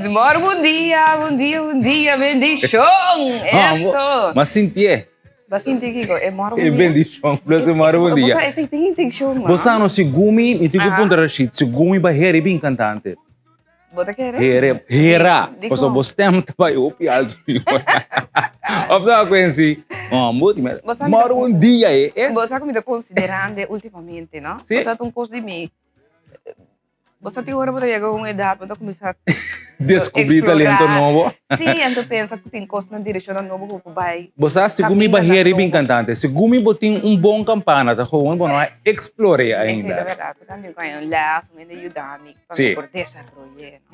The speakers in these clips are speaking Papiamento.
Mor bon dia, bon dia, bon dia, bendishon! Eso! M'a sintié. B'a sinti kiko? E mor bon dia? E bendishon plus e mor bon dia. Bo sa esei tin intenshon, man. Bo sa no, segun mi, mi tin ku puntra Rashid, segun mi bai hera i bin kantante. Bo ta kere? Here, hera. Pasobra bo stem ta bai hopi alto. Of no, Quincy? Oh, bo di Bo sa mi Mor ta- un dia e. eh? Bo sa ku mi ta konsiderando ultimamente, no? Sí. Bo ta un kos di mi. Bo sa tin ora bo ta yega un edat bo ta kuminsá Deskubrí talento explorar. nobo. Sí, anto pensa ku tin kosnan direkshonnan nobo ku bo bai. Bo sa, segun mi Kamindanan bahera i bin nobo. kantante, segun mi bo tin un bon kampana, ta gewoon bo no a eksplor'é Esei ta ainda. bèrdat. Bo tambe ku un lès, un hende yuda mi pa Sí. mi por desaroy'é, no?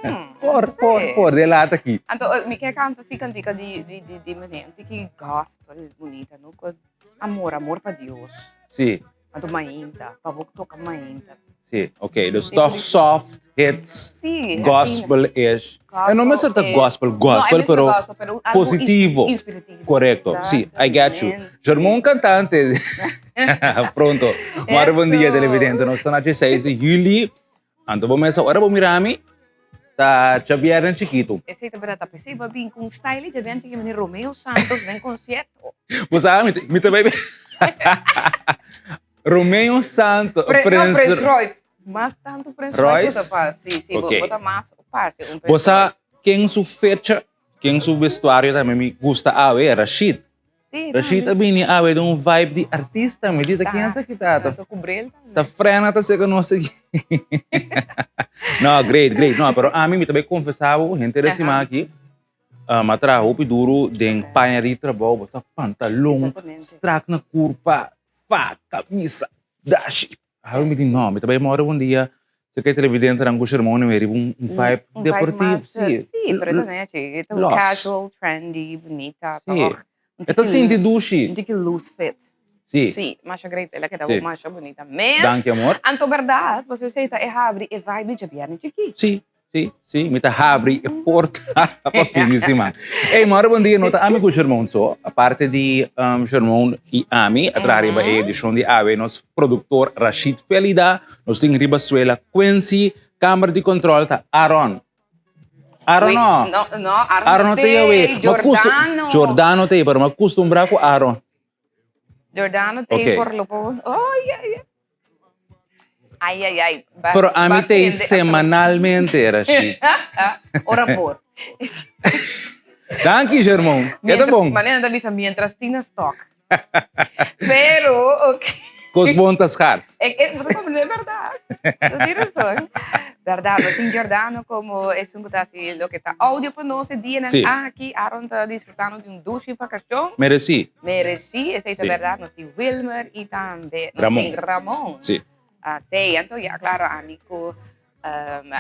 Hmm, Por, por, sí. por, de laat aki. Anto mi ke kanta si kantika di di di di manera un tiki gospel bunita, no? Ku amor, amor pa Dios. Sí. Anto mainta, pa bo toka mainta. Sí, ok. Dus toch soft hits, Sí, asina. gospel-ish. E no mester ta Gospel, gospel, gospel, No, e mester pero gospel, pero algo positivo. inspirativo. Correcto, sí, I get you. Exactamente. Germon cantante. Pronto. Mari bon dia, Eso. televidente. Nos ta na 16 di juli. Anto bo mesa, ora bo mira mi, ta djabièrnè chikitu. Esei ta berdad, ta pesei bo a bin ku un style djabièrnè chikito manera Romeo Santos den konsierto. Bo sa, mi mi ta bai Romeo Santos, Pre, no, Prins Prince Royce. Mas tantu Prince Royce bo ta Royce? pa, si, si, bo, Ok. bo ta mas parse un Bo Prince sa Royce. ken su fecha, ken su vestuario tambe mi gusta awe? Rashid. Sí, Rashid a bini awe den un vibe di artista, mi di ta ken esaki ta? Ta ta frena ta seka nos aki. No, great, great. No, pero ami mi ta bai confesa bo, henter e siman aki, mi a traha hopi duru den paña di trabou, bo sa pantalon, strak na kurpa, fa, kamisa, dashi. Awe mi di no, mi ta bai mora un dia, seka e televidentenan ku Shermon mi riba un vibe deportivo. Sí, sí, pero ta nechi, ta un casual, trendy, bunita, toch? E ta sinti dushi. Un tiki loose fit. Sí. Sí, masha great, el a keda bo masha bunita mes. Danki amor. Anto berdad, pasobra esei ta e habri e vibe di djabièrnè chikí. Sí, sí, sí, mi ta habri e porta pa fin di siman. Ey, mora bon dia, no ta ami ku Shermon so, aparte di Shermon i ami, a traha riba e edishon di awe nos produktor Rashid Felida, nos tin riba suela Quincy, kamera di kontrol ta Aaron. Aaron no. No, no, Aaron, Aaron no te awe. Giordano. Giordano te, pero mi acostumbra ku Aaron. Giordano te okay. por lo poco. Oh, yeah, yeah. Ay, ay, ay. Ba, pero a mi te semanalmente, Rashid. Ora por. Danki, Germón. Keda bon. Manera ta bisa, mientras tina stock. Pero, ok. Kos bon ta schars. E, e, bo ta comprende, verdad. Bo tin razón. Verdad, bo tin Giordano como esun ku ta hasi loke ta audio pa nos e dianan Sí. aki. Aaron ta disfrutando di un dushi vakashon. Meresí. Meresí, esei ta Sí. verdad. Nos tin Wilmer i tambe nos Ramon. tin Ramon. Sí. Ah, sí, anto ya, claro, ami ku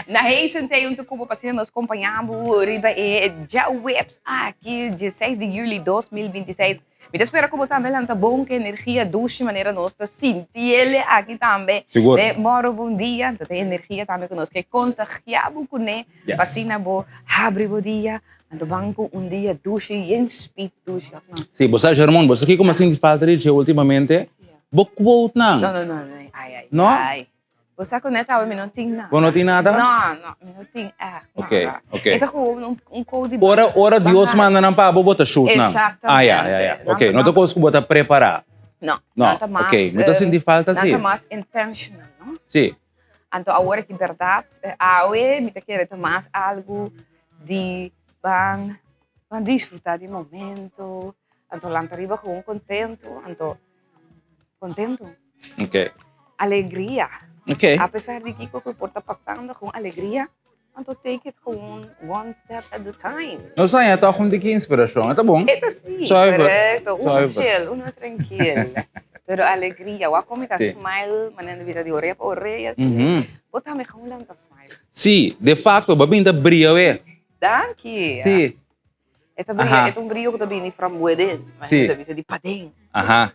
Na Heisen te un tukubo pa asina nos kompañá bo riba e djaweps aki, dieseis di yüli 2026. Mi ta spera ku bo tambe lanta bon ku energia dushi manera nos ta sinti el aki tambe. Sigur. Den Moro Bon Dia, ta tin energia tambe ku nos ke kontagiá bo kuné pa asina bo habri bo dia, anto ban ku un dia dushi yen spit dushi òf no? Si, bo sa Shermon, bo sa kiko mi a sinti falta di dje ultimamente? Bo quotenan. No, no, no, no, ai, ai, No? ai. Bo sa ku net awe mi no tin nada. Bo no tin nada? No, no, mi no tin ègt nada. Ok, ok. E ta gewoon un, un kou di Ora, ora Dios baha. manda nan pa bo, bo ta shoot nan. Exactamente. Ah, ya, ya, ya. Ok, Nan no ta kos ku bo ta prepará. No, No, nan ta mas, ok. Mi ta sinti falta nan si. ta mas intentional, no? Si. Anto awor ki bèrdat, awe mi ta kere ta mas algu di ban, ban disfrutá di momento, anto lanta riba gewoon kontentu, anto Contento. Ok. Alegria. Ok. A pesar di kiko ku por ta pasando, gewoon alegria. Anto take it gewoon one step at a time. Nos haña tòg un tiki inspirashon, e ta bon. E ta si, Zuiver. korekto. Uno Zuiver. chill, uno trankil. Pero alegria, wak kon mi ta Si. smile, manera di bisa di orea pa orea, si. Mhm. Bo tambe gewoon lanta smile. Si, de facto, bo a bin ta bria we. Danki. Si. E ta bria, e ta un brio ku ta bini from within. Sí. Ta bisa di paden. Aha.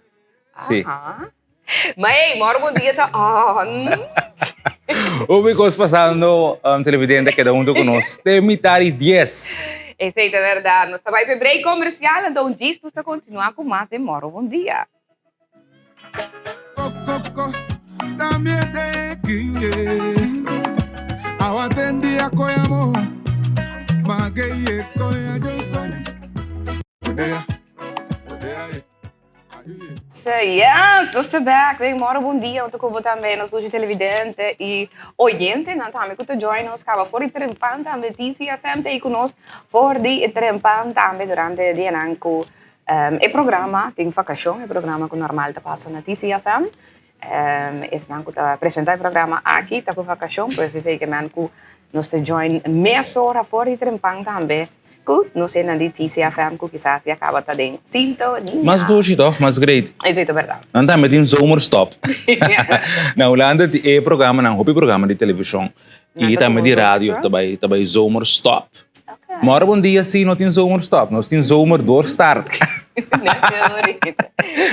Sí. Aha. Ma ey, moro bon dia ta on. Hopi kos pasando, um, televidente keda hunto ku nos te mitad di dies. Esei ta bèrdat. Nos ta bai p'e break komersial, anto un djis nos ta kontinuá ku mas den Mòro Bon Dia. Yes, nos ta back den Moro Bon Dia, ota ku bo tambe nos dushi televidente i oyentenan tambe ku ta join nos kaba for di trempan tambe TCFM ta ei ku nos for di trempan tambe durante dianan ku e programa tin vakashon, e programa ku normal ta pasa na TCFM. Esnan ku ta presenta e programa aki ta ku vakashon, pues esei ke men ku nos ta join mesora for di trempan tambe ku nos esnan di TCFM ku kisas ya kaba ta den sintonia. Mas dushi toch, mas great. Esei ta berdad. Nan tambe tin zomerstop. Na Hulanda e programanan, hopi programa di televishon i tambe di radio ta bai ta bai zomerstop. Mora bon dia si no tin zomerstop, nos tin zomerdoorstart.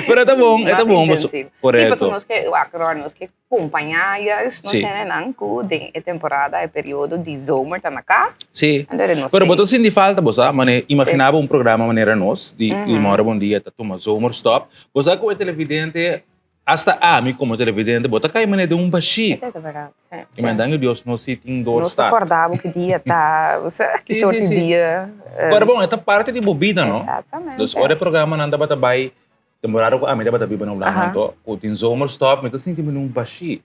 Pero e ta bon, e ta bon. Mas intensivo. Sí, pasobra nos ke wak Ron, nos ke kompañá juist nos hendenan ku den e temporada, e periodo di zomer ta na kas. Sí. Pero bo ta sinti falta, bo sa, mane imaginá bo un programa manera nos di Mora Bon Dia ta tuma zomerstop. Bo sa ku e televidente Hasta ami como televidente bo ta cay manera den un bashí. Esei ta berdad, sí. I men danki Dios nos sí tin Nos ta doorstart. corda bo ki dia ta, osea, ki Sí, soort sí, di sí. dia. Pero bon, e ta parte di bo bida, no? Exactamente. Dus ora e programanan tabata bay, temporada cu ami tabata biba na Hulanda anto, cu tin zomerstop, mi ta sinti mi den un bashí.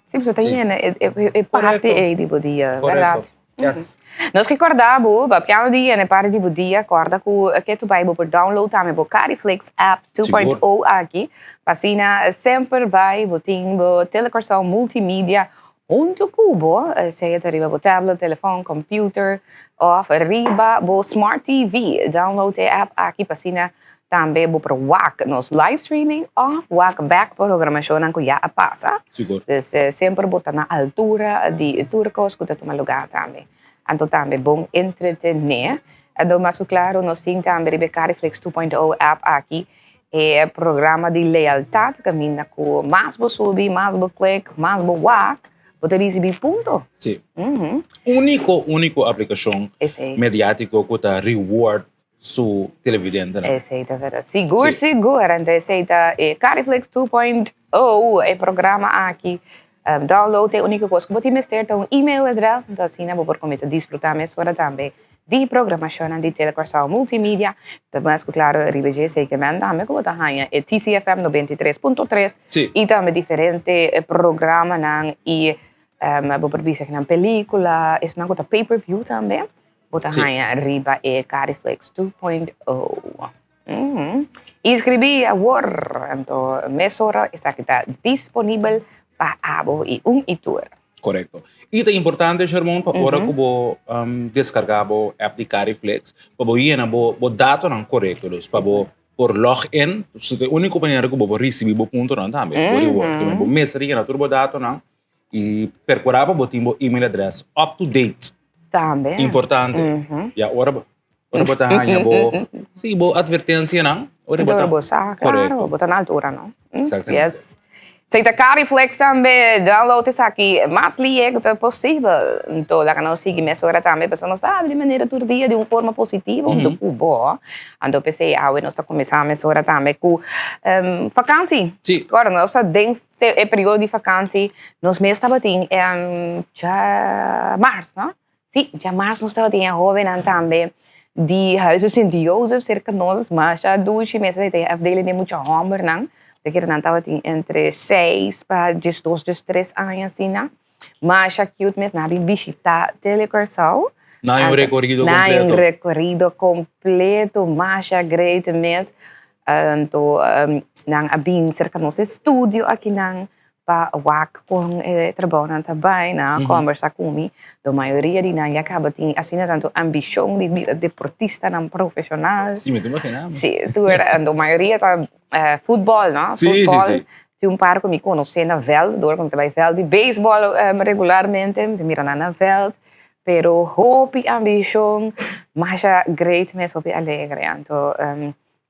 Sí, pasobra ta yena e parti ei di bo dia, berdad? Correcto. Yes. Nos ke kòrda bo, papiando di yena e parti di bo dia, kòrda ku ke tu bai bo por download tambe bo Cariflix app 2.0 aki, pa asina semper bai bo tin bo Telecorsou Multimedia huntu ku bo, sea ta riba bo tablet, telefòn, computer òf riba bo smart TV. Download e app aki pa asina Tambe bo por wak nos live streaming of wak bek programashonnan ku ya a pasa. Sigur. Dus semper bo ta na altura di tur kos ku ta tuma lugá tambe. Anto tambe bon entretené. Anto mas ku klaru nos tin tambe riba e Cariflix 2.0 app aki e programa di lealtat kaminda ku mas bo subi, mas bo klik, mas bo wak, bo ta risibí punto. Si. Úniko, úniko aplikashon mediátiko ku ta reward su televidentenan. Esei ta verdad. Sigur, sigur. Anto esei ta e Cariflix 2.0, e programa aki. Download e úniko kos ku bo tin mester ta un email adres, anto asina bo por kuminsá disfrutá mesora tambe di programashonnan di Tele Kòrsou Multimedia. Ta mas ku klaro riba dje esei ke men tambe ku bo ta haña e TCFM 93.3 i tambe diferente programanan i bo por bisa nan pelíkula, esnan ku ta pay per view tambe. Bo ta haña riba e Cariflex 2.0. Inscribí awor, anto mesora esaki ta disponibel pa abo i un i tur. Korekto. I ta importante, Shermon, pa ora ku bo deskargá bo app di Cariflex, pa bo yena bo bo datonan korekto. Dus pa bo por log in, su ta e úniko manera ku bo por risibí bo puntonan tambe, bo reward. Bo mester yena tur bo datonan I percura pa bo tin bo email address up to date. Tambe. Importante. Ya ora bo ora bo ta haña bo sí bo advertencianan ora bo ta Bo sa, claro, bo ta na altura, no? Exactamente. Yes. Esei ta Cariflex tambe, download esaki mas lihe ku ta posibel. Anto laga nos sigui mesora tambe pasobra nos ta habla di manera tur dia di un forma positivo huntu ku bo. Anto p'esei awe nos ta kuminsá mesora tambe ku vakansi. Sí. Ora nos ta den Te e periodo di vakansi nos mes tabatin djamars, no? Sí, djamars nos tabatin e hóbennan tambe di Huize Sint Jozef serka nos, masha dushi mes esei ta e afdeling di mucha hòmbernan, ta kere nan tabatin entre seis pa diesdos, diestres aña asina, masha cute mes, nan a bin bishitá Tele Kòrsou. Nan hay un rekorido Nan hay un kompleto. rekorido kompleto, masha great mes. Anto nan a bin serka nos estudio akinan pa wak kon e trabounan ta bai, nan a kombersa ku mi. Do mayoria di nan ya kaba tin asina tantu ambishon di bira deportistanan profeshonal. Si, mi ta imagina mi. Si, tur, anto mayoria ta futbòl, no? Si, si, si. Tin un par ku mi konosé na vèlt, dor ku mi ta bai vèlt di beisbòl regularmente, mi ta mira nan na vèlt. Pero hopi ambishon, masha great mes, hopi alegre. Anto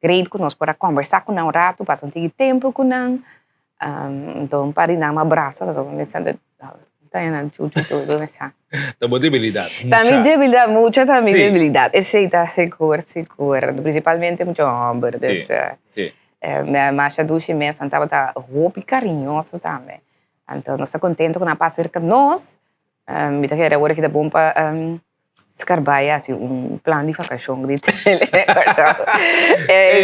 great ku nos por a kombersá ku nan un ratu, pasa un tiki tempu ku nan. Anto un par di nan a brasa, pasobra mi senti Ta nan chuchu tur mesa. Ta bo debilidad. Ta mi debilidad, mucha ta mi debilidad. Esey ta sigur, sigur. Principalmente mucha homber. Dus, Si. Masha dushi mes, nan tabata hopi cariñoso tambe. Anto nos ta contento cu nan a pasa cerca nos. Mi ta kere awor aki ta bon pa Scarbay hasi un plan di vakashon di tele.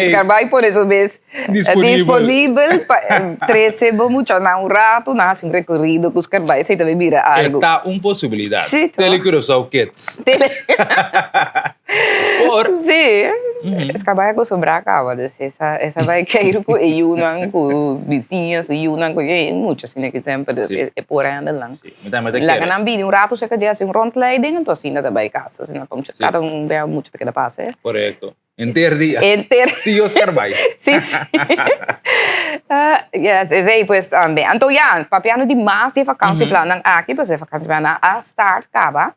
Scarbay pone su mes disponibel pa trese bo muchanan un rato, nan hasi un rekorido ku Scarbay, esei ta bay bira algu. E ta un posibilidat. Sí, toch? Tele Curaçao Kids. Tele. Por. Sí. Scarbay a kustumbrá kaba, dus esa esa bay keiru ku e yunan, ku bisiña, su yunan, ku e mucha asina ki semper, dus e por handle nan. Mi tambe ta kere. Laga nan bini un ratu cerca dje hasi un rondleiding, enton asina ta bai casa. Asina pa mucha kada un bia mucha ta keda pasa. Korekto. Henter dia. Henter. Tio Scarbay. Si, si. Yes, esei pues tambe. Anto ya, papiando di mas di e vakansieplannan aki, pues e vakansieplannan a start kaba.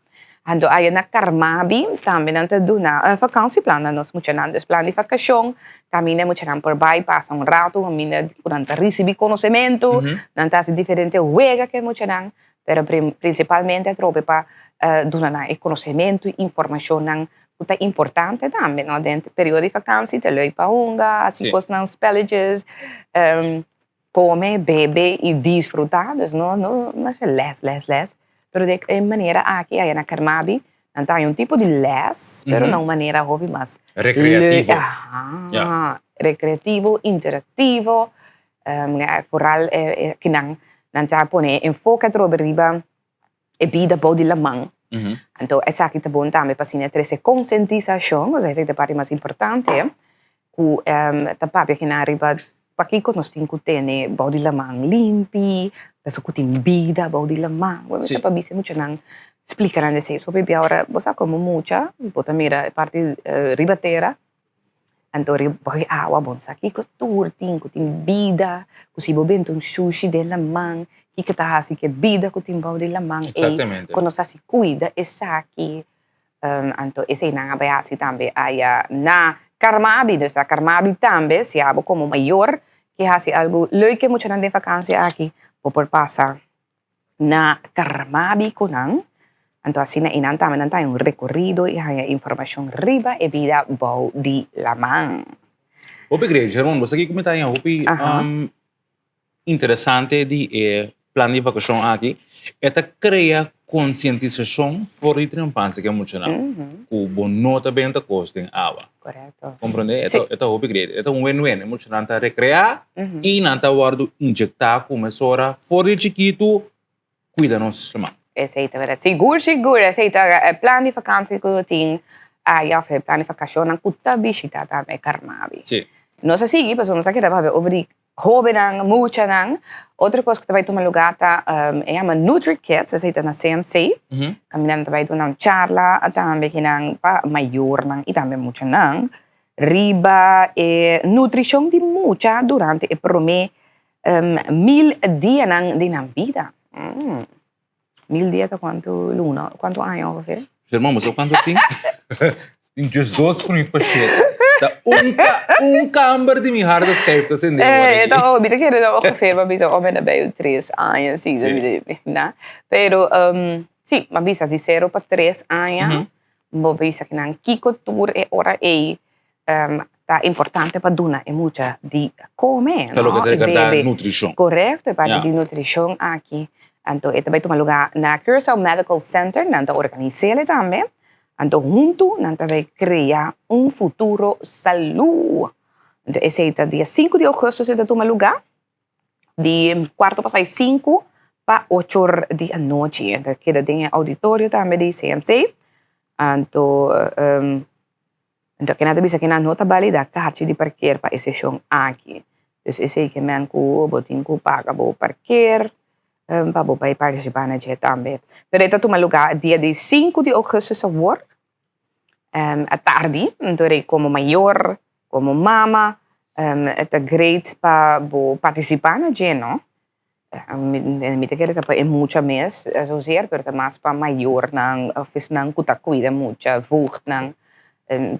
Anto aya na Carmabi tambe nan ta duna vakansieplan na nos muchanan. Dus plan di vakashon, kaminda e muchanan por bai pasa un ratu, kaminda ku nan ta risibí konosementu, nan ta hasi diferente wega ku e muchanan, pero prinsipalmente atrobe pa duna nan e konosementu i informashonnan ku ta importante tambe, no? Den periodo di vakansi ta leuk pa hunga, hasi kosnan, spelletjes, Come, bebe y disfruta, dus no no masha les les les, pero di e manera aki aya na Carmabi nan ta haña un tipo di les, pero na un manera hopi mas Recreativo. Aha, recreativo, interactivo, vooral kinan nan ta pone enfoke atrobe riba e bida bou di laman. Anto esaki ta bon tambe pa asina trese konsientisashon, osea esaki ta e parti mas importante, ku ta papia kinan riba pakiko nos tin ku tene bou di laman limpi, pasobra ku tin bida bou di laman. Bo mester pa bisa muchanan splika nan esei. So p'e ora bo sa komo mucha bo ta mira e parti riba tera. Anto riba e awa bon sa kiko tur tin ku tin bida, ku si bo benta un shushi den laman, kiko ta hasi ku e bida ku tin bou di laman ei, ku nos hasi kuida esaki. Anto eseinan a bai hasi tambe aya na Carmabi. Dus na Carmabi tambe si abo komo mayor ke hasi algu leuk ke muchanan den vakansia aki, bo por pasa na Carmabi cu nan, anto asina y nan tambe nan ta haña un recorido y haña informacion riba e bida bou di laman. Hopi great, Sherman, bo sa kico mi ta haña hopi interesante di e plan di vacacion aki? E ta crea concientisacion for di trempanse ke muchanan cu bo no ta benta cos den awa. Correcto. Comprende? E ta, e ta hopi great. E ta un win-win. E muchanan ta recrea y nan ta wordo inyecta cu mesora for di chikitu cuida nos laman. Esey ta verdad. Sigur, sigur. Esey ta e plan di vakantie cu tin aya of e plan di vacacionnan cu ta bishita tambe Carmabi. Si. Nos a sigui pasobra nos a keda papia over di Hóbennan, muchanan. Otro kos ku ta bai tuma lugá ta e yama NutriKids, esei ta na CMC. Kaminda nan ta bai duna un charla tambe kinan pa mayornan i tambe muchanan riba e nutrishon di mucha durante e promé mil dianan di nan bida. Mil dia ta kuantu luna, kuantu aña ongeveer? Germán, bo sa kuantu tin? Tin just dos minuut pa shete. Ta un, un kamber di mi harde schijf ta sende awor Eh, aki. ta, oh, mi ta kere ta ongeveer, pa bisa, oh, mi ta bij tres aña, si, Sí. mi ta, na. Pero, si, mi a bisa di sero pa tres aña, bo bisa kinan kiko tur e ora ei ta importante pa duna e mucha di come, Ta loke no? ta E regarda bebe. nutrishon. Correcto, e parti Ja. di nutrishon aki. Anto e ta bai tuma luga na Curaçao Medical Center, nan ta organis'el tambe. Anto huntu nan ta bai crea un futuro salú. Anto esei ta dia sinku di augustus e ta tuma luga, di cuarto pasai sinku pa ocho or di anochi. E ta keda den e auditorio tambe di CMC. Anto Anto kina ta bisa kina no ta balida karchi di parker pa e seshon aki. Dus esei ke men ku bo tin ku paga bo parker pa bo bai partisipá na dje tambe. Pero e ta tuma lugá dia di sinku di ougùstùs awor atardi. Anto rei komo mayor, komo mama ta great pa bo partisipá na dje no. Mi ta kere sa pa e mucha mes zozeer, pero ta mas pa mayornan of esnan ku ta kuida mucha, voogdnan,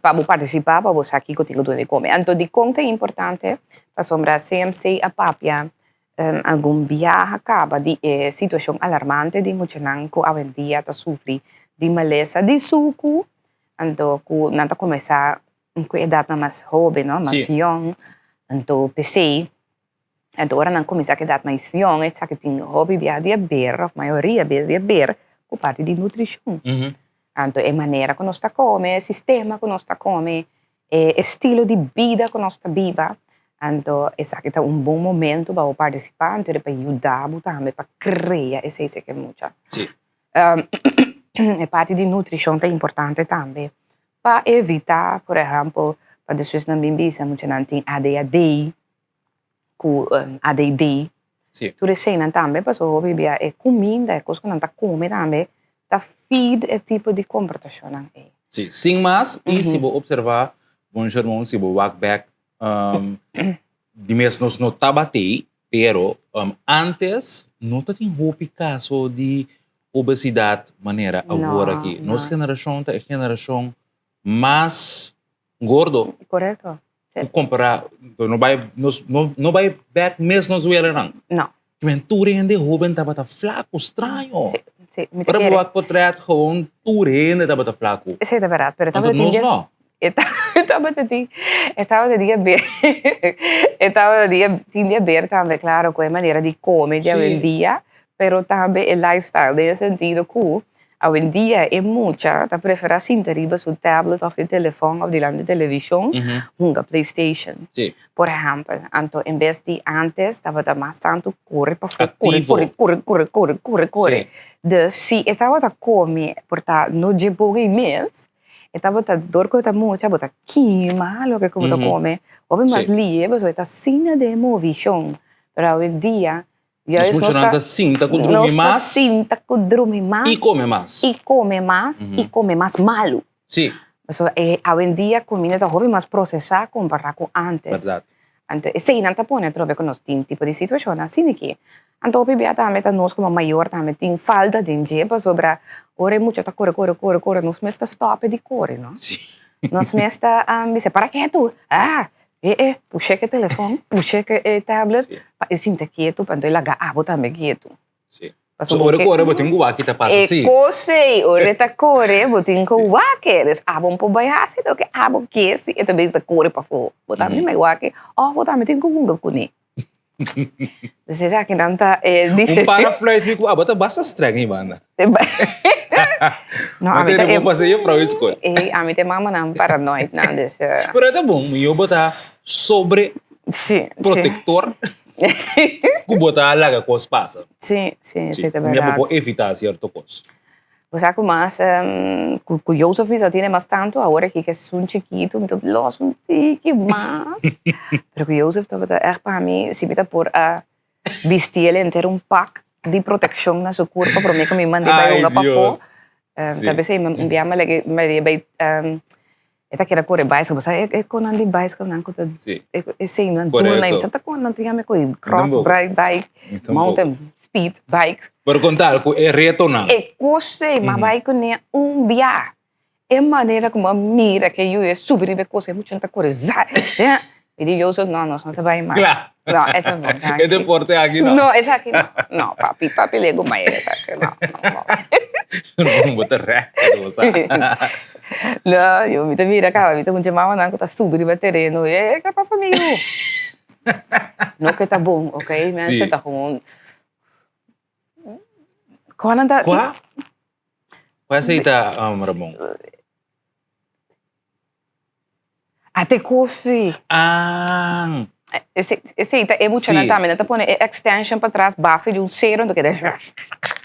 pa bo partisipá, pa bo sa kiko tin ku duna di kome. Anto dikon ta importante? Pasobra CMC a papia Algun biaha kaba di e situashon alarmante di muchanan ku awendia ta sufri di malesa di suku, anto ku nan ta kuminsá ku edatnan mas hóben, no, mas yòn. Anto p'esei, anto ora nan kuminsá ku edat mas yòn esaki tin hopi biaha di haber òf mayoria bes di haber ku parti di nutrishon. Anto e manera ku nos ta kome, e sistema ku nos ta kome, e estilo di bida ku nos ta biba, anto esaki ta un bon momento pa bo partisipá, anto pa yuda bo tambe pa krea esei seke mucha. E parti di nutrishon ta importante tambe pa evitá, por ehèmpel, pa despues nan bin bisa muchanan tin ADHD ku ADD. Tur eseinan tambe pasobra hopi bia e kuminda, e kos ku nan ta kome tambe ta feed e tipo di komportashonnan ei. Sí, sin mas, i si bo observá, bon Shermon, si bo wak bèk, di mes nos no tabat'ei, pero ántes no ta tin hopi kaso di obesidat manera awor aki. Nos generashon ta e generashon mas gordo. Korekto. Ku kompará, no bai, nos no bai bèk mes nos welanan. No. Men tur hende hóben tabata flaku, straño. Sí, sí, mi ta Ora kere. bo wak potret gewoon tur hende tabata flaku. Esei ta bèrdat, pero e Anto tabata tin nos di no. e tabata tin e tabata di haber e tabata di tin di haber tambe klaro ku e manera di kome di awendia, pero tambe e lifestyle den e sentido ku Awendia e mucha ta prefera sinta riba su tablet of e telefon of dilanti televishon hunga playstation, por ehempel. Anto en bes di antes tabata mas tantu kore pafó, kore, kore, kore, kore, kore, kore, kore. Dus si e tabata kome por ta no dje boga mes, e tabata dor ku e ta mucha bo ta kima loke ku bo ta kome hopi mas lihe pasobra e ta asina den e movishon. Pero awendia Nos muchanan ta sinta ku drumi mas. Nos ta sinta ku drumi mas. I kome mas. I kome mas, i kome mas malu. Sí. Pasobra awendia kuminda ta hopi mas prosesá kompará ku ántes. Bèrdat. Anto eseinan ta pone atrobe ku nos tin tipo di situashonnan asina aki. Anto hopi bia tambe ta nos komo mayor tambe tin falta den dje pasobra ora e mucha ta kore kore kore kore nos mes ta stòp di kore no. Sí. Nos mes ta bisa para ketu, ah E e pusha ke telefon, pusha ke e tablet, pa e sinta ketu, pa anto e laga abo tambe ketu. Sí. So ora ku ora bo tin ku wak ta pasa si. E kos ei, ora e ta kore, bo tin ku wak e. Dus abo no por bai hasi loke abo ke si e ta bisa kore pafó. Bo tambe bai wak e, òf bo tambe tin ku hunga kuné. Dus esakinan ta e Un para fluit mi ku abo ta basta streng ei banda. No, ami ta e pasa juffrouw in school. E ami ta e mamanan paranoid nan, dus. Pero e ta bon, mihó bo ta sobre protector ku bo ta laga kos pasa. Sí, sí, esei ta berdad. Bo por evita cierto kos. Bo sa ku mas ku Joseph mi ta tene mas tantu awor aki ku esun chikitu mi ta los un tiki mas pero ku Joseph tabata ègt pa mi si mi ta por a bisti el henter un pak di protekshon na su kurpa prome ku mi mand'é bai hunga pafó ta bes ei un bia mi a lag'é bai E ta keda kore bicycle, bo sa e konan di bicycle nan ku ta esei nan duna nan, mi sa ta kon nan ta yama e koi cross bike, mountain speed bike. Pero kon tal ku e retonan. E kos ei, m'a bai kuné un bia, e manera ku m'a mira ku e yu e subi riba e kos ei muchanan ta kore za, mi di Joseph no, nos no ta bai mas. No, e ta bon, danki. E deporte aki no. No, esaki no. No, papi, papi lego mai esaki no, no, no. Bo ta rèk, bo sa. No, yo mi ta mira kaba, mi ta puntra mamanan ku ta subi riba tereno, e ke pasa mi yu? No ke ta bon, ok? Mensen ta gewoon. Kua nan ta. Kua? Kua esei ta, Ramon? A te kosi. Ah. Esei ta e muchanan tambe, nan ta pone e extension patras bafi di un sero, enton keda.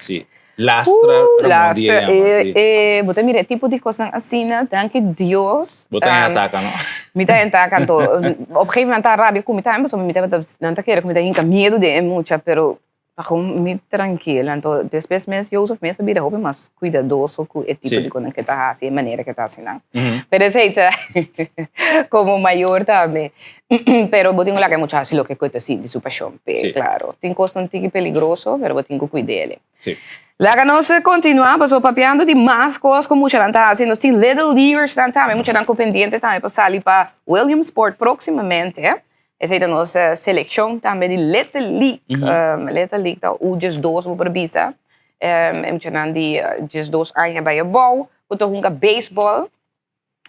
Sí. Lastra Ramon di e yama, sí. Bo ta mira e tipo di kosnan asina, danki Dios. Bo ta en ataka, no? Mi ta en ataka, anto op gegeven moment nan ta rabia ku mi tambe, pasobra mi tabata, nan ta kere ku mi ta hinka miedu den e mucha, pero Ta gewoon mi trankil. Anto despues mes Jozef mes a bira hopi mas kuidadoso ku e tipo di konan ke ta hasi, e manera ke ta hasi nan. Pero esei ta komo mayor tambe. Pero bo tin ku laga e mucha hasi loke ku e ta sinti su pashon p'e, klaro. Tin kosnan tiki peligroso, pero bo tin ku kuid'el. Laga nos kontinuá pasobra papiando di mas kos ku muchanan ta hasi, nos tin Little Leaguersnan tambe, muchanan ku pendiente tambe pa sali pa Williamsport próksimamente. Esei ta nos selekshon tambe di Little League. Little League ta U 12 bo por bisa. E muchanan di 12 aña bai abou ku ta hunga beisbòl.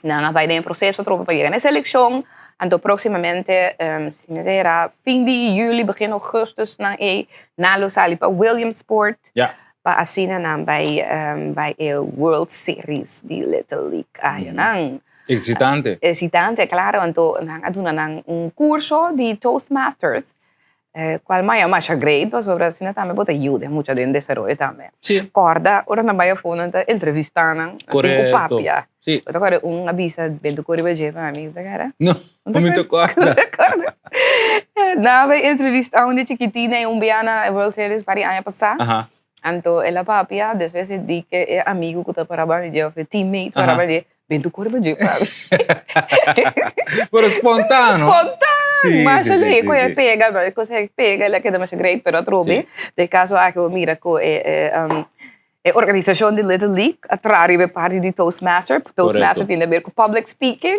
Nan a bai den e proseso atrobe pa yega na e selekshon. Anto próksimamente, si no ta era fin di yüli, begin ougùstùs nan ei, nan lo sali pa Williamsport pa asina nan bai bai e World Series di Little League ayanan. Eksitante. Eksitante, klaro. Anto nan a duna nan un kurso di Toastmasters, kual maya masha great pasobra asina tambe bo ta yuda e mucha den desaroyo tambe. Kòrda ora nan bai afó nan ta entrevistá nan, nan tin ku papia. Bo ta kòrda un a bisa bento kore riba dje pa mi, bo ta kòrda? No, mi ta kòrda. Bo ta kòrda? Nan a bai entrevistá un di chikitina i un bia na World Series par di aña pasá. Anto el a papia, despues e di ke e amigu ku ta paraba di dje òf e teammate paraba di dje, bin tu kore pa dje papi. Pero spontano. Spontan! Masha lei ku e pega, no, e kos e pega, el a keda masha great, pero atrobe, den e kaso aki bo mira ku e e organisashon di Little League a traha riba e parti di Toastmaster, Toastmaster tin haber ku public speaking.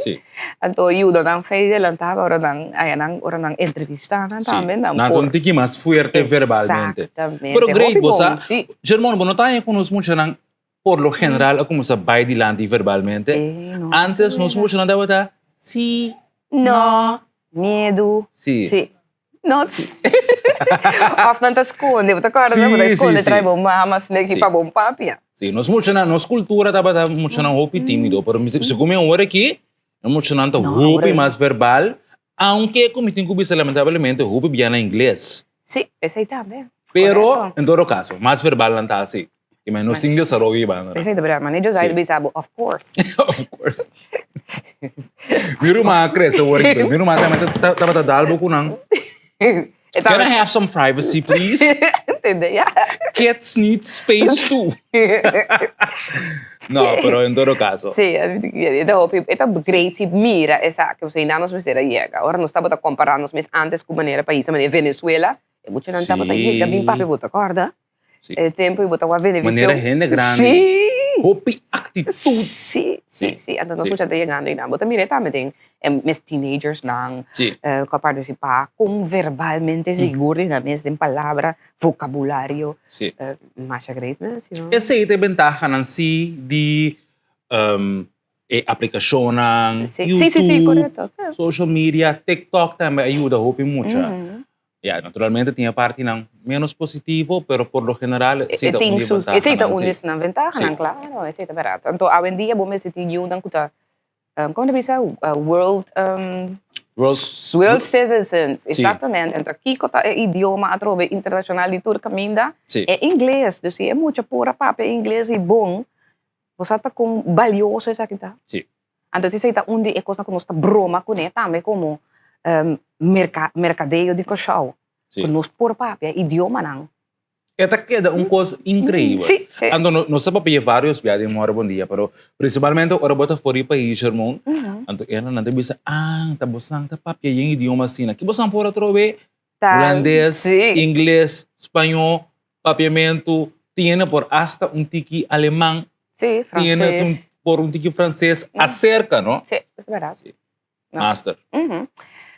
Anto yuda nan fe delantá ora nan aya nan ora nan entrevistá nan tambe nan por. Nan ta un tiki mas fuerte verbalmente. Exactamente. Pero great bo sa, Germon bo no ta haña ku nos muchanan por lo general a kuminsá bai dilanti verbalmente? Antes nos muchanan tabata si, no, miedu, si. No. Of nan ta skonde, bo ta kòrda nan? Bo ta skonde trai bo mama sneki pa bo papia. Sí, nos muchanan, nos kultura tabata muchanan hopi tímido, pero segun mi awor aki, e muchanan ta hopi mas verbal, aunke ku mi tin ku bisa lamentablemente hopi bia na ingles. Sí, esei tambe. Pero, en todo kaso, mas verbal nan ta asi. I men nos tin desaroyo i banda. Esei ta berdad, mane Josiah ta bisa bo, of course. Of course. Mi ruman a crece awor aki, pero mi ruman tambe tabata dal bo cu nan. Can I have some privacy please? Entende, ya. Kids need space too. No, pero en todo caso. Sí, e ta hopi, e ta great si mira esaki, pasobra einan nos mester a yega. Ora nos tabata compara nos mes antes cu manera pais manera Venezuela, e muchanan tabata yega bin papia, bo ta corda? E tempo i bo ta wak Venevisión. Manera hende grandi. Sí. Hopi actitud. Sí, sí, sí. Anto nos mucha ta yegando einan. Bo ta mira e tambe den e mes teenagers nan. Sí. Ku a partisipá kon verbalmente sigur di nan mes den palabra, vocabulario. Sí. Masha great mes, you know. Esei ta e bentahanan sí di e aplikashonnan, Sí, sí, sí, YouTube, korekto. social media, TikTok tambe a yuda hopi mucha. Ya, naturalmente tin e partinan menos positivo, pero por lo general esei ta un di e ventahanan. Esei ta un di esnan ventahanan, claro, esei ta berdad. Anto awendia bo mester tin yunan ku ta, komo ta bisa, world, world citizens, exactamente. Anto kiko ta e idioma atrobe internashonal di tur kaminda? E ingles. Dus si e mucha por a papia ingles i bon, bo sa ta kon balioso esaki ta. Anto esei ta un di e kosnan ku nos ta broma kuné tambe komo merkadeo di Kòrsou, ku nos por papia idiomanan. E ta keda un kos inkreibel. Anto nos ta papia varios bia den Mora Bon Dia, pero prinsipalmente ora bo ta for di pais, Shermon, anto nan ta bisa, ah, ta bosan ta papia yen idioma asina. Ki bosan por atrobe? Hulandes, ingles, spañó, papiamentu, tiene por hasta un tiki aleman, tiene por un tiki franses, aserka, no? Sí, es berdad. Sí. Master.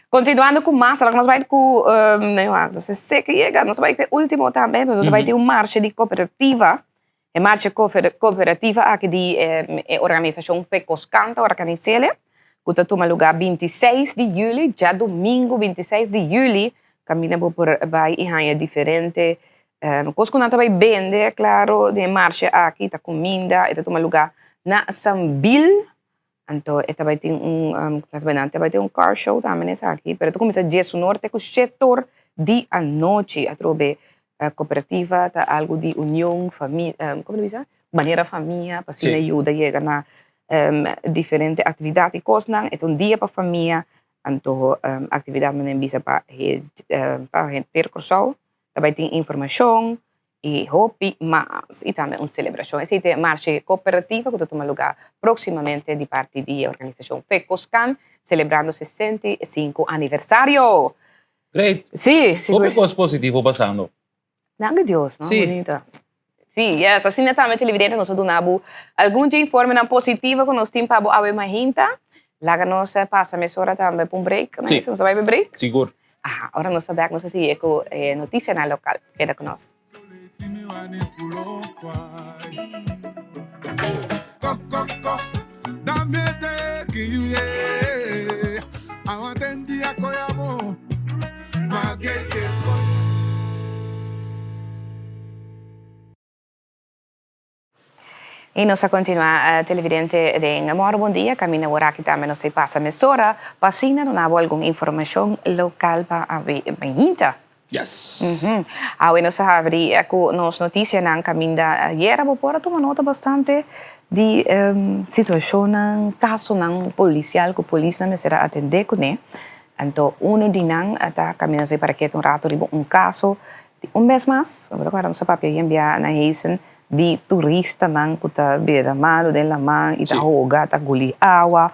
Continuando ku mas, ora ku nos bai ku, nos sé ke yega, nos bai ku e ultimo tambe, nos ta bai tin un marshe di kooperativa, e marshe kooperativa aki di e organisashon Fekoskan ta organis'el, ku ta tuma lugá 26 di yüli, djadumingu 26 di yüli, kaminda bo por bai i haña diferente kos ku nan ta bai bende, klaro, den e marshe aki ta kuminda, e ta tuma lugá na Sambil. Anto e ta bai tin un, nan ta bai tin un car show tambe na esaki, pero e ta kuminsá diesunor te ku shetor di anochi. Atrobe kooperativa ta algu di union, famia, komo ta bisa? Manera famia pa asina yuda yega na diferente aktividat i kosnan. E ta un dia pa famia, anto aktividat manera mi bisa pa pa henter Kòrsou ta bai tin informashon i hopi mas i tambe un selebrashon. Esei ta e marshe kooperativa ku ta tuma lugá próksimamente di parti di e organisashon Fekoskan, selebrando 65 aniversario. Great! Sí, sigur. Hopi kos positivo pasando. Danki Dios, no? Sí. Bonita. Sí, yes. Asina tambe televidente nos a duna bo algun dje informenan positivo ku nos tin pa bo awe mainta. Laga nos pasa mesora tambe pa un break. Sí. Nos ta bai pa break? Sigur. Aha, ora nos ta bek nos ta sigui ku e notisianan lokal. Keda ku nos. I nos a kontinuá televidente den Mòru Bon Dia kaminda wor aki tambe nos ta pasa mesora pa asina duna bo algun informashon lokal pa awe mainta. Yes. Awe nos a habri ku nos notisianan kaminda ayera bo por a tuma nota bastante di situashonnan, kasonan polisial ku polisnan mester a atendé kuné. Anto unu di nan ta kaminda nos a para keda un rato riba un kaso di un bes mas, bo ta kòrda nos a papia yen bia na Heesen di turistanan ku ta bira malu den laman i ta hoga, ta guli awa,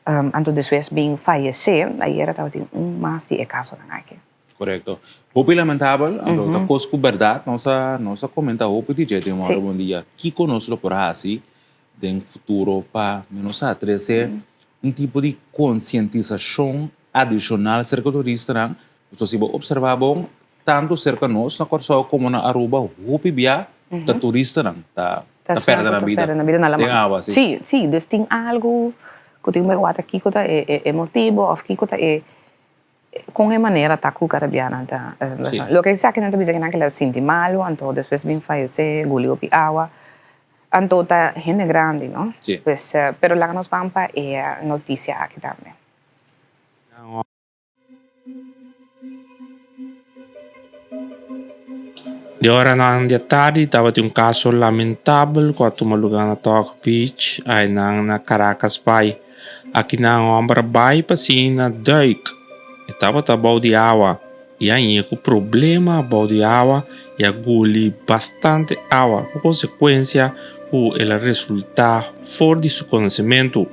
anto despues bin fayesé. Ayera tabatin un mas di e kasonan aki. Korekto. Hopi lamentabel, anto ta kos ku bèrdat nos a nos a komentá hopi di dje den un ora bon dia. Kiko nos lo por hasi den futuro pa nos a trese un tipo di konsientisashon adishonal serka turistanan? Pasobra si bo opservá bon, tantu serka nos na Kòrsou komo na Aruba hopi bia ta turistanan ta pèrdè nan bida den awa. Sí, sí, dus tin algu ku tin bai wak kiko ta e motibu òf kiko ta e kon e manera ta ku karabianan ta. Loke esakinan ta bisa ku nan kila sinti malu anto despues bin fayesé guli hopi awa anto ta hende grandi no. Pues pero laga nos ban pa e notisia aki tambe. Di oranan di atardi tabatin un kaso lamentabel ku a tuma lugá na Talk Beach ainan na Caracas Bay. Akinan un hòmber a bai pa siña duik. E tabata bou di awa i a haña ku problema bou di awa i a guli bastante awa ku konsekuensia ku el a resultá for di su konosementu.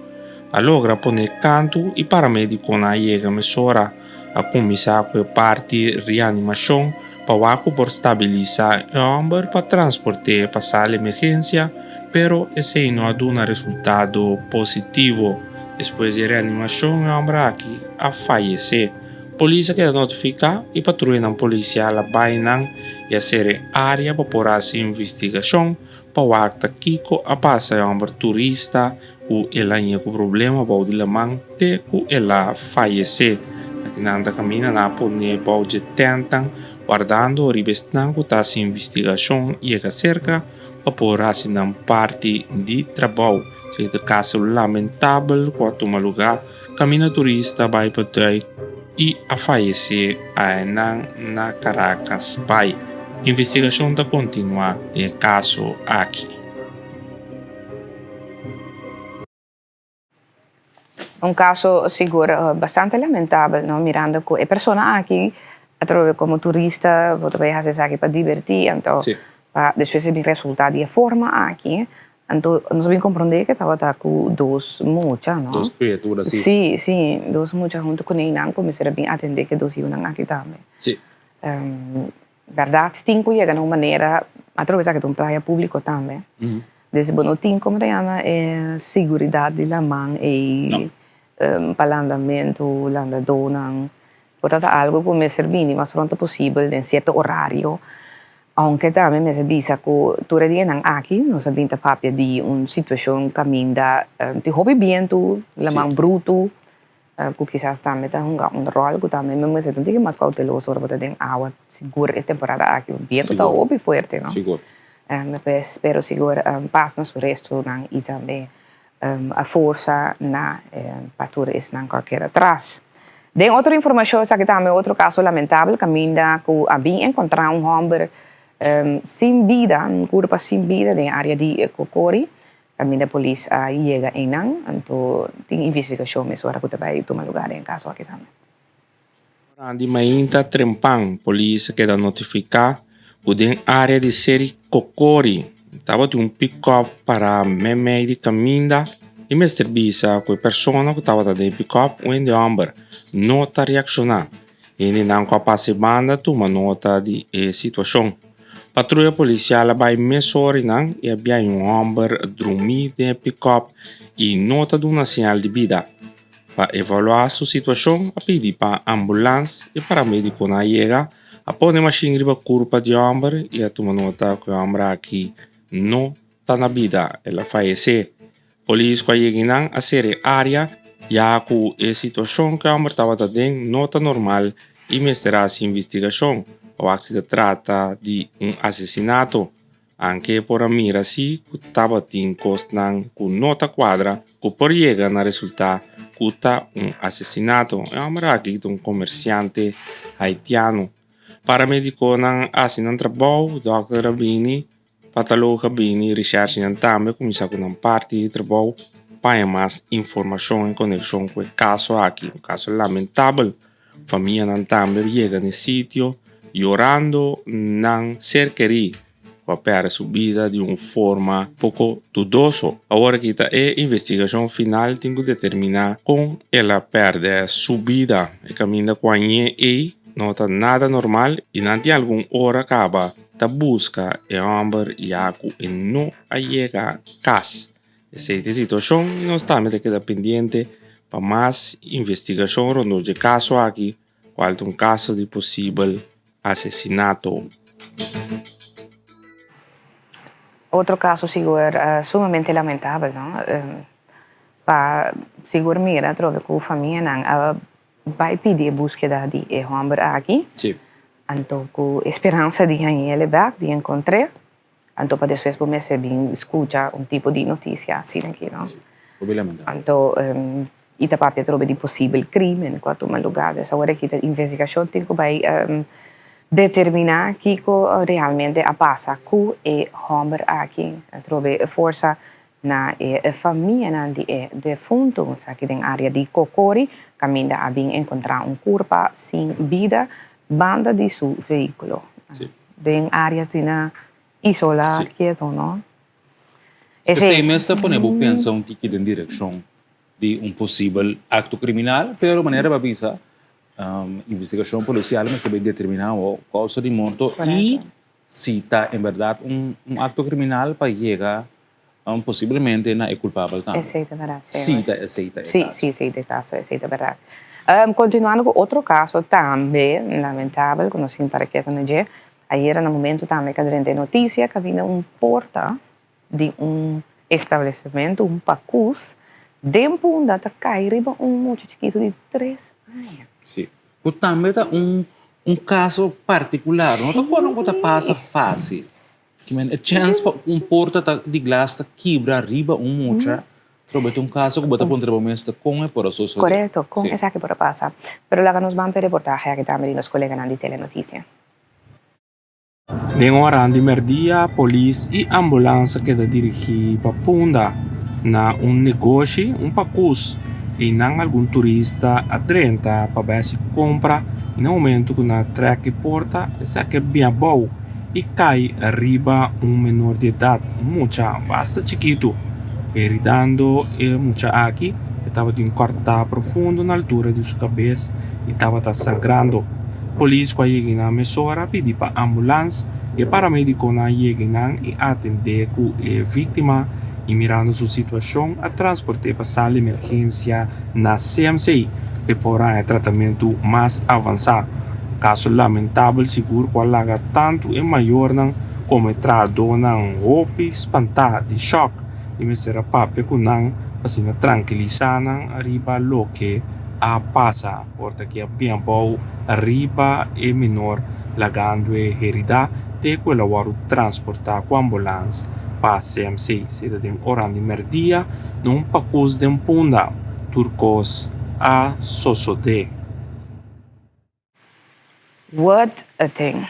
A logra pone kantu i paramedikonan a yega mesora. A kuminsá ku e parti reanimashon pa wak ku por stabilisá e hòmber pa transport'é pa sala emergensia, pero esei no a duna resultado positivo. Despues di e reanimashon e hòmber aki a fayesé. Polis a keda notifiká i patruyanan polisial a bai nan i a sera e área pa por hasi investigashon pa wak ta kiko a pasa e hòmber turista ku el a ña ku problema bou di laman te ku el a fayesé. Akinan ta kaminda nan a pone bou dje tèntnan wardando riba esnan ku ta hasi investigashon yega serka pa por hasi nan parti di trabou. Esaki ta kaso lamentabel ku a tuma lugá kaminda turista bai pa duik i a fayesé aenan na Caracas Bay. Investigashon ta kontinuá den e kaso aki. Un caso sigur bastante lamentabel, no? Mirando cu e persona aki a trobe como turista, bo ta bay haci esaki pa diverti, anto pa despues e bin resulta di e forma aki, anto nos a bin comprende cu tabata cu dos mucha, no? Dos criatura, si. Si, si, dos mucha hunto cu neinan cu mester a bin atende cu e dos yiunan aki tambe. Bèrdat tin ku yega na un manera, atrobe esaki ta un playa públiko tambe, dus bo no tin komo ta yama e siguridat di laman ei pa landamentu, landadónan, por ta ta algu ku mester bini mas pronto posibel den sierto orario, ounke tambe mester bisa ku tur e dianan aki nos a bin ta papia di un situashon kaminda tin hopi bientu, laman brutu. Ku kisas tambe ta hunga un ròl ku tambe mi mester ta un tiki mas kouteloso ora bo ta den awa, sigur e temporada aki bientu ta hopi fuerte no. Sigur. Pues pero sigur pas na su restonan i tambe a forsa na pa tur esnan ku a keda tras. Den otro informashon esaki tambe otro kaso lamentabel kaminda ku a bin enkontrá un hòmber sin bida, un kurpa sin bida den área di Cocori. Kaminda polis a yega einan, anto tin investigashon mesora ku ta bai tuma lugá den e kaso aki tambe. Ora di mainta trempan polis a keda notifiká ku den área di Seri Kokori tabatin un pikòp pará meimei di kaminda i mester bisa ku e persona ku tabata den e pikòp, un hende hòmber, no ta reakshoná. Hendenan ku a pasa e banda tuma nota di e situashon. Patruya polisial a bai mesora einan i a bia un hòmber drumí den e pikòp i no ta duna señal di bida. Pa evaluá su situashon a pidi pa ambulans i paramedikonan a yega, a pone mashin riba kurpa di hòmber i a tuma nota ku e hòmber aki no ta na bida, el a fayesé. Polis ku a yega einan a sera e área ya ku e situashon ku e hòmber tabata aden no ta normal i mester hasi investigashon pa wak si ta trata di un asesinato. Anke por a mira si ku tabatin kosnan ku no ta kuadra ku por yega na resultá ku ta un asesinato. E hòmber aki ta un komersiante haitiano. Paramedikonan a hasi nan trabou, dòkter a bini, pataloog a bini, reshèrshinan tambe a kuminsá ku nan parti di trabou pa haña mas informashon en konekshon ku e kaso aki, un kaso lamentabel. Famianan tambe yega n'e sitio yorando nan ser kerí ku a pèrdè su bida di un forma poko dudoso. Awor aki ta e investigashon final tin ku determiná kon el a pèrdè su bida. E kaminda ku a ñe ei no ta nada normal i nan tin algun ora kaba ta buska e hòmber ya ku e no a yega kas. Esei ta e situashon i nos tambe ta keda pendiente pa mas investigashon rondó dje kaso aki, kual ta un kaso di posibel asesinato. Otro kaso sigur sumamente lamentabel no, pa sigur mira atrobe ku famianan a bai pidi e buskeda di e hòmber aki, anto ku e speransa di hañ'el bèk, di enkontr'é. Anto pa despues bo mester bin scucha un tipo di noticia asina aki, no? Sí, hopi lamentable. Anto i ta papia atrobe di posibel crimen cu a tuma lugar. Dus awor aki ta investigacion tin cu bay determina kico realmente a pasa cu e homber aki. Atrobe e forsa na e famianan di e defunto. Esaki den area di Cocori, caminda a bin encontra un curpa sin bida banda di su vehiculo. Sí. Den area asina isola, Sí. kieto, no? Esei mes ta pone bo pensa un tiki den direccion di un posibel acto criminal, pero manera bo a bisa, investigacion policial mester bay determina awor causa di morto y si ta en berdad un acto criminal pa yega Posiblemente na e kulpabel tambe. Esei ta bèrdat, señor. Si ta esei ta e kaso. Si, si esei ta e kaso, esei ta bèrdat. Kontinuando ku otro kaso tambe lamentabel ku nos tin para ketu na dje, ayera na momentu tambe ka drenta e notisia ku a bini un porta di un establesimentu, un pakus, den Punda ta kai riba un mucha chikitu di tres aña. Si, ku tambe ta un kaso partikular, no ta kono ku ta pasa fásil. E chèns pa un porta ta di glas ta kibra riba un mucha, pero ta un kaso ku bo ta puntra bo mes ta kon e por a sosodé. Korekto, kon esaki por a pasa. Pero laga nos ban pa e reportahe aki tambe di nos koleganan di Telenotisia. Den oranan di merdia polis i ambulans a keda dirigí pa Punda na un negoshi, un pakus. Einan algun turista a drenta pa bai hasi kompra i na momentu ku nan a trèk e porta esaki a bin abou. i kai riba un menor di edat, un mucha basta chikitu. Heridando e mucha aki, e tabatin un kòrtá profundo na altura di su kabes i tabata sangrando. Polis ku a yega einan mesora a pidi pa ambulans i e paramedikonan a yega einan i atendé ku e víktima i mirando su situashon a transport'é pa sala emergensia na CMC p'e por haña tratamentu mas avansá. Kaso lamentabel sigur ku a laga tantu e mayornan komo e trahadónan hopi spantá di shòk i mester a papia ku nan pa asina trankilisá nan riba loke a pasa. Por ta ke a bin abou riba e minor lagando e heridá te ku el a wòrdu transportá ku ambulans pa CMC. Si ta den oran di mèrdia na un pakus den Punda tur kos a sosodé. What a thing.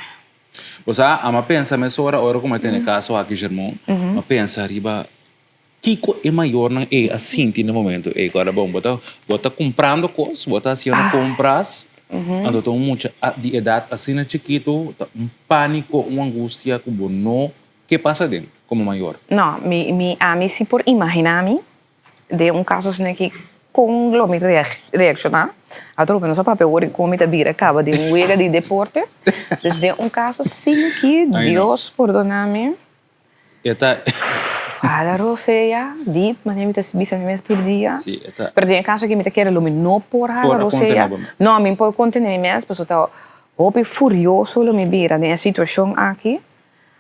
Bo sa, ami a pensa mesora ora ku mi a tene kaso aki, Germon, mi a pensa riba kiko e mayornan ei a sinti na e momento ei. Ku ora bon, bo ta bo ta kumprando kos, bo ta hasiendo kompras, anto ta un mucha di edat asina chikitu, ta un pániko, un angustia ku bo no ke pasa aden komo mayor. No, mi mi ami si por imaginá mi Den un kaso asina aki kon lo mi reakshoná? Atrobe no sa papia wor di kon mi ta bira kaba den un wega di deporte. Dus den un kaso asina aki, Dios pordona mi. E ta. Hala rosea, diep, manera mi ta bisa mi mes tur dia. Sí, e ta. Pero den e kaso aki mi ta kere lo mi no por hala Por a rosea. kontené bo mes. No, mi por kontené mi mes, pasobra ta hopi furioso lo mi bira den e situashon aki.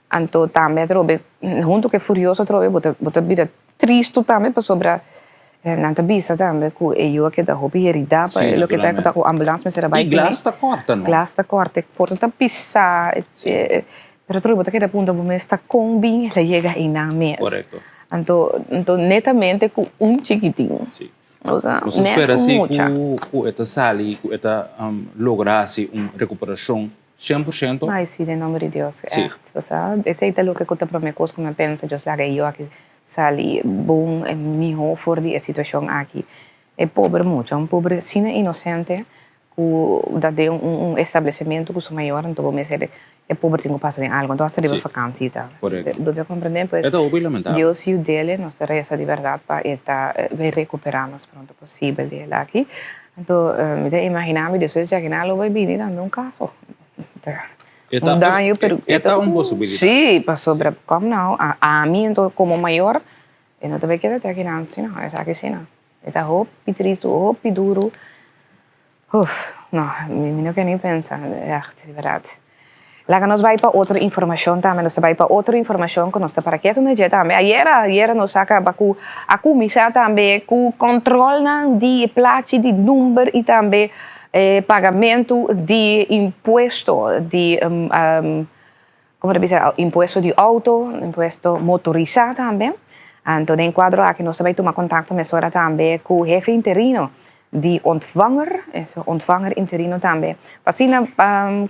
Anto tambe atrobe, huntu ku e furioso atrobe bo ta bo ta bira tristu tambe pasobra nan ta bisa tambe ku e yu a keda hopi heridá pa Sí, loke ta naturalmente. ku ambulans mester a bai I kuné. glas ta kòrta, no? Glas ta kòrta, e porta ta pisá. Pero atrobe bo ta keda puntra bo mes ta kon bin el a yega einan mes. Korekto. Anto anto netamente ku un chikitin. Sí. Osea, Nos ta net spera un si mucha. ku ku e ta sali, ku e ta logra hasi un rekuperashon 100%. Ai sí, den nomber di Dios, Sí. ègt. Osea, esei ta loke ku ta promé kos ku mi a pensa, Dios laga e yu aki sali bon i mihó for di e situashon aki. E pober mucha, un pober asina inosente ku ta den un establesimentu ku su mayor, anto bo mester e pober tin ku pasa den algu, anto hasta riba vakansi i tal. Bo ta komprendé? Pues E ta hopi lamentabel. Dios yud'el, nos ta resa di bèrdat pa e ta bay rekuperá mas pronto posibel di el aki. Anto mi ta imaginá mi despues djaki nan lo bay bini tambe un kaso. Un daño pero E ta un posibilidat. Sí, pasobra kòm nou ami anto komo mayor e no ta bay keda djaki nan si no, esaki si no. E ta hopi tristu, hopi duru. Uf, no, mi no ke ni pensa, ègt, di bèrdat. Laga nos bai pa otro informashon tambe, nos ta bai pa otro informashon ku nos ta para ketu na dje tambe. Ayera, ayera nos a kaba ku a kuminsá tambe ku kòntròlnan di e plachi di number i tambe e pagamentu di impuesto di Como ta bisa impuesto di auto, impuesto motorisa tambe. Anto den cuadro aki nos ta bay tuma contacto mesora tambe cu hefe interino di Ontvanger, Ontvanger interino tambe, pa asina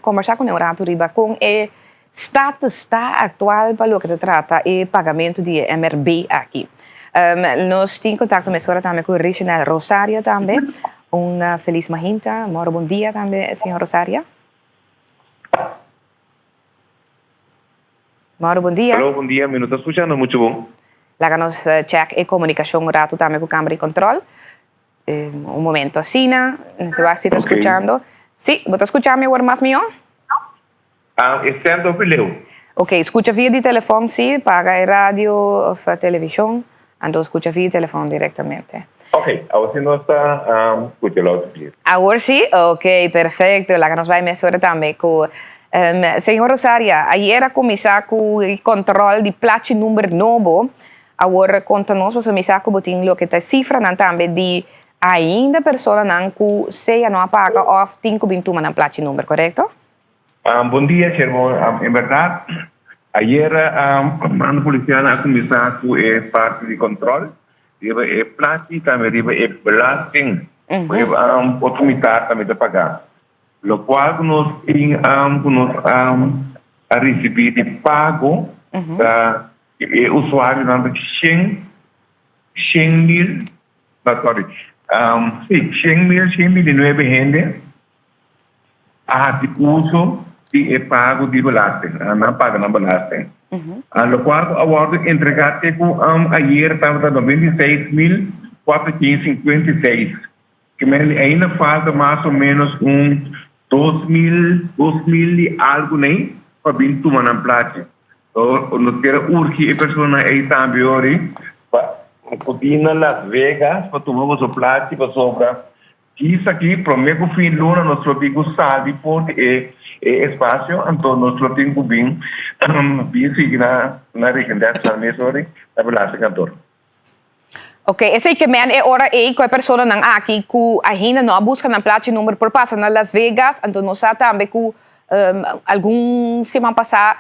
combersa cune un rato riba con e status ta actual pa loke ta trata e pagamento di e MRB aki. Nos tin contacto mesora tambe cu Richenel Rosaria tambe. Un feliz mahinta, moro bon dia tambe señor Rosaria. Mauro, bon dia. Hallo, bon dia. Mi no ta skuchando muchu bon. Laga nos check e komunikashon un ratu tambe ku Kamber di Kontrol. Un momento asina. Nos wak si ta skuchando. Si, bo ta skucha mi awor mas mihó? Ah, e stem ta hopi leu. Ok, skucha via di telefòn si, paga e radio òf televishon, anto skucha via di telefòn direktamente. Ok, awor si nos ta skucha loud and clear. Awor si? Ok, perfecto. Laga nos bai mesora tambe ku Señor Rosaria. Ayer a kuminsá ku e kòntròl di plachi number nobo. Awor konta nos pasobra mi sa ku bo tin loke ta e sifranan tambe di ainda personanan ku sea no a paga òf tin ku bin tuma nan plachi number, korekto? Bon dia Shermon, en berdad ayer Comando Policial a cuminsa cu e parti di control riba e plachi y tambe riba e belasting cu e otro mitad tambe ta paga. Locual cu nos tin cu nos a ricibi di pago ta e usuarionan ta 100 100 mil, sorry, si 100 mil 129 hende. a hasi uso di e pago di belasting, nan a paga nan belasting. Lokual ku a wòrdu entregá te ku ayer tabata 96.456. Ke men di ainda falta mas o ménos un 2.000, 2.000 i algu nei pa bin tuma nan plachi. So nos kier a urgi e personanan ei tambe ori pa bin na Las Vegas pa tuma boso plachi pasobra Kis aki, promé ku fin luna nos lo tin ku sali for di e e espasio, anto nos lo tin ku bin bin sigui na na Regenderstraat mes ori na belastingkantoor. Ok, esei ke men e ora ei ku e personanan aki ku ainda no a buska nan plachi number por pasa na Las Vegas, anto nos sa tambe ku algun siman pasá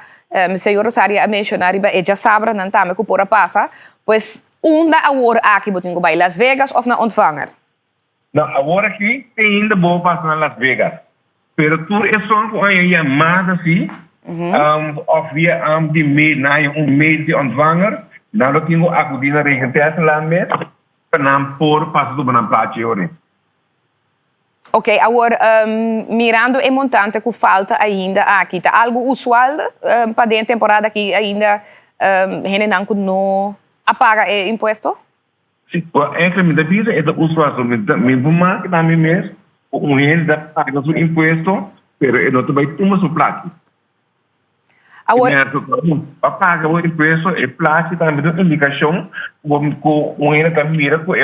señor Rosaria a menshoná riba e djasabranan tambe ku por a pasa, pues unda awor aki bo tin ku bai, Las Vegas òf na Ontvanger? No, awor aki te ainda bo pasa na Las Vegas. Pero tur esun ku haña yamada si, of via di mail, nan haña un mail di ontvanger, nan lo tin ku akudí na Regentesselaan mes pa nan por pasa tuma nan plachi ori. Ok, awor mirando e montante ku falta ainda aki, ta algu usual pa den temporada aki ainda hendenan ku no a paga e impuesto? Si, enkele mi ta bisa e ta usual so mi ta mi por maki na mi mes ku un hende ta paga su impuesto pero e no ta bai tuma su plaki. Awor. Pa paga bo impuesto e plachi tambe ta un indikashon ku un hende ta mira ku e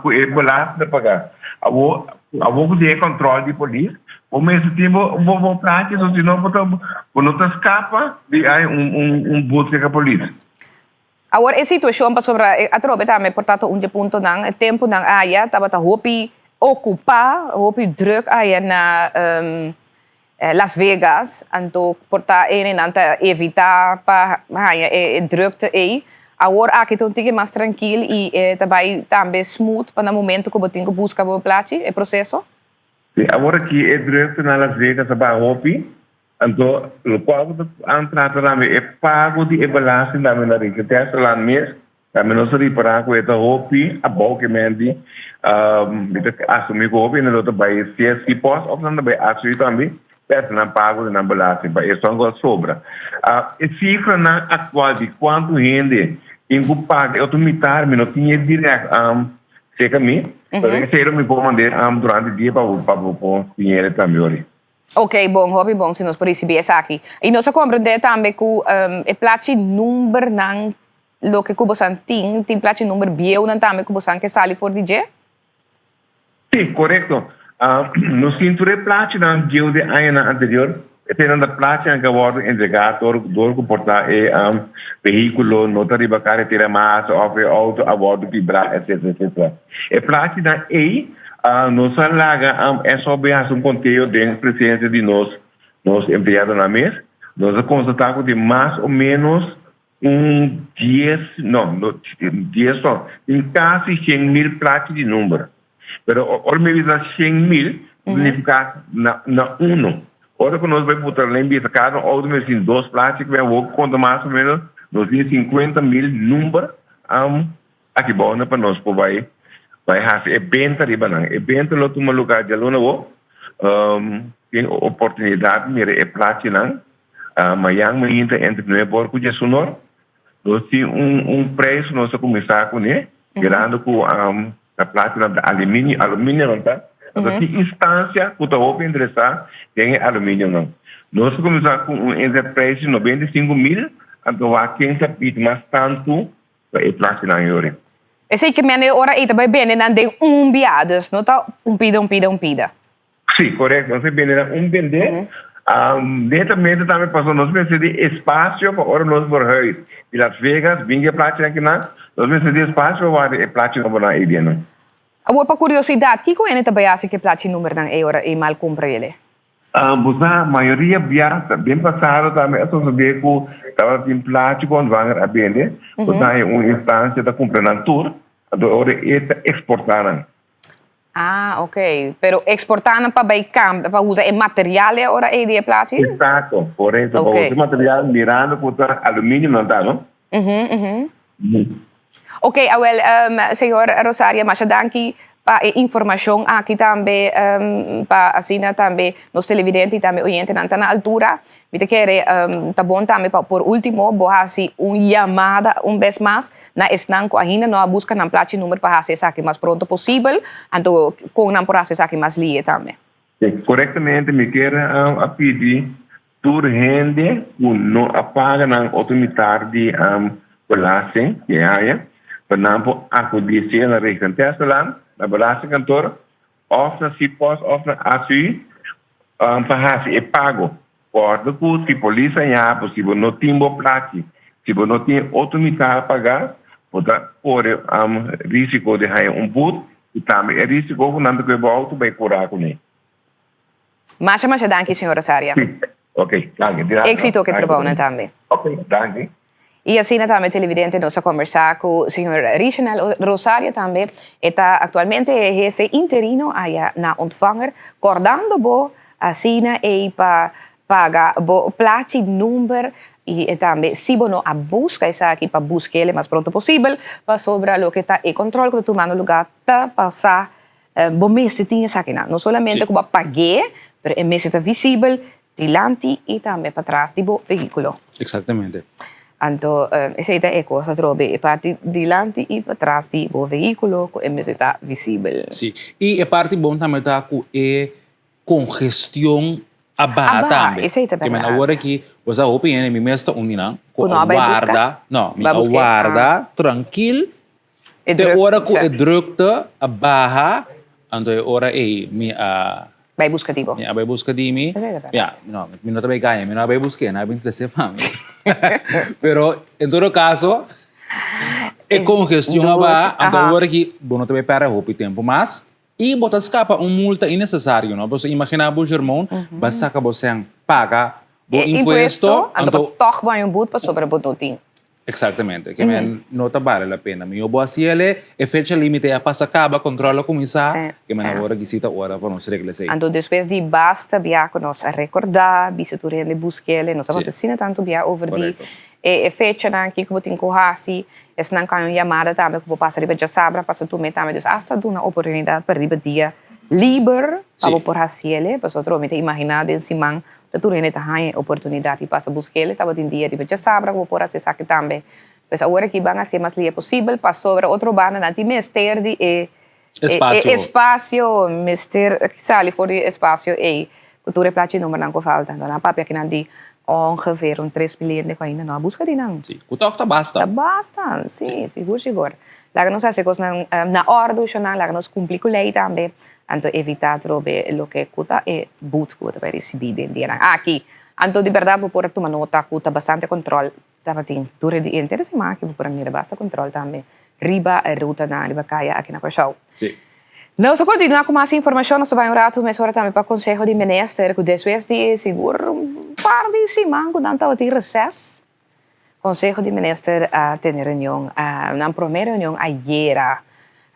ku e belasting ta paga. Awor awor ku tin e kòntròl di polis bo mester tin bo bo plachi so si no bo ta bo no ta skapa di hay un un but serka polis. Awor e situashon pasobra atrobe tambe por ta ta un dje puntonan e tempunan aya tabata hopi okupá hopi drùk aya na Las Vegas, anto por ta ene nan ta evita pa haña e drukte ei. Awor aki ta un tiki mas trankil i e ta bai tambe smooth pa na momento ku bo tin ku buska bo plachi, e proseso. Si, awor aki e drukte na Las Vegas a baha hopi, anto lokual ku ta an trata tambe e pago di e belasting tambe na Richard Teslaland mes Tambe nos a ripará ku e ta hopi abou ke men di mi ta asumí ku hopi hende lo ta bai CSC pòst òf nan ta bai ACU tambe pa hasi nan pago di nan belasting pa esun ku a sobra. E sifranan aktual di kuantu hende tin ku paga e otro mitar mi no tin e dirèkt serka mi, pero esei lo mi por mand'é durante dia pa bo por tin e tambe ori. Ok, bon, hopi bon si nos por ricibi esaki. Y nos a comprende tambe cu e plachi numbernan loke cu bosan tin, tin plachi number bieunan tambe cu bosan ke sali for di dje? Si, corecto. Nos tin tur e plachinan bieu di añanan anterior. Eseinan ta plachinan cu a wordo entrega dor dor cu por ta e vehiculo no ta riba caretera mas of e auto a wordo kibra, etcetera, etcetera. E plachinan ey Nos a laga SOB hasi un konteo den presensia di nos nos empleadonan mes. Nos a konstatá ku tin mas o ménos un dies, no, no dies no, tin kasi 100,000 plachi di number. Pero ora mi bisa 100,000, signifiká na na uno. Ora ku nos bai buta len bisa kada un outo mester tin dos plachi, ku mi awor konta mas o ménos nos tin 50,000 number Aki bou na pa nos por bai bai hasi e benta riba nan. E benta lo tuma lugar djaluna awo. Tin oportunidad mira e plachinan. Mayan mainta entre nuebe or ku diesun or. Nos tin un un prijs ku nos a kuminsá kuné, mirando ku ta plachinan ta aluminio, aluminio nan ta. Anto tin instansia ku ta hopi interesá den e aluminionan. Nos a kuminsá ku un entre prijs di 95,000, anto wak ken ta pidi mas tantu Pa e plachinan yori. Esei ke mende e ora ei ta bai bende nan den un bia, dus no ta un pida, un pida, un pida. Sí, korekto. Nos ta bende nan un bende. Netamente tambe pasobra nos mester di espasio pa ora nos verhuis di Las Vegas bin ku e plachinan kinan, nos mester di espasio pa warda e plachi nobonan ei den nan. Awor pa kuriosidat, kiko hende ta bai hasi ku e plachi numbernan ei ora ei mal kumpra el'e? Bo sa, mayoria bia den pasado tambe a sosodé ku tabatin plachi ku ontvanger a bende, ku ta haña un instansia ta kumpra nan tur, anto ora e ta eksportá nan. Ah, ok. Pero eksportá nan pa bai kambia, pa usa e material e ora ei di e plachi? Eksakto, korekto. Pa usa e material mirando ku ta aluminio nan ta, no? Ok, awel, señor Rosaria, masha danki pa e informacion aki tambe, pa asina tambe nos televidente y tambe oyentenan ta na altura. Mi ta kere ta bon tambe pa por ultimo bo haci un yamada un bes mas na esnan cu ainda no a busca nan plachi number pa haci esaki mas pronto posibel, anto con nan por haci esaki mas lihe tambe. Corectamente, mi kier a pidi Tur hende ku no a paga nan otro mitar di belasting di e aña, pa nan por akudí sea na Regentesaland, na belastingkantoor, òf na Cpost òf na ACU pa hasi e pago. Kòrda ku si polis a yaha bo, si bo no tin bo plachi, si bo no tin e otro mitar pagá, bo ta kore risiko di haña un but i tambe e risiko ku nan ta kohe bo outo bai kurá kuné. Masha masha danki señor Rosaria. Sí, ok, danki. Di nada. Éxito ku e trabounan tambe. Ok, danki. I asina tambe televidente nos a kombersá ku señor Richenel Rosaria tambe. E ta aktualmente e hefe interino aya na Ontvanger. Kordando bo asina ei pa paga bo plachi number i tambe si bo no a buska esaki pa busk'el e mas pronto posibel pasobra loke ta e kontrol ku ta tumando lugá ta pasa Bo mester tin esakinan, no solamente ku bo a pag'é, pero e mester ta visibel dilanti i tambe patras di bo vehíkulo. Eksaktamente. Anto esei ta e kos atrobe, e parti dilanti i patras di bo vehíkulo ku e mester ta visibel. Sí, i e parti bon tambe ta ku e kongestion a baha tambe. Esei ta bèrdat. Awor aki Bo sa hopi hende, mi mes ta un di nan, ku Ku no a a bai buska? warda, no, mi Ba a busk'é? warda Ah. trankil E te druk, ora ku sa. e drukte a baha, anto e ora ei mi a Bai buska di bo. Mi a bai buska di mi. Esei ta bèrdat. Ya, no, mi no ta bai gaña, mi no a bai busk'é, nan a bin trese pa mi. Pero en todo kaso, e kongestion a baha, anto awor aki bo no ta bai pèrdè hopi tempu mas i bo ta skapa un multa innesesario, no? Pasobra imagina bo, Germon, bo a saka bo sèn paga bo impuesto, Anto bo tòg bo haña un but pasobra bo no tin. Exactamente. Ke men no ta bale la pena. Mihó bo hasi el e fecha limite a pasa caba, control a cuminsa, ke men awor aki si ta ora pa nos regla esey. Anto despues di basta bia cu nos a recorda, bisa tur hende busquele, nos a papia asina tanto bia over di e fechanan, kico bo tin cu haci, esnan cu hay un yamada tambe cu bo pasa riba djasabra, pasa tur mes tambe, dus hasta duna oportunidad pa riba dia liber pa bo por haciele, pasobra mi ta imagina den siman Ta tur hende ta haña e oportunidat di pasa busk'el. Tabatin dia riba djasabra ku bo por hasi esaki tambe. Pues awor aki ban hasié mas lia posibel pasobra otro banda nan tin mester di e Espasio. e espasio, mester sali for di e espasio ei ku tur e plachi numbernan ku falta. Anto nan a papia kinan di ongeveer un 3000 hende ku ainda no a buska di nan. Si, ku tòg ta basta. Ta basta, si, sigur sigur. Laga nos hasi kosnan na òrdu, shonnan, laga nos kumpli ku lei tambe. Anto evitá atrobe loke ku ta e but ku bo ta bai risibí den dianan aki. Anto di bèrdat bo por a tuma nota ku ta bastante kòntròl tabatin tur e di henter e siman aki bo por a mira basta kòntròl tambe riba e rutanan riba kaya aki na Kòrsou. Sí. Nos a kontinuá ku mas informashon, nos ta bai un ratu mesora tambe pa konseho di minister ku despues di sigur un par di siman ku nan tabatin reses, Conseho di Minister a tene reunion, nan prome reunion ayera.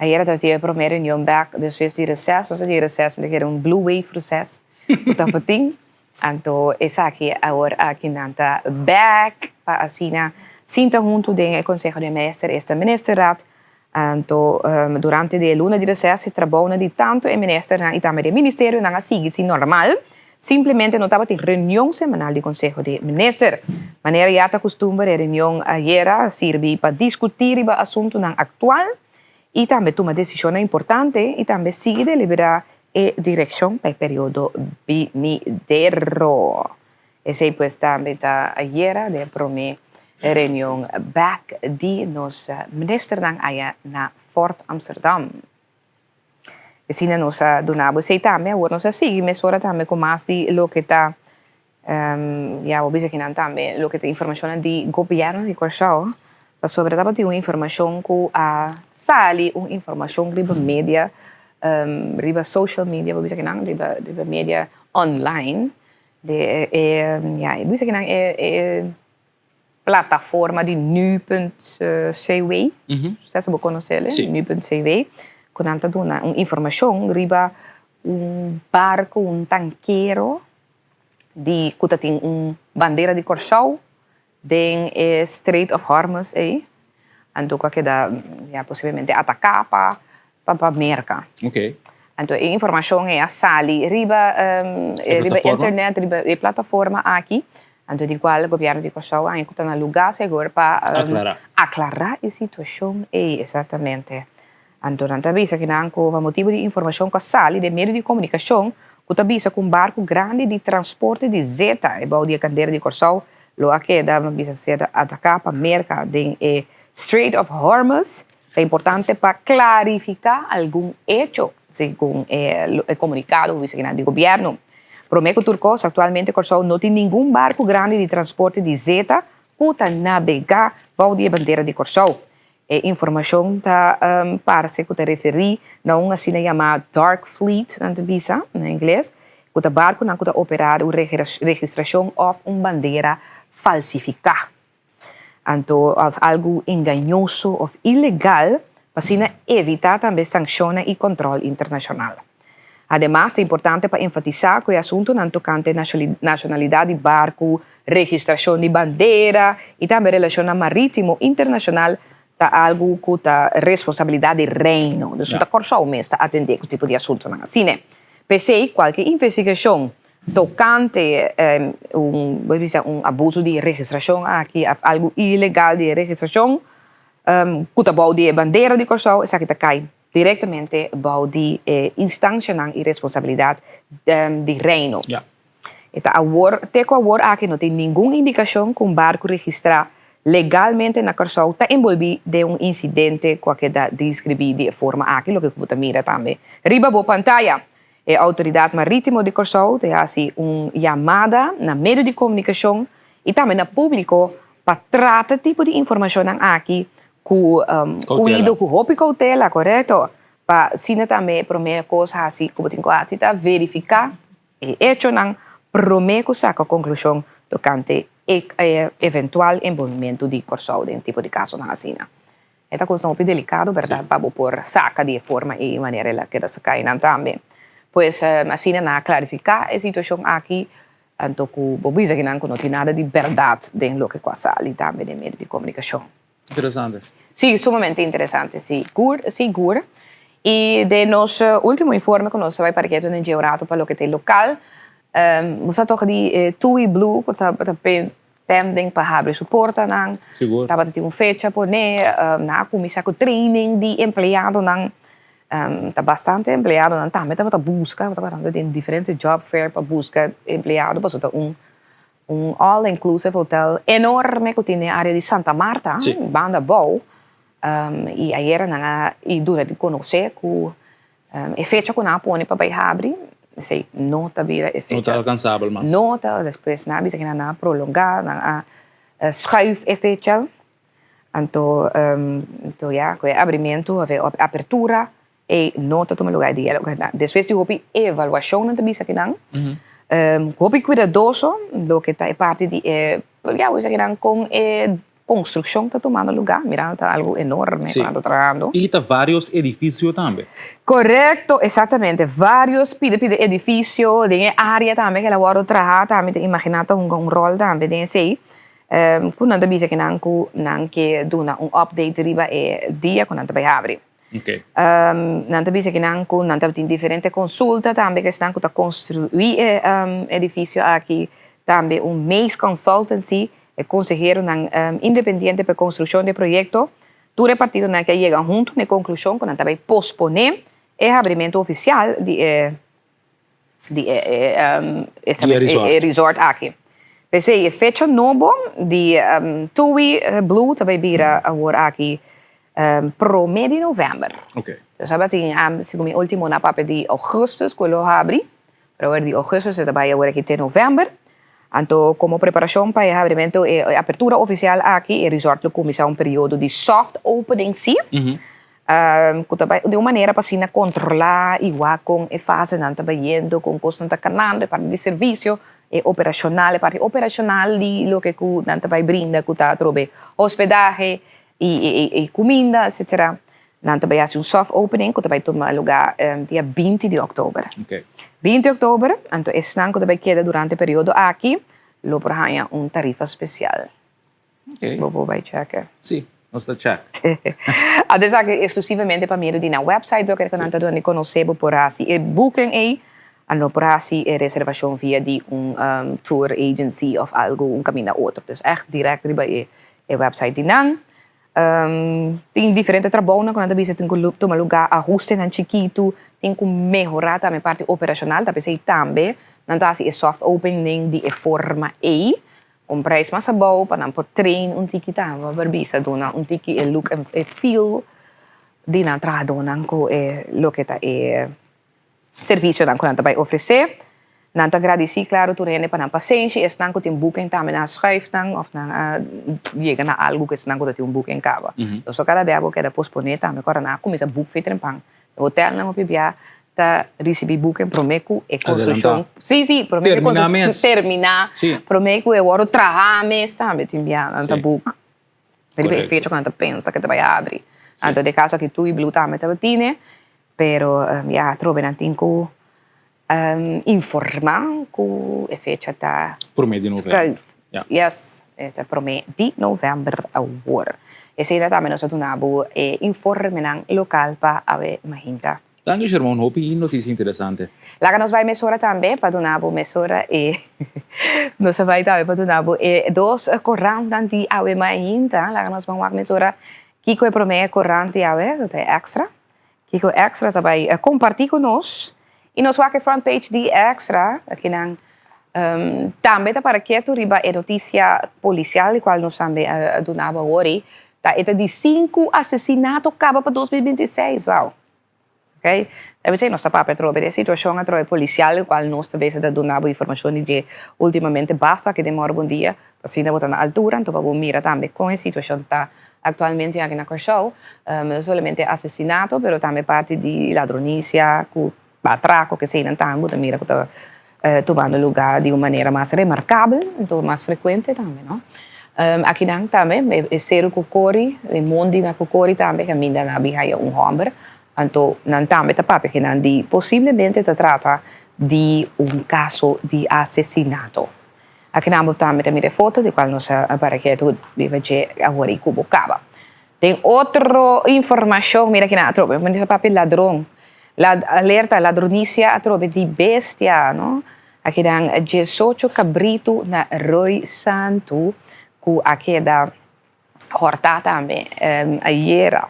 Ayera tabatin e prome reunion bek despues di reces, nos a di reces mi ta kere un blue wave reces ku tabatin. Anto esaki awor aki nan ta bek pa asina sinta huntu den e Conseho di Minister, esta Ministerraad. Anto durante di e luna di reces e trabounan di tanto e ministernan y tambe di e ministerionan a sigui si normal. Simplemente no tabatin reunion semanal di Conseho di Minister. Manera ya ta custumber e reunion ayera a sirbi pa discuti riba asuntonan actual y tambe tuma decisionnan importante y tambe sigui delibera e direccion pa e periodo binidero. Esey pues tambe ta ayera den e prome reunion bek di nos ministernan aya na Fort Amsterdam. Asina nos a duna bo esey tambe. Awor nos a sigui mesora tambe cu mas di loke ta, ya bo bisa kinan tambe, loke ta informacionnan di gobierno di Corsou, pasobra tabatin un informacion cu a sali, un informacion riba media, riba social media, bo bisa kinan, riba riba media online, di e, ya, bo bisa kinan e plataforma di nu.cw, sa si bo konosele, nu.cw, ku nan ta duna un informashon riba un barko, un tankero di ku ta tin un bandera di Kòrsou den e Strait of Hormuz ei, anto ku a keda ya posiblemente ataká pa pa Merka. Anto e informashon ei a sali riba riba internet, riba e plataforma aki, anto di kual gobièrnu di Kòrsou a ku ta na lugá segur pa aklará e situashon ei esakamente. Anto nan ta bisa kinan ku pa motibu di informashon ku a sali den medio di komunikashon ku ta bisa ku un barku grandi di transporte di zeta e bou di e kandera di Kòrsou lo a keda bisa ser ataká pa Merka den e Strait of Hormuz. Ta importante pa klarifiká algun echo, segun e komunikado ku bisa kinan di gobièrnu. Promé ku tur kos, aktualmente Kòrsou no tin ningun barku grandi di transporte di zeta ku ta nabegá bou di e bandera di Kòrsou. E informashon ta parse ku ta referí na un asina yamá dark fleet, nan ta bisa na ingles, ku ta barkunan ku ta operá un registrashon òf un bandera falsifiká. Anto òf algu engañoso òf ilegal pa asina evitá tambe sankshonnan i kòntròl internashonal. Ademas ta importante pa enfatisá ku e asuntunan tokante nashonalidat di barku, registrashon di bandera i tambe relashonnan marítimo internashonal ta algu ku ta responsabilidat di Reino. Dus no ta Kòrsou mes ta atendé ku tipo di asuntunan asina. P'esei kualke investigashon tokante un bo bisa un abuso di registrashon aki òf algu ilegal di e registrashon ku ta bou di e bandera di Kòrsou esaki ta kai direktamente bou di e instanshanan i responsabilidat di Reino. E ta awor, te ku awor aki no tin ningun indikashon ku un barku registrá legalmente na Kòrsou ta enbolbí den un insidente ku a keda deskribí di e forma aki, loke ku bo ta mira tambe riba bo pantaya. E Outoridat Marítimo di Kòrsou ta hasi un yamada na medio di komunikashon i tambe na públiko pa trata tipo di informashonnan aki ku kuido, ku hopi koutela, korekto, pa asina tambe e promé kos hasi ku bo tin ku hasi ta verifiká e echonan promé ku saka konklushon tokante e eventual enbolbimentu di Kòrsou den tipo di kasonan asina. E ta kosnan hopi delikado bèrdat pa bo por saka di e forma ei manera el a keda saka einan tambe. Pues asina nan a klarifiká e situashon aki anto ku bo bisa kinan ku no tin nada di bèrdat den loke ku a sali tambe den medio di komunikashon. Interesante. Sí, sumamente interesante, sigur, sigur. I den nos último informe ku nos ta bai para ketu den dje un ratu pa loke ta e lokal, nos a toka di e Tui Blue ku ta pending pa habri su portanan. Sigur. Tabata tin un fecha pone, nan a kuminsá ku training di empleadonan. Ta bastante empleadonan tambe tabata buska, tabata parando den diferente job fair pa buska empleado pasobra ta un un all inclusive hotel enorme ku tin den área di Santa Marta, banda abou. I ayera nan a i duna di konosé ku E fecha ku nan a pone pa bai habri, esei no ta bira e fecha. No ta alkansabel mas. No ta, despues nan a bisa ku nan a prolongá, nan a schuif e fecha. Anto, anto ya, ku e abrimentu of e apertura ei no ta tuma lugá e dia. Despues di hopi evaluashon nan ta bisa ku nan, hopi kuidadoso loke ta e parti di e, ya, bo bisa ku nan kon e Construccion ta tumando lugar, mirando ta algo enorme cu nan ta trahando. Y ta varios edificio tambe. Correcto, exactamente. Varios pida pida edificio den e area tambe cu el a wordo traha tambe ta imagina ta hunga un rol tambe den esey. Cu nan ta bisa cu nan cu nan ke duna un update riba e dia cu nan ta bay habri. Nan ta bisa cu nan cu nan tabatin diferente consulta tambe cu esnan cu ta construi e edificio aki, tambe un Mace Consultancy. E konseheronan independiente pa e konstrukshon di e proyekto, tur e partidonan ke a yega huntu na e konklushon ku nan ta bai posponé e habrimentu ofisial di e di e e resort aki. P'esei e fecha nobo di Tui Blue ta bai bira awor aki promé di novèmber. Nos tabatin segun mi último na papia di ougùstùs ku e lo habri. Pero awor di ougùstùs e ta bai awor aki te novèmber. Anto komo preparashon pa e habrimentu, e apertura ofisial aki, e resort lo kuminsá un periodo di soft opening sí, ku ta bai di un manera pa asina kontrolá i wak kon e fasenan ta bayendo, kon kosnan ta kanando, e parti di servisio, e operashonal, e parti operashonal di loke ku nan ta bai brinda ku ta atrobe hospedahe i kuminda, etcetera. Nan ta bai hasi un soft opening ku ta bai tuma lugá dia binti di òktober. 20 òktober, anto esnan ku ta bai keda durante e periodo aki lo por haña un tarifa spesial. Bo por bai chèkè. Sí, nos ta chèk. Anto esaki eksklusivamente pa medio di nan wèpsait loke ku nan ta duna di konosé bo por hasi e booking ei, anto por hasi e reservashon via di un tour agency òf algu un kaminda otro. Dus ègt dirèkt riba e wèpsait di nan. Tin diferente trabounan ku nan ta bisa tin ku tuma lugá, ahustenan chikitu, tin ku mehorá tambe parti operashonal, ta p'esei tambe nan ta hasi e soft opening di e forma ei, un prijs mas abou pa nan por train un tiki tambe, por bisa duna un tiki e look en e feel di nan trahadónan ku e loke ta e Servisionan ku nan ta bai ofresé. Nan ta gradisí klaro tur hende pa nan pasenshi. Esnan ku tin booking tambe nan a schuif nan òf nan a yega na algu ku esnan ku ta tin un booking kaba. Pasobra kada bia bo keda posponé tambe ku ora nan a kuminsá book fe trempan. E hotelnan hopi bia ta risibí booking promé ku e konstrukshon. Sí, sí, promé ku e konstrukshon terminá. Promé ku e wòrdu trahá mes tambe tin bia nan ta book. Riba e fecha ku nan ta pensa ku ta bai habri. Anto den kaso aki Tui Blue tambe tabatin e, pero ya atrobe nan tin ku informá ku e fecha ta Promé di novèmber. skuif. Yes, e ta promé di novèmber awor. Esei ta tambe nos a duna bo e informenan lokal pa awe mahinta. Danki Sherman, hopi notisia interesante. Laga nos bai mesora tambe pa duna bo mesora e nos a bai tambe pa duna bo e dos korantnan di awe mainta. Laga nos ban wak mesora kiko e prome korant di awe, ku ta e Extra. Kiko Extra ta bai komparti ku nos. I nos wak e front page di Extra, akinan. Tambe ta para ketu riba e notisia polisial di kual nos tambe a duna bo awor ei, ta e ta di sinku asesinato kaba pa 2026. Wow! Ok, ta bisa nos ta papia atrobe di e situashon atrobe polisial di kual nos ta bisa ta duna bo informashon di dje ultimamente basta aki den Mòrgo Bon Dia, pa asina bo ta na altura anto pa bo mira tambe kon e situashon ta aktualmente aki na Kòrsou. No solamente asesinato pero tambe parti di ladronisia ku Atraco keseinan tambe bo ta mira ku ta tumando lugar di un manera mas remarkabel, anto mas frekuente tambe, no? Akinan tambe e seru ku kori, e mondi na ku kori tambe kaminda nan a bin haya un hòmber, anto nan tambe ta papia kinan di posiblemente ta trata di un kaso di asesinato. Akinan bo tambe ta mira e foto di kual nos a para ketu riba dje awor i ku bo kaba. Den otro informacion, mira kina atrobe, mi ta papia ladron, alerta ladronicia atrobe di bestia, no? A kedan diesocho cabrito na Rooi Santu cu a keda horta tambe ayera.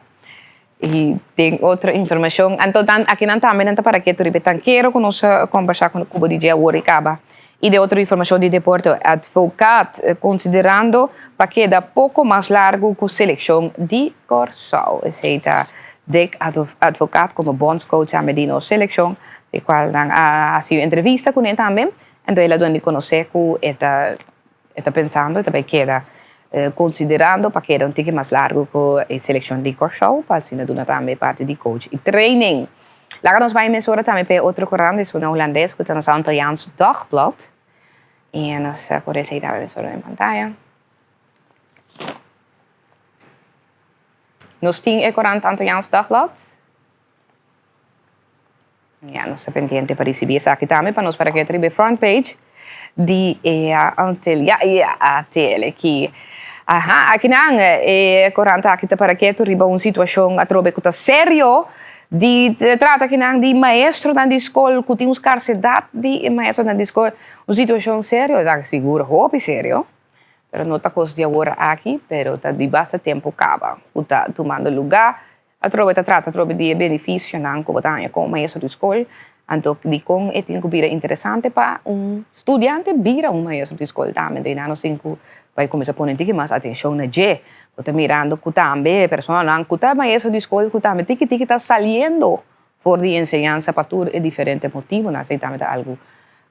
Y den otro informacion, anto dan akinan tambe nan ta para ketu riba e tankero cu nos a combersa cu bo di dje awor y caba. Y den otro informacion di deporte, Advocaat considerando pa keda poco mas largo cu seleccion di Corsou. Esey ta Dick Advocaat como bondscoach tambe di nos seleccion, di cual nan a haci un entrevista cune tambe. Enton el a duna di conoce cu e ta e ta pensando e ta bay keda considerando pa keda un tiki mas largo cu e seleccion di Corsou pa asina duna tambe parti di coach y training. Laga nos bai mesora tambe p'e otro korant, esun na hulandes ku ta nos Antilliaans Dagblad. I nos a kore esei tambe mesora den pantaya. Nos tin e korant Antilliaans Dagblad. Ya, nos ta pendiente pa risibí esaki tambe pa nos para ke riba e front page di e Antillia, ya, ATL aki. Aha, akinan e korant aki ta para ketu riba un situashon atrobe ku ta serio di trata akinan di maestronan di skol ku tin un skarsedat di maestronan di skol, un situashon serio, esaki sigur hopi serio, pero no ta kos di awor aki, pero ta di basta tempu kaba ku ta tumando lugá. Atrobe ta trata atrobe di e benefisionan ku bo ta haña komo maestro di skol, anto dikon e tin ku bira interesante pa un studiante bira un maestro di skol tambe. Anto einan nos tin ku bai kuminsá pone un tiki mas atenshon na dje. Bo ta mirando ku tambe e personanan ku ta maestro di skol ku tambe tiki tiki ta saliendo for di enseñansa pa tur e diferente motibunan. Esei tambe ta algu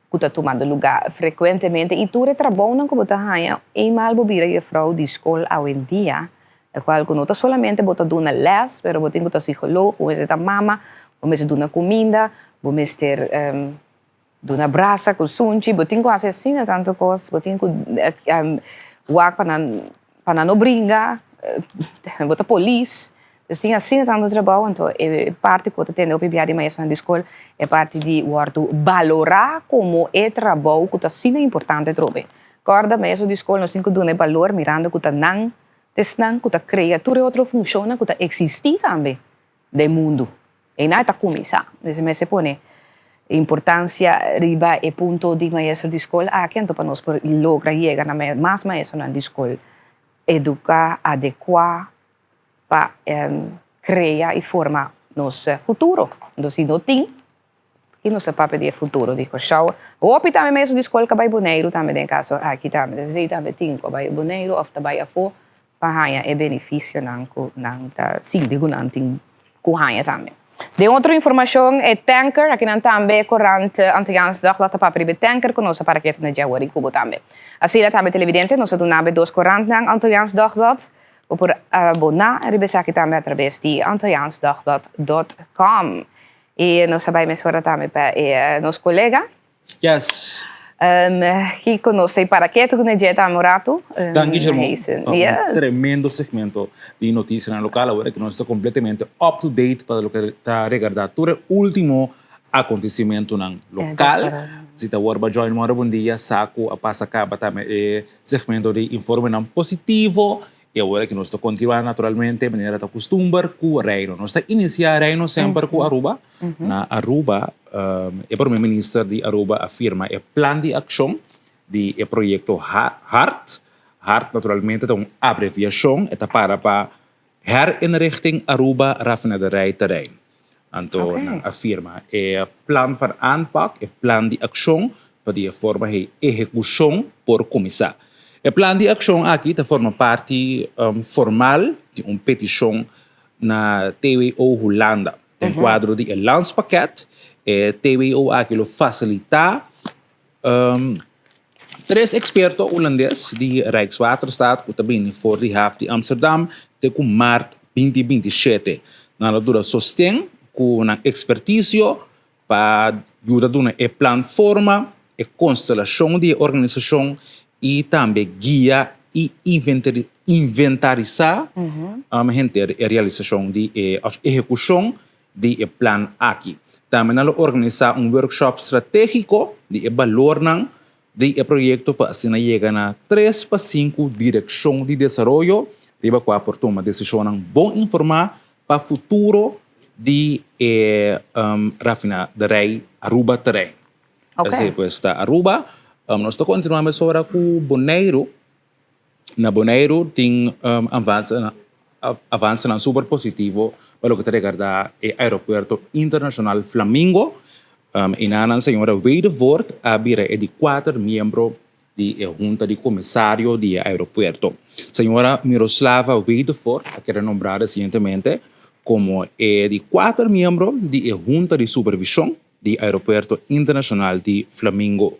ku ta tumando lugá frekuentemente i tur e trabounan ku bo ta haña eenmaal bo bira jefrou di skol awendia, e kual ku no ta solamente bo ta duna lès, pero bo tin ku ta psikoloog, bo mester ta mama, bo mester duna kuminda, bo mester duna brasa ku sunchi, bo tin ku hasi asina tantu kos, bo tin ku wak pa nan pa nan no bringa, bo ta polis. Dus tin asina tantu trabou, anto e parti ku bo ta tende hopi bia di maestronan di skol, e parti di wòrdu balorá komo e trabou ku ta asina importante atrobe. Kòrda maestro di skol nos tin ku duna e balor mirando ku ta nan ta esnan ku ta krea tur e otro funshonnan ku ta eksistí tambe den mundu. Einan e ta kuminsá. Desde mester pone importansia riba e punto di maestro di skol aki anto pa nos por logra yega na mas maestronan di skol eduká adekuá pa crea y forma nos futuro. Entonces si no tin, ki nos ta papia di e futuro di Kòrsou? Hopi tambe mesun di skol ka bai Boneiru tambe den kaso aki tambe. Entonces ei tambe tin ku a bai Boneiru òf ta bai afó pa haña e benefisionan ku nan ta sinti ku nan tin ku haña tambe. Den otro informashon e tanker, akinan tambe korant Antilliaans Dagblad ta papia riba e tanker ku nos a para ketu na djawer i Kubo tambe. Asina tambe televidente nos a duna bo e dos korantnan Antilliaans Dagblad. Bo por aboná riba esaki tambe atrabes di antilliaansdagblad dot com. I nos a bai mesora tambe pa e nos kolega. Yes. Kiko nos ta para ketu ku dje tambe un ratu. Danki Shermon pa un tremendo segmento di notisianan lokal. Awor ku nos ta kompletamente up to date pa loke ta regardá tur e ultimo akontesimentunan lokal. Si ta wòrdu ba join mora bon dia sa ku a pasa kaba tambe e Segmento di informenan positivo y awor aki nos ta continua naturalmente manera ta custumber cu Reino. Nos ta inicia Reino semper cu Aruba. Na Aruba e Prome Minister di Aruba a firma e plan di accion di e proyecto hart. Hart naturalmente ta un abreviacion, e ta para pa Herinrichting Aruba Raffinaderij Terrein. Anto nan a firma e plan van aanpak, e plan di accion. pa di e forma ei ehekushon por kuminsá. E plan di akshon aki ta forma parti formal di un petishon na TWO Hulanda. Den kuadro di e landspakket, e TWO aki lo fasilitá tres eksperto hulandes di Rijkswaterstaat ku ta bini for di haf di Amsterdam te ku mart 2027. Nan lo dura sosten ku nan ekspertisio pa yuda duna e plan forma, e konstelashon di e organisashon i tambe guia i inventarisá henter e realisashon di e òf ehekushon di e plan aki. Tambe nan lo organisá un workshop stratégiko di e balornan di e proyekto pa asina yega na tres pa sinku direkshon di desaroyo riba kua por tuma desishonnan bon informá pa futuro di e rafinaderij Aruba Terrein. Esei pues ta Aruba. Nos ta kontinuá mesora ku Boneiru. Na Boneiru tin avansenan super positivo pa loke ta regardá e aeropuerto internashonal Flamingo. Enanan señora Wedevoort a bira e di kuater miembro di e hunta di komisario di e aeropuerto. Señora Miroslava Wedevoort a keda nombrá resientemente komo e di kuater miembro di e hunta di supervishon di aeropuerto internashonal di Flamingo.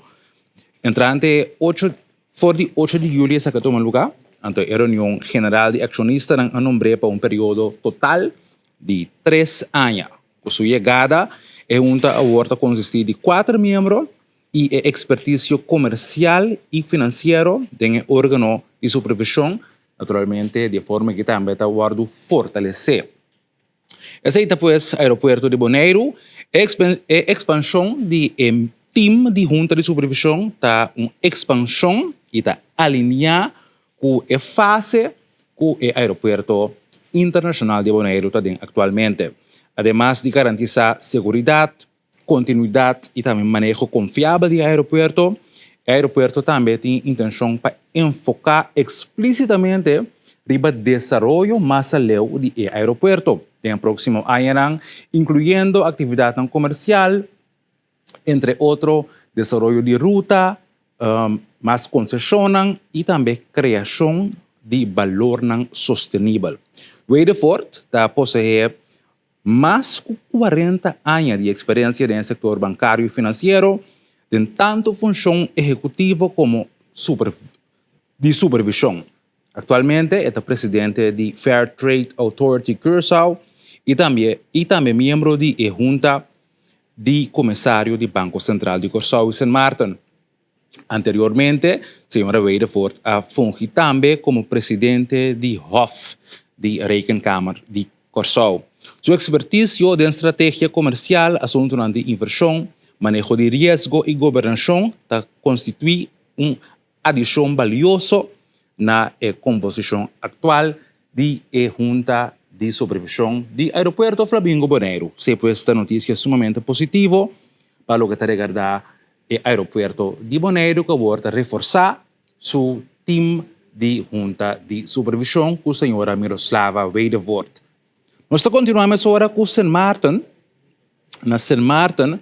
Entrante ocho For di ocho di juli esaki a tuma lugá, anto e reunion general di akshonistanan a nombr'é pa un periodo total di tres aña. Ku su yegada, e hunta awor ta konsistí di kuater miembro i e ekspertisio komersial i finansiero den e órgano di supervishon, naturalmente di e forma aki tambe ta wòrdu fortalesé. Esei ta pues aeropuerto di Boneiru. E ekspanshon di e tim di Hunta di Supervishon ta un ekspanshon i ta aliniá ku e fase ku e aeropuerto internashonal di Boneiru ta den aktualmente. Ademas di garantisá seguridat, kontinuidat i tambe maneho konfiabel di e aeropuerto. E aeropuerto tambe tin intenshon pa enfoká eksplísitamente riba desaroyo mas aleu di e aeropuerto den e próksimo añanan, inkluyendo aktividatnan komersial, entre otro desaroyo di ruta, mas konseshonnan i tambe kreashon di balornan sostenibel. Wedefort ta poseé Mas ku 40 aña di eksperensia den e sektor bankario i finansiero, den tantu funshon ehekutivo komo di supervishon. Aktualmente e ta presidente di Fair Trade Authority Curaçao i tambe i tambe miembro di e hunta di komisario di Banko Sentral di Kòrsou i Sint Maarten. Anteriormente, señora Wedevoort a fungi tambe komo presidente di Hof di Rekenkamer di Kòrsou. Su ekspertisio den strategia komersial, asuntunan di invershon, maneho di riesgo i gobernashon ta konstituí un adishon balioso na e komposishon aktual di e Hunta di Supervishon di Aeropuerto Flamingo Boneiru. Esei pues ta notisia sumamente positivo pa loke ta regardá E aeropuerto di Boneiru ku awor ta reforsá su tim di hunta di supervishon ku señora Miroslava Wedevoort. Nos ta kontinuá mesora ku Sint Maarten. Na Sint Maarten,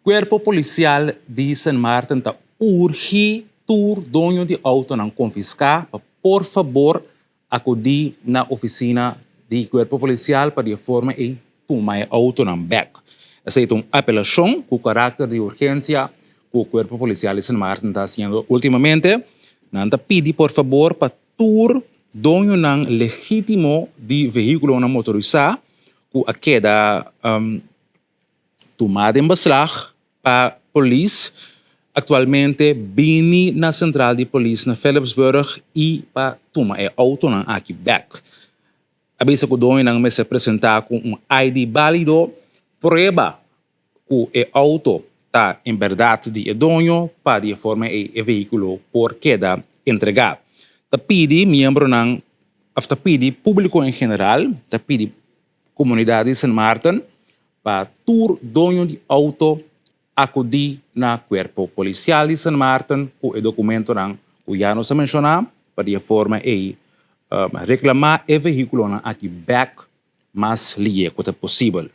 Kuerpo Polisial di Sint Maarten ta urgi tur doño di outonan konfiská pa por fabor Akudí na ofisina di Kuerpo Polisial pa di e forma ei tuma e outonan bèk. Esei ta un apelashon ku karakter di urgensia ku Kuerpo Polisial di Sint Maarten ta hasiendo últimamente. Nan ta pidi por fabor pa tur doñonan legítimo di vehíkulonan motorisá ku a keda Tuma den beslag pa polis aktualmente bini na sentral di polis na Philipsburg i pa tuma e outonan aki bek. A bisa ku doñonan mester presentá ku un ID bálido, prueba ku e outo ta en bèrdat di e doño pa di e forma ei e vehíkulo por keda entregá. Ta pidi miembronan òf ta pidi públiko en general ta pidi Komunidat di Sint Maarten pa tur doño di outo akudí na Kuerpo Polisial di Sint Maarten ku e dokumentonan ku ya nos a menshoná pa di e forma ei reklamá e vehíkulonan aki bèk mas lié ku ta posibel.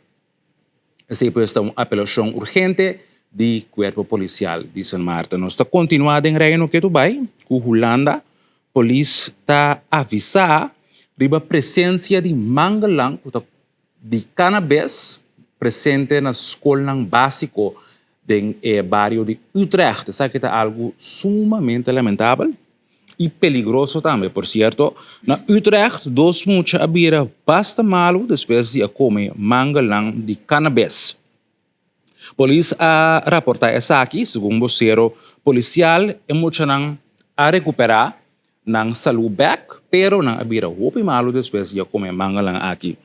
Esei pues ta un apelashon urgente. Di Cuerpo Policial di San Maarten. Nos ta continua den Reino ketu bay cu Hulanda. Polis ta avisa riba presencia di mangelnan cu ta di cannabis presente na scolnan basico den e bario di Utrecht. Esaki ta algo sumamente lamentabel y peligroso tambe. Por cierto, na Utrecht dos mucha a bira basta malo despues di a come mangelnan di cannabis. Polis a raporta esaki, segun bosero polisial e muchanan a recupera nan salu bek, pero nan a bira hopi malu despues di a come e mangalan aki.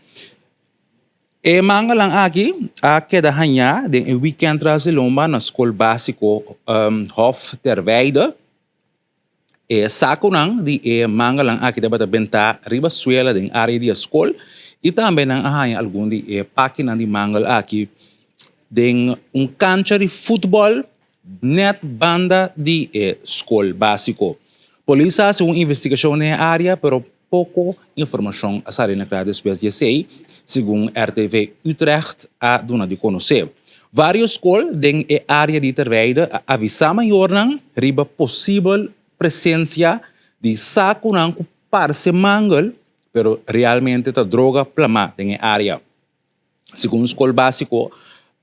E mangalan aki a keda haña den e weekend tras di lomba na skol basico Hof ter Weide. E sakunan di e manganan aki tabata bentá riba suela den área di e skol i tambe nan a haña algun di e pakinan di mangel aki den un kancha di futbòl nèt banda di e skol básiko. Polis a hasi un investigashon den e área pero poko informashon a sali na kla despues di esei, segun RTV Utrecht a duna di konosé. Vários skol den e área di Terweide a avisá mayornan riba posibel presensia di sakunan ku parse mangel pero realmente ta droga plamá den e área. Segun skol básiko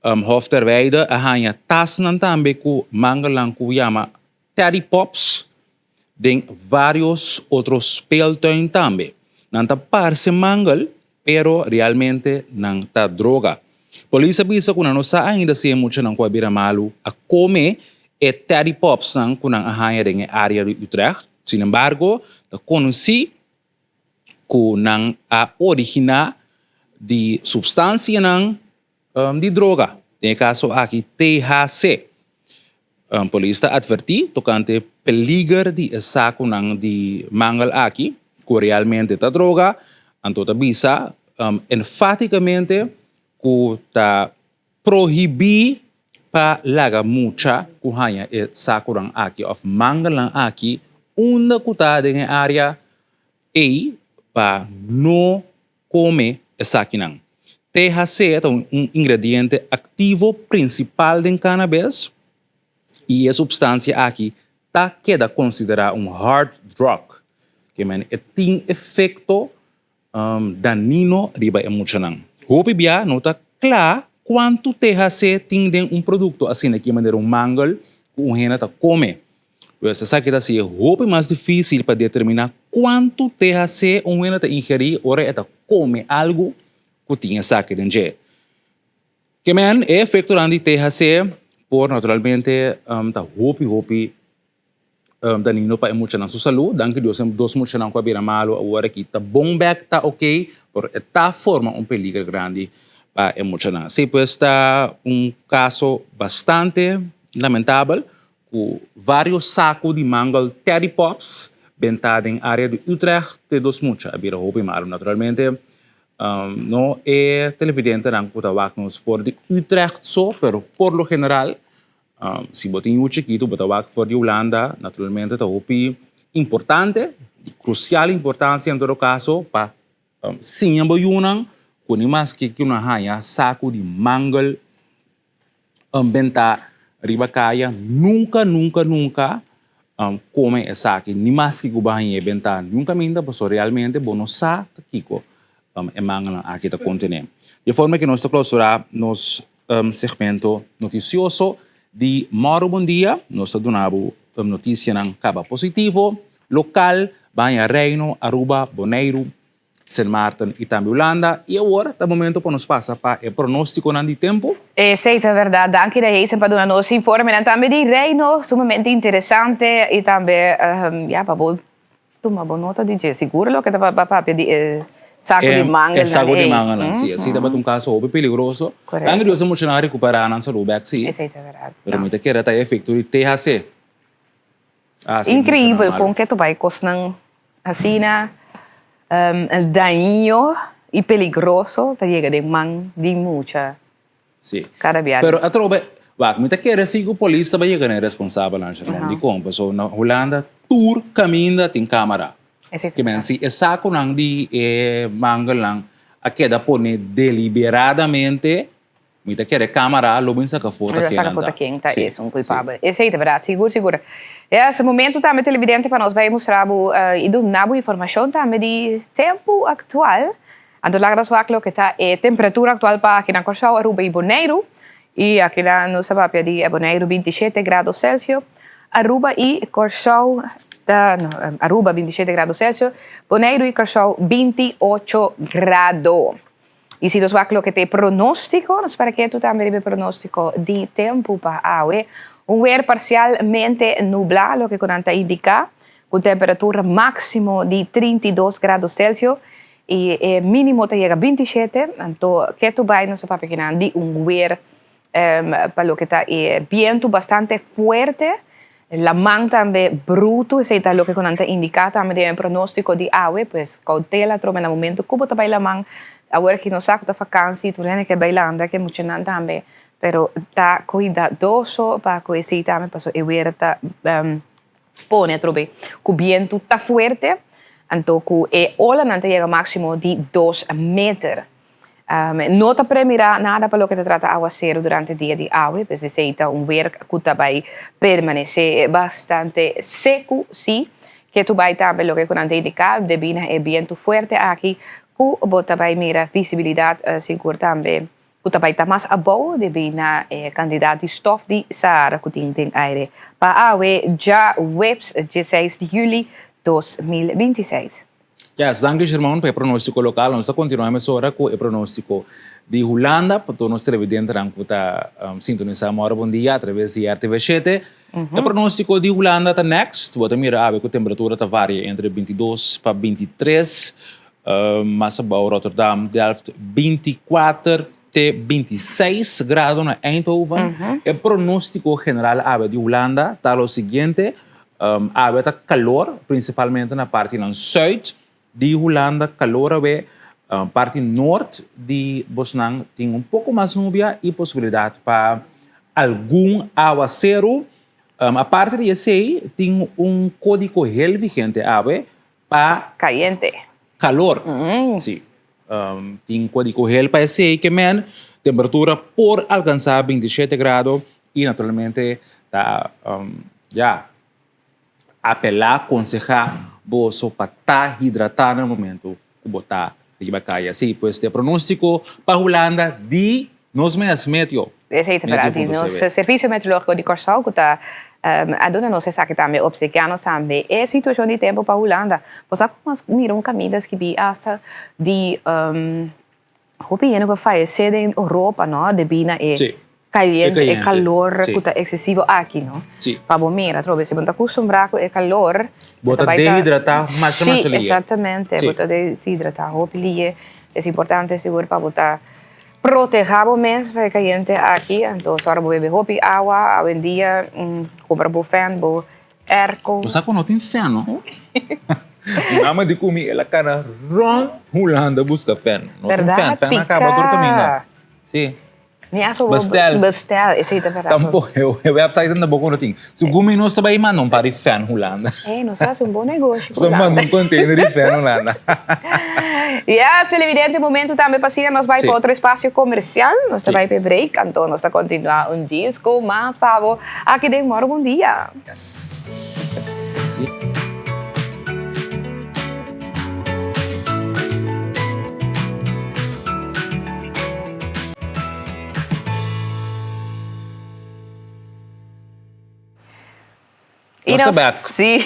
Hof Terweide a haña tasnan tambe ku mangelnan ku yama Teddy Pops den vários otro speeltuin tambe. Nan ta parse mangel, pero realmente nan ta droga. Polis a bisa ku nan no sa ainda si e muchanan ku a bira malu a kome e Teddy Popsnan ku nan a haña den e área di Utrecht. Sinembargo, ta konosí ku nan a originá di supstansianan di droga, den e kaso aki THC. Polis ta atvertí tokante peliger di e sakunan di mangel aki, ku realmente ta droga, anto ta bisa enfátikamente ku ta prohibí pa laga mucha ku haña e sakunan aki òf mangelnan aki unda ku ta den e área ei pa no Kome esakinan. THC ta un ingrediente aktivo prinsipal den cannabis i e supstansia aki ta keda konsiderá un hard drug, ke men e tin efekto danino riba e muchanan. Hopi bia no ta kla kuantu THC tin den un produkto asina ki manera un mangel ku un hende ta kome. Pues esaki ta hasi e hopi mas difísil pa determiná kuantu THC un hende ta ingerí ora e ta kome algu ku tin esaki den dje. Ke men, e efektonan di THC por naturalmente ta hopi hopi danino pa e muchanan su salú. Danki Dios e dos muchanan ku a bira malu awor aki ta bon bèk, ta oké, pero e ta forma un peliger grandi pa e muchanan. Esei pues ta un kaso bastante lamentabel Ku vários saku di mangel Teddy Pops bentá den área di Utrecht te dos mucha a bira hopi malu. Naturalmente no e televidentenan ku ta wak nos for di Utrecht so, pero por lo general si bo tin yu chikitu bo ta wak for di Hulanda, naturalmente ta hopi importante, di krusial importansia en todo kaso pa siña bo yunan ku ni maske ku nan haña saku di mangel bentá riba kaya nunka nunka nunka kome esaki ni maske ku bo hañ'é bentá niun kaminda pasobra realmente bo no sa ta kiko e manganan aki ta kontené. Di e forma ke nos ta klousurá nos segmento notisioso di Mòru Bon Dia, nos ta duna bo notisianan kaba positivo, lokal, baña Reino, Aruba, Boneiru, Sint Maarten y tambe Hulanda. Y awor ta momento pa nos pasa pa e pronosticonan di tempo. Esey ta verdad. Danki na Jason pa duna nos informenan tambe di Reino, sumamente interesante y tambe ya pa bo tuma bo nota di dje. Sigur loke ta papia di e saco di mangelnan ey. E saco di mangelnan, si. Esey tabata un caso hopi peligroso. Danki Dios e muchanan a recupera nan salud bek, si. Esey ta verdad. Pero mi ta kere ta e efecto di THC. Increíbel con ke ta bai cosnan asina daño y peligroso ta yega den man di mucha cada biaha. Pero atrobe, wak, mi ta kere si cu polis ta bai yega na e responsabelnan, Sharon. Dicon? Pasobra na Hulanda tur caminda tin camara. Ke men si e saconan di e mangelnan a keda pone deliberadamente. Mi ta kere camara lo bin saca foto Lo saca foto ken ta esun culpabel. Esey ta berdad, sigur sigur. Es momento tambe televidente pa nos bay mustra bo y duna bo informacion tambe di tempo actual. Anto laga nos wak loke ta e temperatura actual pa aki na Corsou, Aruba y Boneiru. Y aki na nos ta papia di Boneiru 27 grado Celsius, Aruba y Corsou ta, no, Aruba 27 grado Celsius, Boneiru y Corsou 28 grado. I si nos wak loke ta e pronóstiko, nos para ketu tambe riba e pronóstiko di tempu pa awe. Un wer parsialmente nublá, loke ku nan ta indiká, ku temperatura máksimo di 32 grado selsio i e mínimo ta yega 27. Anto ketu bai nos ta papia kinan di un wer Pa loke ta e bientu bastante fuerte, laman tambe brutu, esei ta loke ku nan ta indiká tambe den e pronóstiko di awe, pues koutela atrobe na momento ku bo ta bai laman. Awor aki nos sa ku ta fakansi, tur hende ke bai landa, ke muchanan tambe, pero ta kuidadoso pa ku esei tambe pasobra e wer ta pone atrobe ku bientu ta fuerte, anto ku e olanan ta yega máksimo di dos meter. No ta premirá nada pa loke ta trata awaseru durante dia di awe, pues esei ta un wer ku ta bai permanesé bastante seku, sí. Ketu bai tambe loke ku nan ta indiká debí na e bientu fuerte aki ku bo ta bai mira visibilidat sigur tambe ku ta bai ta mas abou debí na e kantidat di stof di Sahara ku tin den aire pa awe djaweps dieseis di yüli 2026. Yes, danki Sherman pa e pronóstiko lokal. Nos ta kontinuá mesora ku e pronóstiko di Hulanda pa tur nos televidentenan ku ta sintonisá Mòrgen Bon Dia atraves di RTV shete. E pronóstiko di Hulanda ta next. Bo ta mira awe ku temperatura ta varia entre 22 pa 23, mas abou Rotterdam, Delft 24 te 26 grado na Eindhoven. E pronóstiko general awe di Hulanda ta lo siguiente, Awe ta kalor, prinsipalmente na partinan sùit di Hulanda, kalor awe. Parti nort di bosnan tin un poko mas nubia i posibilidat pa algun awaseru. Aparte di esei, tin un kódigo hel vigente awe pa. Kayente. Kalor, si. Tin kódigo hel pa esei ke men temperatura por alkansá 27 grado i naturalmente ta ya apelá, konsehá boso pa ta hidratá na momento ku bo ta riba kaya. Sí, pues e pronóstiko pa Hulanda di nos mes, Meteo. Esei ta berdad di nos Servicio Meteorológico di Kòrsou ku ta a duna nos esaki tambe, obsekiá nos tambe e situashon di tempu pa Hulanda. Bo sa ku nos mira un kaminda skibí asta di hopi hende ku a fayesé den Europa no debí na e kayente, e kalor ku ta eksesivo aki no. Pa bo mira atrobe si bo no ta kustumbrá ku e kalor bo ta dehidratá masha masha lihe. Sí, eksaktamente bo ta deshidratá hopi lihe. Es importante sigur pa bo ta Protehá bo mes pa e kayente aki, anto sòru bo bebe hopi awa, awendia kumpra bo fèn, bo airco. Bo sa ku no tin fèn no? Mi mama di ku mi el a kana rònt Hulanda buska fèn. No tin fèn, fèn a kaba tur kaminda. Si. Mi a sobo Bestel. Bestel, esei ta barato. Tampoco, e website tampoco no tin. Segun mi nos ta bai manda un par di fèn Hulanda. Ey, nos ta hasi un bon negoshi ku Nos ta manda Hulanda. un container di fèn Hulanda. Yes, televidente, momento tambe pa asina nos bai pa otro espacio comercial. Nos ta bai pa e break, anto nos ta continua un djis ku mas pa bo aki den Moro Bon Dia. Yes. Si. Y Nos ta nos, bek. sí.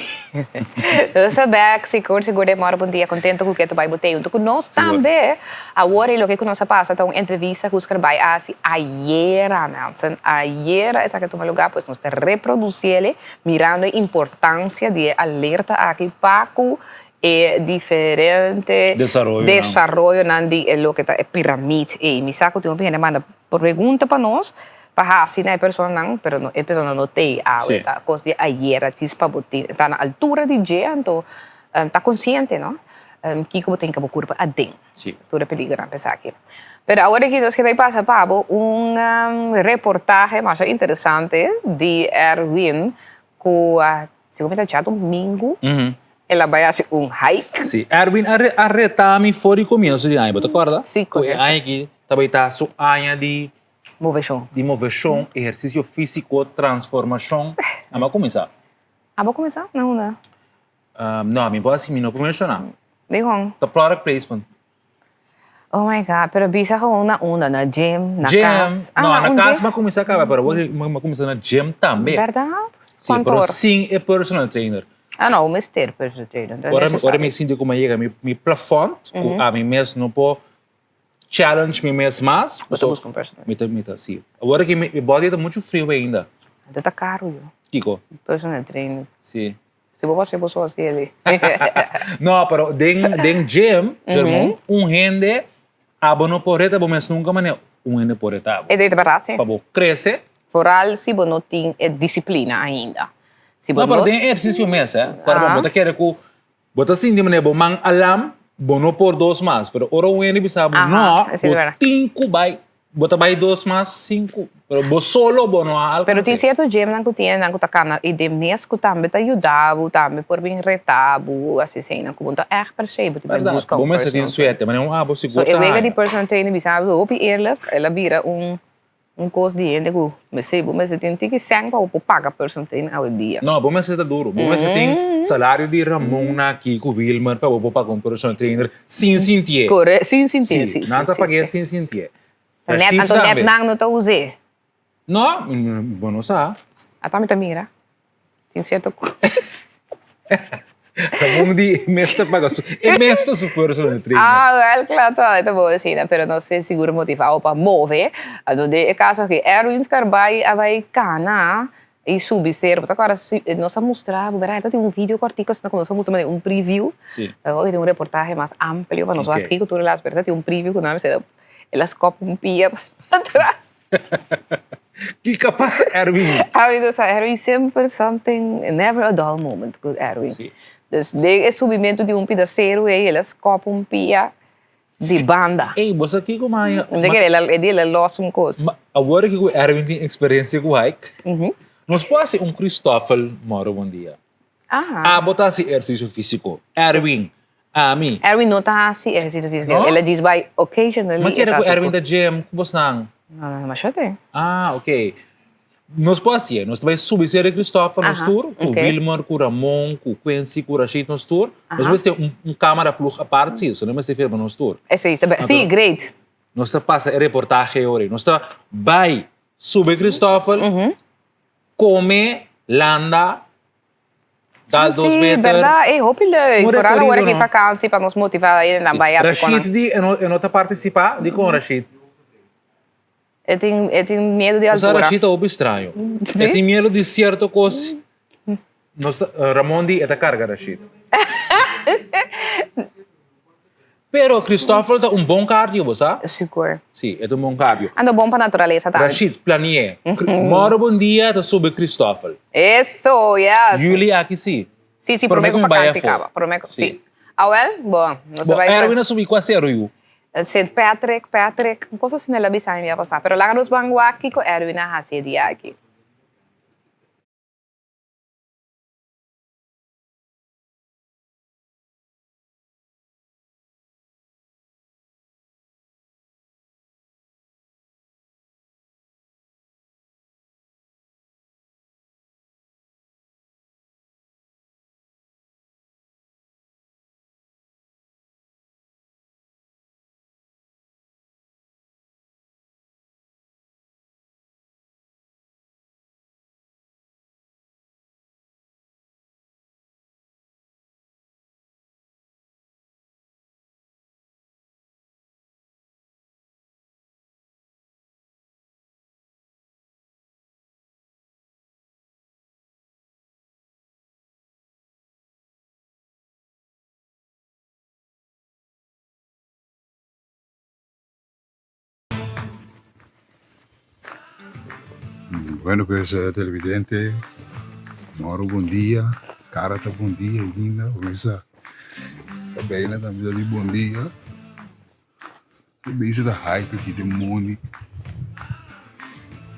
Nos ta bek, sigur, sigur den Moro Bon Dia, contento cu ke ta bai bo tei hunto cu nos Sigur. tambe. Awor e loke cu nos a pasa ta un entrevista cu Oscar bai a haci ayera, Nelson. Ayera esaki a tuma lugar, pues nos ta reproduciele mirando e importancia di e alerta aki pa cu e diferente Desaroyonan. desaroyonan di e loke ta e piramid ei. Mi sa cu tin hopi hende a manda pregunta pa nos pa haci na e personanan, pero no, e persona no t'ei awe, Sí. ta cos di ayera, djis pa bo tin, ta na altura di dje, anto ta consciente, no, kico bo tin cu bo curpa aden, Sí. tur e peligronan pa esaki. Pero awor aki nos ke bay pasa pa bo un reportahe masha interesante di Erwin cu Segun mi ta djadumingu el a bai hasi un hike. Sí, Erwin a a reta mi for di komienso di aña, bo ta kòrda? Sí, Ku e korekto. aña aki ta bai ta su aña di Moveshon. Di moveshon, ehersisio físiko, transformashon. Amo a kuminsá. Abo a kuminsá? Na unda? No, mi por hasi, mi no por menshoná. Dikon? Ta product placement. Oh my God, pero bisa gewoon na unda? Na gym, na Gym. kas? No, Ah, na un kas gym. mi a kuminsá kaba, pero awor mi a kuminsá na gym tambe. Bèrdat? Sí, Kuantu pero ora? sin e personal trainer. Ah no, mester personal trainer. No ta Ora mi necesario. ora mi sinti ku mi a yega mi mi plafond, ku ami mes no por challenge mi mes mas. Bo ta buska un personal. Mi ta mi ta si. Awor aki mi body ta muchu friu ainda. Anto ta karu yo. Kiko? Personal trainer. Si. Si bo hasi bo so hasi eli. No, pero den den gym, Germon, un hende abo no por reta bo mes nunca manera un hende por reta bo. Esei ta berdad, si. Pa bo crece. Vooral si bo no tin e disciplina ainda. Si bo No, pero no den ehercicio mes, eh. Para bo, bo ta kere cu Bo ta sinti manera bo man a lam, bo no por dos mas. Pero ora un hende bisa bo no, bo tin ku bai. Bo ta bai dos mas sin ku. Pero bo solo bo no a alkansa. Pero tin sierto gymnan ku tin nan ku ta kana i den mes ku tambe ta yuda bo, tambe por bin reta bo, asi eseinan ku bo no ta ègt per se, bo tin por buska un Bo mester tin personal trainer. suerte, manera un abo sigur So ta e wega haña. di personal trainer bisa bo hopi eerlijk, el a bira un Un kos di hende ku mester bo mester tin tiki sèn pa bo por paga personal trainer awendia. No, bo mester ta duro. Bo mester tin salario di Ramon na aki ku Wilmer pa bo por paga un personal trainer sin sintié. Kore, sin sintié, si, si, si. Nan ta pag'é sin sintié. Net, Rashid anto net tambe. nan no ta us'é. No, bo no sa. Ata mi ta mira. Tin cierto cos. Ramon di e mes ta paga su, e mes ta su personal trainer. Ah, wel, kla ta, e ta bon asina, pero nos tin sigur motivao pa move. Anto den e caso aki Erwin Scarbay a bay cana y subi cero. Bo ta acorda si nos a mustra bo, berdad ta tin un video cortico asina cu nos a mustra manera un preview. Si. Awor aki tin un reportahe mas amplio pa nos wak kico tur e las, pero ta tin un preview cu nan a bisa el a scop un pia patras. Kiko pasa Erwin? Erwin ta sa Erwin semper something, never a dull moment ku Erwin. Sí. Dus den e subimentu di un pida seru ei el a skòp un pia di banda. Ey, bo sa kiko maya? Mi ta kere el a e di el a lòs un kos. Ma awor aki ku Erwin tin eksperensia ku hike, nos por hasi un Christoffel moro bon dia. Aha. Abo ta hasi ehersisio físiko. Erwin, ami. Erwin no ta hasi ehersisio físiko. No? El a djis bai occasionally. Mi kere ku Erwin ta gym ku bosnan. No, no, no masha te. Ah, ok. Nos por hasié. Nos ta bai subi Seri Christopher nos tur, ku Wilmer, ku Ramon, ku Quincy, ku Rashid nos tur. Nos mester un un camera ploeg apart si, so no mester firma nos tur. Esei ta bai. Si, great. Nos ta pasa e reportahe ora. Nos ta bai subi Christoffel. Come, landa, dal dos Sí, meter. berdad. Ey, hopi leuk. Un Vooral awor recorrido, aki no? vakantie pa nos motiva hendenan Sí. bai haci con Rashid nan. di e no, e no ta participa? Dikon Rashid? E tin, e tin miedo di Bo sa altura. Rashid ta hopi straño. Sí? E tin miedo di cierto cos. Nos ta, Ramon di e ta carga Rashid. Pero Christoffel ta un bon cardio, bo sa? Sigur. Si, e ta un bon cardio. Ando bon pa naturalesa tambe. Rashid, plani'é. Moro bon dia ta subi Christoffel. Eso, yes. Juli aki si. Si, si, prome ku vakantie kaba. Prome ku, si. Awel, bon, nos ta Bon, bai. Erwin a subi kua seru yu? Sint Patrick, Patrick, un kos asina el a bisa mi a pasá. Pero laga nos ban wak kiko Erwin a hasi e dia aki. Bueno pues televidente, moro bon dia, cara ta bon dia ainda, mesa ta bijna tambe ta di bon dia. E bisa ta hype aki den mondi.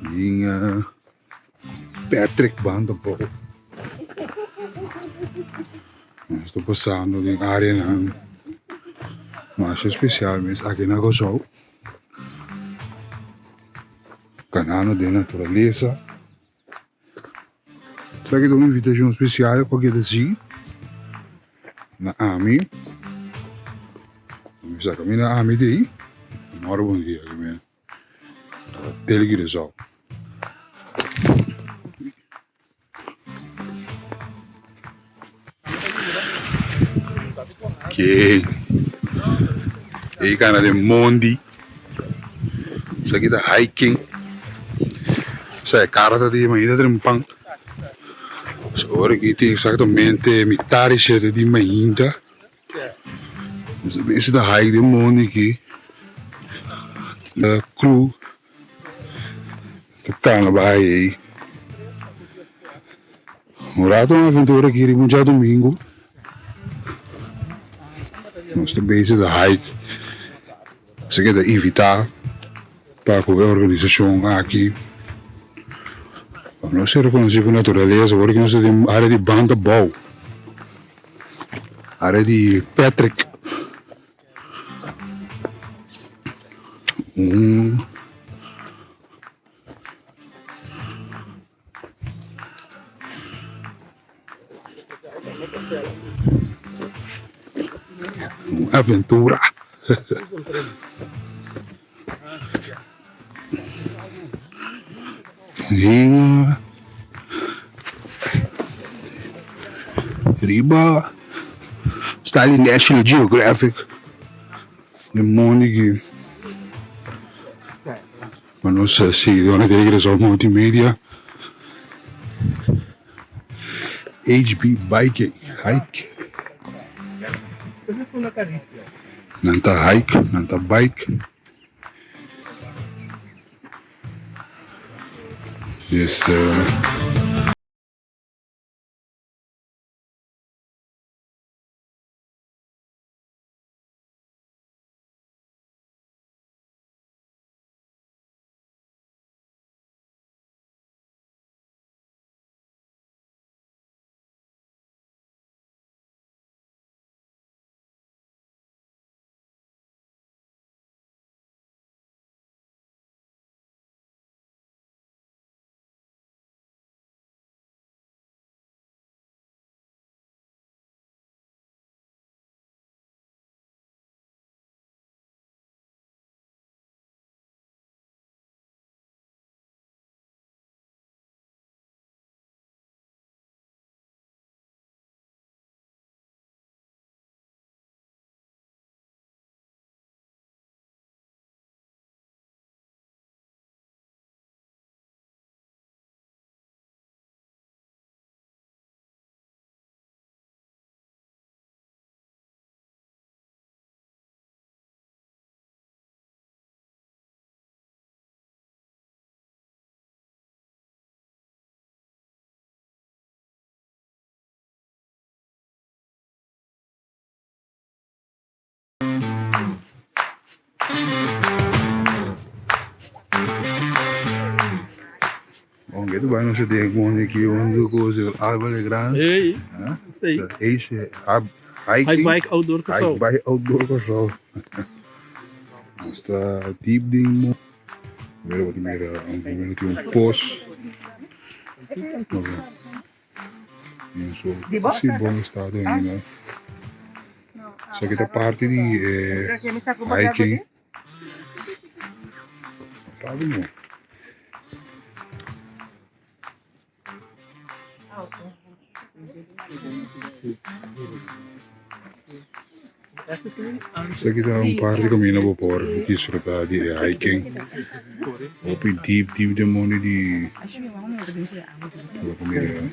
Tin Patrick banda bou. Nos ta pasando den areanan masha especial mes aki na Kòrsou. Kanando den naturalesa. Esaki ta un invitashon spesial pa keda si na ami. Mi sa kaminda ami ta ei. Mòrdu bon dia aki mi ta Tele Curaçao. Ke e kana den mondi. Esaki ta hiking. Sa e kara ta di mainta trempan. So ora aki tin eksaktamente mitar di shete di mainta. Esaki ta hike den mondi aki. Ta crew ta kana bai ei. Un rato un aventura aki riba un djadumingu. Nos ta bezig ta hike. Nos a keda invitá pa ku e organisashon aki. Pa nos ser konosí ku naturalesa ora ku nos ta den área di Banda Bou, área di Patrick. Un. Un aventura. Riba riba sta di National Geographic den mondi ki. Pa nos siguidornan di Regresor Multimedia, HB Biking Hike. Nan ta hike, nan ta bike. Dus. Bon, ke tu bai nos den mondi aki huntu ku Álvaro Legrand. Hey, hey. Ese hiking. Hike bike outdoor Kòrsou. Hike bike outdoor Kòrsou. Nos ta deep den mo. Mira bo ta mira un momento tin un pos. Si bon estado ainda. Esaki ta parti di e hiking. Sabi no. Esaki ta un parti kaminda bo por disfruta di e hiking. Hopi deep deep den mondi di bo por mira.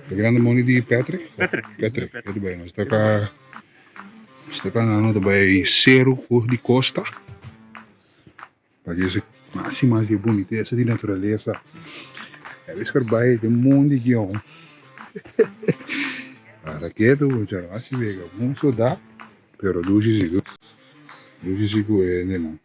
E grande mondi di Patrick? Patrick. Patrick, e ta bai. Nos ta ka nos ta kanando ta bai Seru di Costa. Pa djis mas i mas di e bunitesa di naturalesa. E bes kor bai den mondi guion. Pasa ketu bo chara hasi wega un soda pero dushi si dushi si ku e hendenan.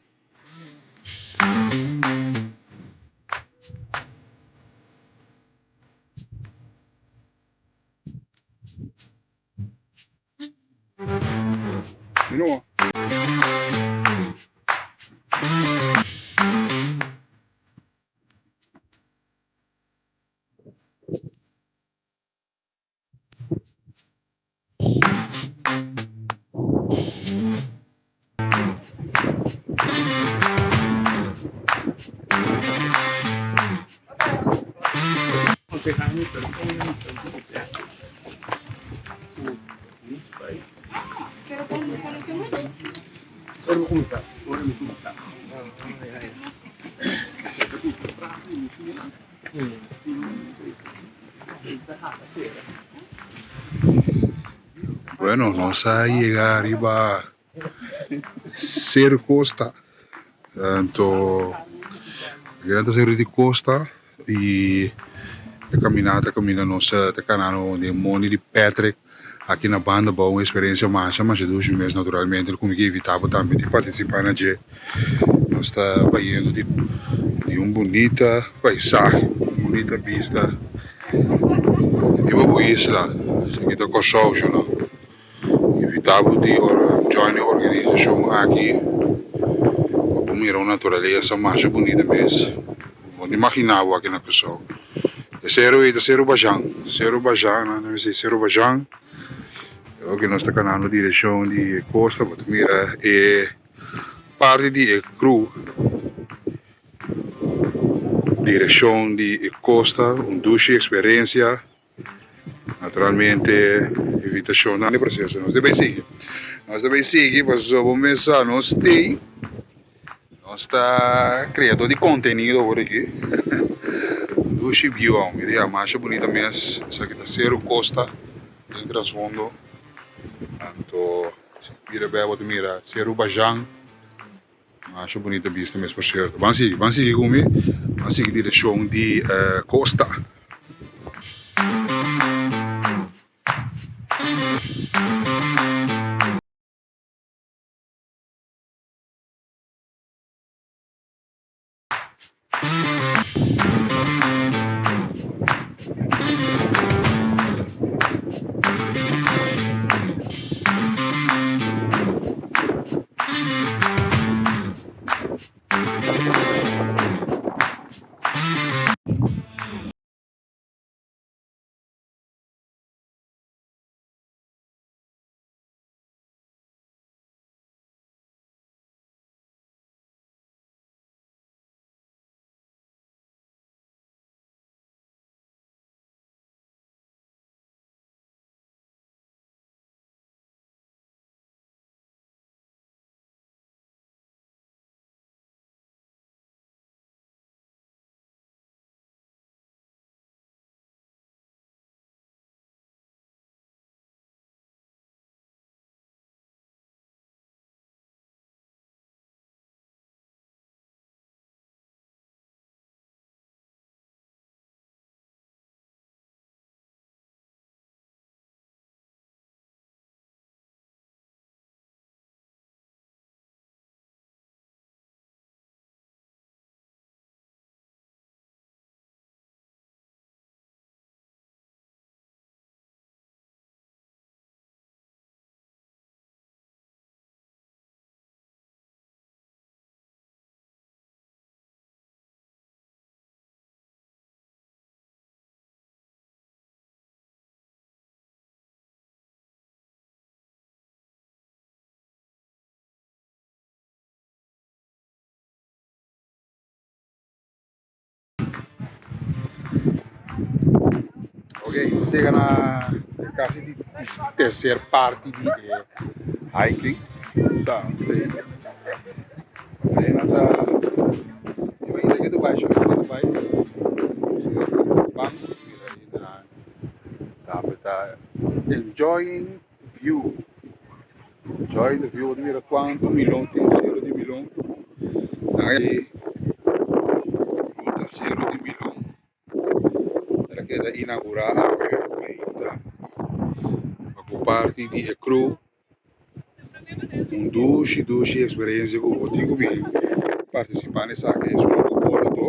Bueno, nos a yega ariba Seru Costa. Anto nan ta seru di costa y e caminata caminda nos ta canando den mondi di Patrick aki na banda bou un experiencia masha masha dushi mes naturalmente cu mi ke invita bo tambe di participa na dje. Nos ta bayendo di di un bunita paisahe un bunita bista riba bo isla esaki ta Kòrsou sho no. Invita bo di join e organisashon aki pa bo mira un naturalesa masha bunita mes. Bo no imagina bo aki na Kòrsou. E seru ei ta Seru Bajan, Seru Bajan nan ta bisa Seru Bajan. Oke nos ta kanando direkshon di e kosta bo ta mira e parti di e kru direkshon di e kosta un dushi eksperensia. Naturalmente invitacionnan di proceso nos debe sigui. Nos debe sigui pasobra bo mesa nos tin nos ta creador di contenido awor aki. Dushi view aun mira ya masha bunita mes esaki ta Cerro Costa den trasfondo anto si bira bek bo ta mira Cerro Bajan. Masha bunita bista mes por cierto. Ban sigui, ban sigui cu mi. Ban sigui direccion di costa. Ok, nos yega na casi di tercer parti di e hiking. Sa, stay. Aina ta Iba ida ke Dubai, sho ke Dubai. Bang, mira ina tambe ta enjoying view. Enjoying the view, mira cuanto milon tin Cerro di Milon. Ahí ta Cerro di Milon. El a keda inaugurá awe mainta pa ku parti di e crew. Un dushi dushi eksperensia ku bo tin ku bin partisipá na esaki. Esun ku por anto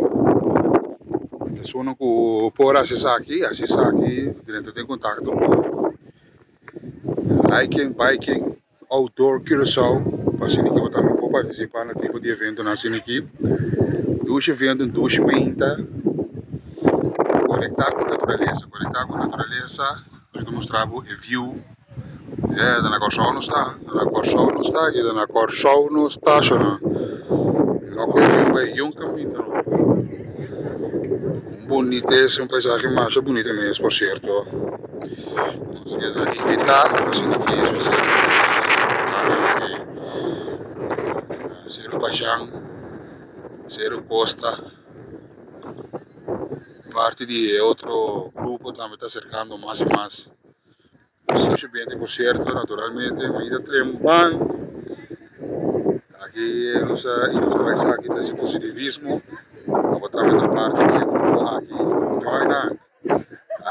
esun ku por hasi esaki hasi esaki drenta den kontakto ku Hiking, Biking, Outdoor Curaçao pa asina ki bo tambe por partisipá na tipo di eventonan asina aki. Dushi evento, un dushi mainta. Konektá ku naturalesa, konektá ku naturalesa. Mi ta mustra bo e view. E ta na Kòrsou nos ta, ta na Kòrsou nos ta aki, ta na Kòrsou nos ta shona. No kohe bai yun kaminda no. Un bunitesa, un paisahe masha bunita mes por cierto. Nos a keda invita asina aki especialmente Cerro Pashan, Cerro Costa. Parti di e otro grupo tambe ta acercando mas y mas. Socio ambiente por cierto naturalmente mainta tremban aki nos a ilustra esaki ta haci positivismo abo tambe ta parti di e grupo aki join nan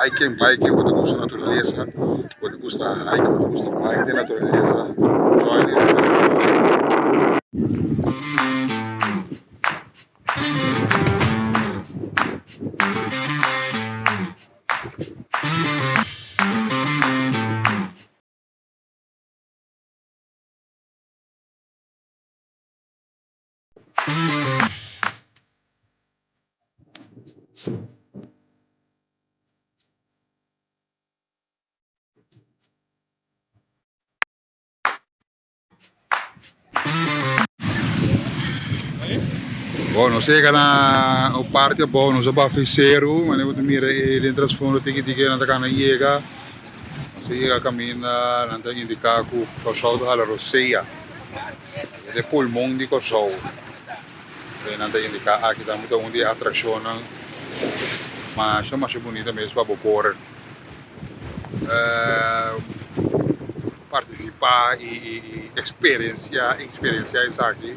hiking biking bo ta gusta naturalesa bo ta gusta hike bo ta gusta bike den naturalesa join e grupo. Bon, nos a yega na un parti abou, nos a baha fi seru, manera bo ta mira e den trasfondo tiki tiki nan ta kana yega, nos a yega kaminda nan ta indiká ku Kòrsou ta hala rosea, e ta e pulmon di Kòrsou, nan ta indiká aki tambe ta un di e atrakshonnan masha masha bunita mes pa bo por. Partisipá i eksperensiá eksperensiá esaki.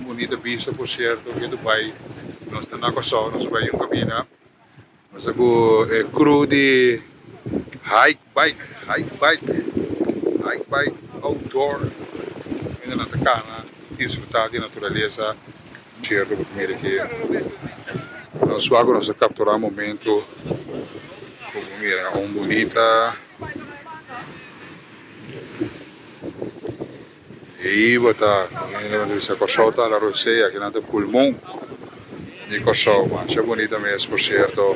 Un bunita bista por sierto ke Dubai. Nos ta na Kòrsou, nos a bai un kaminda. Nos ta ku e crew di Hike Bike, Hike Bike, Hike Bike Outdoor. Kaminda nan ta kana disfrutá di naturalesa. Sierto bo ta mira aki nos wak nos a kapturá momento ku bo mira un bunita. Ei bo ta hende bisa Kòrsou ta la rosea kinan ta pulmon di Kòrsou masha bunita mes por sierto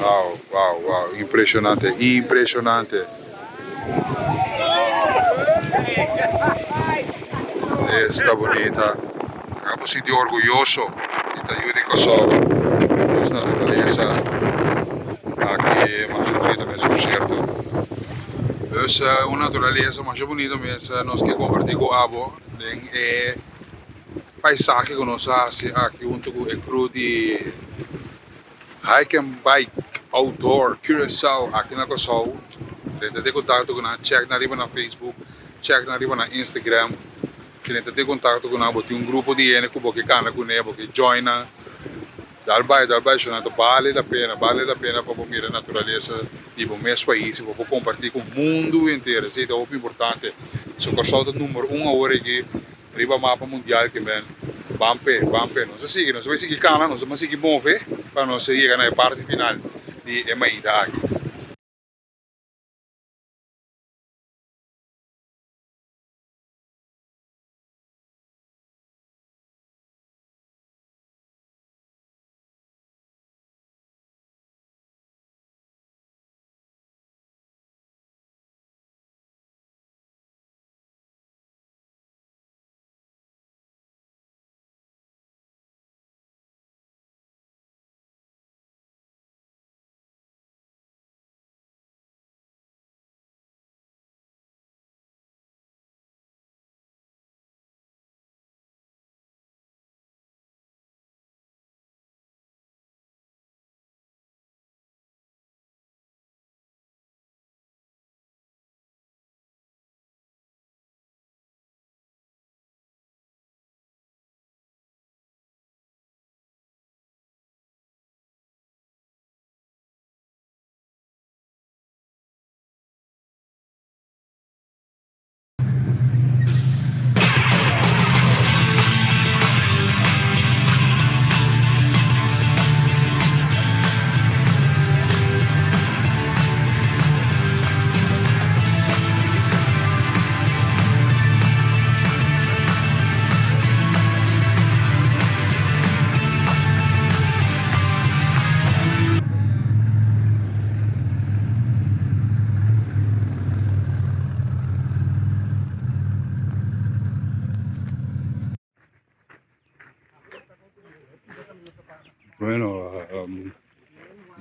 wow wow wow impreshonante impreshonante esta bunita abo sinti orguyoso di ta yu di Kòrsou nos naturalesa aki masha bunita mes por sierto. Dus un naturalesa masha bunito mes nos ke kompartí ku abo den e paisahe ku nos a hasi aki huntu ku e crew di Hike and Bike Outdoor Curaçao aki na Kòrsou. Drenta den kontakto ku nan, chèk nan riba nan Facebook, chèk nan riba nan Instagram. Drenta den kontakto ku nan, bo tin un grupo di hende ku bo ke kana kuné, bo ke join nan. Dal bai, dal bai, shona, ta bale la pena, bale la pena pa bo mira naturalesa di bo mes pais i pa bo kompartí ku mundu henter. Esei ta hopi importante. So Kòrsou ta number un awor aki riba mapa mundial ke men. Ban p'e, ban p'e. Nos a sigui, nos a bai sigui kana, nos a ban sigui move pa nos a yega na e parti final di e mainta aki.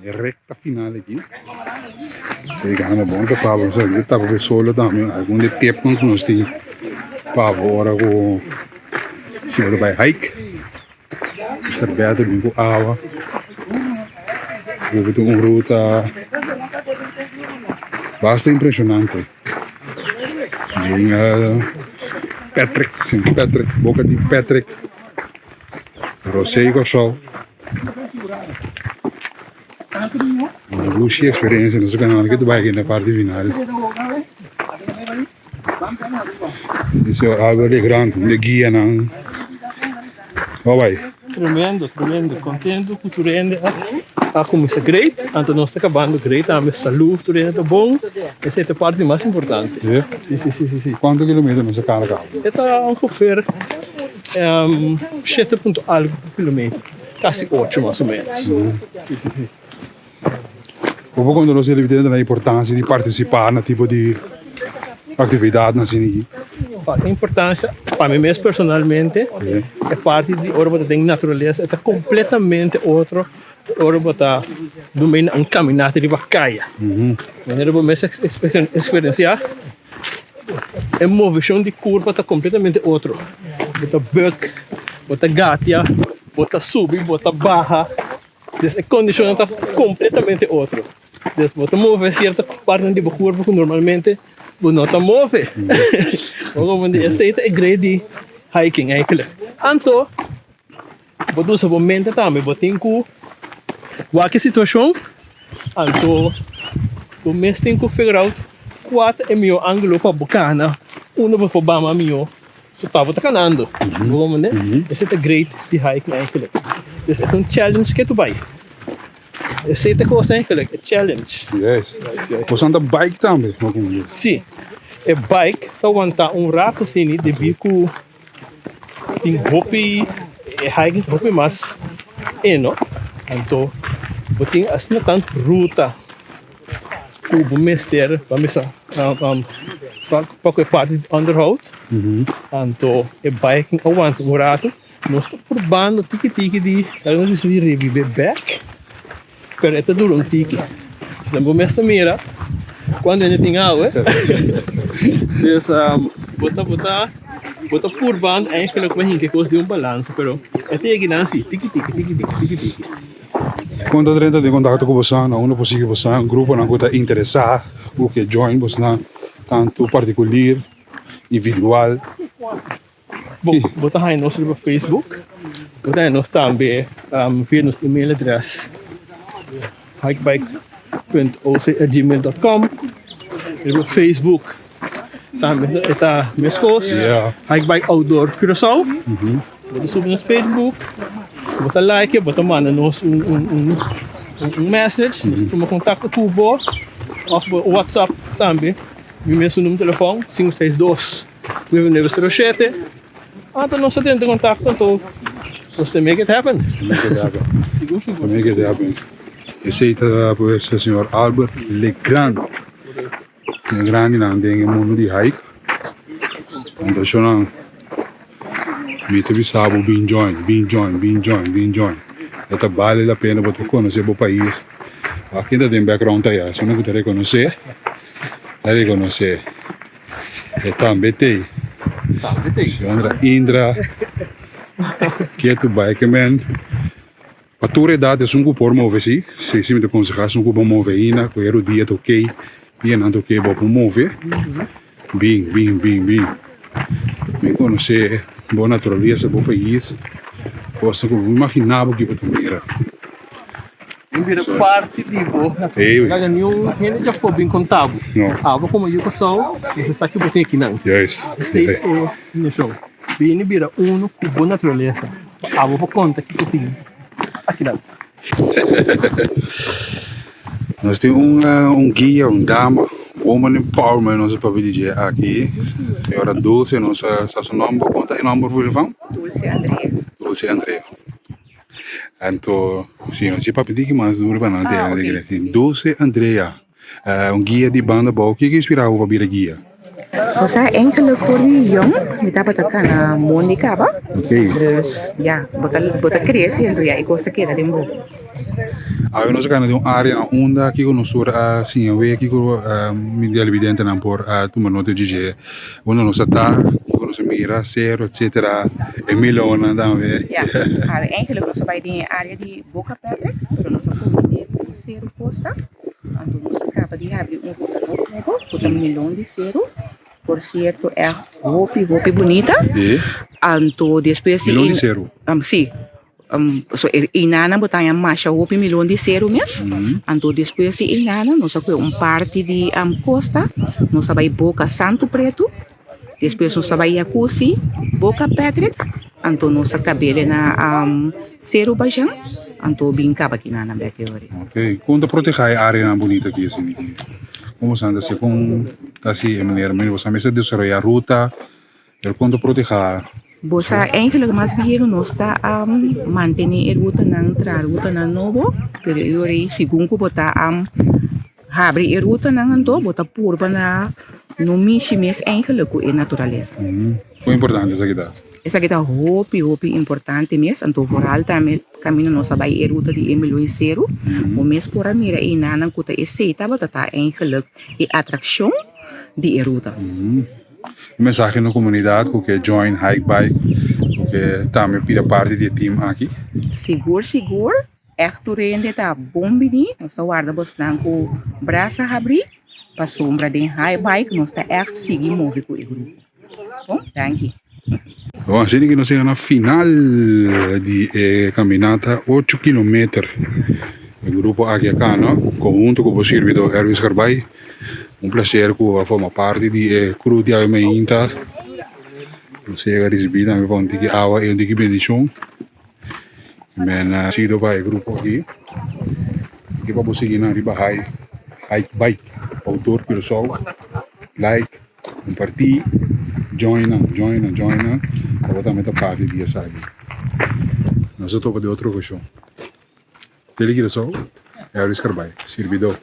E recta final aki. Sa yegando bon ta pabo nos a tapa e solo tambe algun di e tepnan ku nos tin pabo ora ku si bo ta bai hike. Mister Beto bin ku awa. Bo tin un ruta basta impresionante. Den Patrick, Sint Patrick, boka di Patrick, Rosé Kòrsou. Un dushi experiencia nos canal ke ta bai aki na parti final. E señor Albert de Grand, un de guianan. Bo bai? Tremendo, tremendo. Contento cu tur hende a cuminsa great. Anto nos ta cabando great tambe. Salud, tur hende ta bon. Esey ta e parti mas importante. Sí? Sí, sí, sí, sí, sí. Cuanto kilometer nos a cana caba? E ta ongeveer shete punto algo kilometer. Casi ocho mas o menos. Sí, sí, sí. Bo por conta nos televidente na importancia di participa na tipo di actividadnan asina aki? E importancia pa mi mes personalmente e parti di ora bo ta den naturalesa e ta completamente otro ora bo ta dumei na un caminata riba caya. Manera bo mes experiencia e movecion di curpa ta completamente otro. Bo ta buk, bo ta gatia, bo ta subi, bo ta baha. Dus e kondishonnan ta kompletamente otro. Dus bo ta move sierto partenan di bo kurpo ku normalmente bo no ta move. Bo komprende? Esei ta e great di hiking eigenlijk. Anto bo ta usa bo mente tambe, bo tin ku wak e situashon, anto bo mes tin ku figure out kua ta e mihó angulo pa bo kana, unda bo por bama mihó. So tabata kanando, bo comprende? Esei ta great di hiking eigenlijk. Dus e ta un challenge ke tu bai. Esei ta e kos eigenlijk, e challenge. Yes. Boso ta bike tambe, bo comprende? Si. E bike ta wanta un rato asini debí ku tin hopi, e hiking ta hopi mas eno. Anto bo tin asina tantu ruta. Ku bo mester pa misa pa ku e parti di onderhoud anto e biking a wanta un ratu nos ta purbando tiki tiki di algo nos bisa di revive bek pero e ta dura un tiki pasobra bo mes ta mira kuantu hende tin awe dus bo ta bo ta bo ta purbando eigenlijk pa hinka e kos den un balansa pero e ta yega nan si tiki tiki tiki tiki tiki tiki. Kon ta drenta den kontakto ku bosan? Na unda por sigui bosan? Gruponan ku ta interesá ku ke join bosnan, tantu partikulir, individual. Bo bo ta haña nos riba Facebook, bo ta haña nos tambe via nos email adres hikebike punt oc at gmail dot com. Riba Facebook tambe e ta meskos, Hikebike Outdoor Curaçao. Bo ta subi nos Facebook, bo ta like, bo ta manda nos un un un un message, nos ta tuma kontakto ku bo òf bo WhatsApp tambe. Mi mesun numero telefòn, sinku seis dos, nuebe nuebe sero shete. Anto nos ta tenta kontakto, anto nos ta make it happen. Make it happen. Sigur, sigur. Make it happen. Esei ta pues señor Albert Legrand. E grandinan den e mundu di hike. Plantacionnan mi ta bisa bo bin join, bin join, bin join, bin join. E ta bale la pena bo ta conoce bo pais. Wak ken ta den background ta ya, esun ku ta reconoce, ta reconoce. E tambe t'ey. Señora Indra, ketu bai ke men. Pa tur edat esun ku por move si, si si mi ta konsehá esun ku por move ainda, ku e rudia ta okey, pianan ta okey bo por move, bin bin bin bin, bin konosé bo naturalesa, bo pais, kosnan ku bo no imaginá bo kiba ta mira. Bin bira parti di bo naturalesa, laga niun hende djafó bin konta bo, abo komo yu Kòrsou mester sa ki bo tin akinan, esei ta e intenshon, bini bira unu ku bo naturalesa. Abo por konta kiko tin akinan. Nos tin un un guia, un dama, woman empowerment nos a papia di dje aki, señora Dulce, nos a sa su nomber, kon ta e nomber full van? Dulce Andrea. Dulce Andrea. Anto, si nos dje papia tiki mas duro pa nan tende, Dulce Andrea, un guia di Banda Bou, kiko inspira bo pa bira guia? Osea enkele for di yong mi tabata kana mondi kaba. Dus ya, bo ta bo ta krese enton ya e kos ta keda den bo. Awe nos a kana den un área na unda kiko nos tur a siña wea kiko mi televidentenan por a tuma nota di dje. Unda nos a ta, kiko nos a mira, sero etcetera, e milonnan tambe. Ya, awe enkele nos a bai den e área di Boca Patrick pero nos a kombin'é ku Seru Costa. Anto nos a kaba di habri un ruta nobo ku ta Milon di Seru. Por sierto e hopi hopi bunita. Anto despues di Milon di Seru? Si. So e inana bo ta haña masha hopi Milon di Seru mes. Anto despues di inana nos a kohe un parti di kosta, nos a bai Boka Santu Pretu. Despues nos a bai Yakusi, Boka Patrick, anto nos a kabele na Seru Bajan, anto bin kaba kinan nan bek e ora. Ok, kon ta proteha e areanan bunita aki asina aki? Kon boso ta hasi? Kon ta hasi e manera? Boso mester desaroya ruta, pero kon ta proteha? Bo sa eigenlijk mas bien nos ta mantene e rutanan, traha rutanan nobo, pero e ora ei segun ku bo ta habri e rutanan anto bo ta purba na no mishi mes eigenlijk ku e naturalesa. Kon importante esaki ta? Esaki ta hopi hopi importante mes, anto vooral tambe kaminda nos a bai e ruta di Emilio y Seru, bo mes por a mira einanan ku ta esei tabata ta eigenlijk e atrakshon di e ruta. Un mensahe na komunidat ku ke join Hike Bike, ku ke tambe bira parti di e team aki. Sigur sigur, ègt tur hende ta bon bini, nos ta warda bosnan ku brasa habrí, pasobra den Hike Bike nos ta ègt sigui move ku e grupo. Bon, danki. Bon, asina ki nos yega na final di e kaminata ocho kilometer. E grupo aki a kana konhunto ku bo sirbidor Erwin Scarbay. Un placer ku a forma parti di e crew di awe mainta. Nos a yega risibi tambe pa un tiki awa i un tiki bendishon. Men a sido pa e grupo aki. Aki pa bo sigui nan riba Hike Hike Bike Outdoor Curaçao. Like, kompartí, join nan, join nan, join nan pa bo tambe ta parti di esaki. Nos a topa den otro okashon. Tele Curaçao, Elvis Carbay, sirbidó.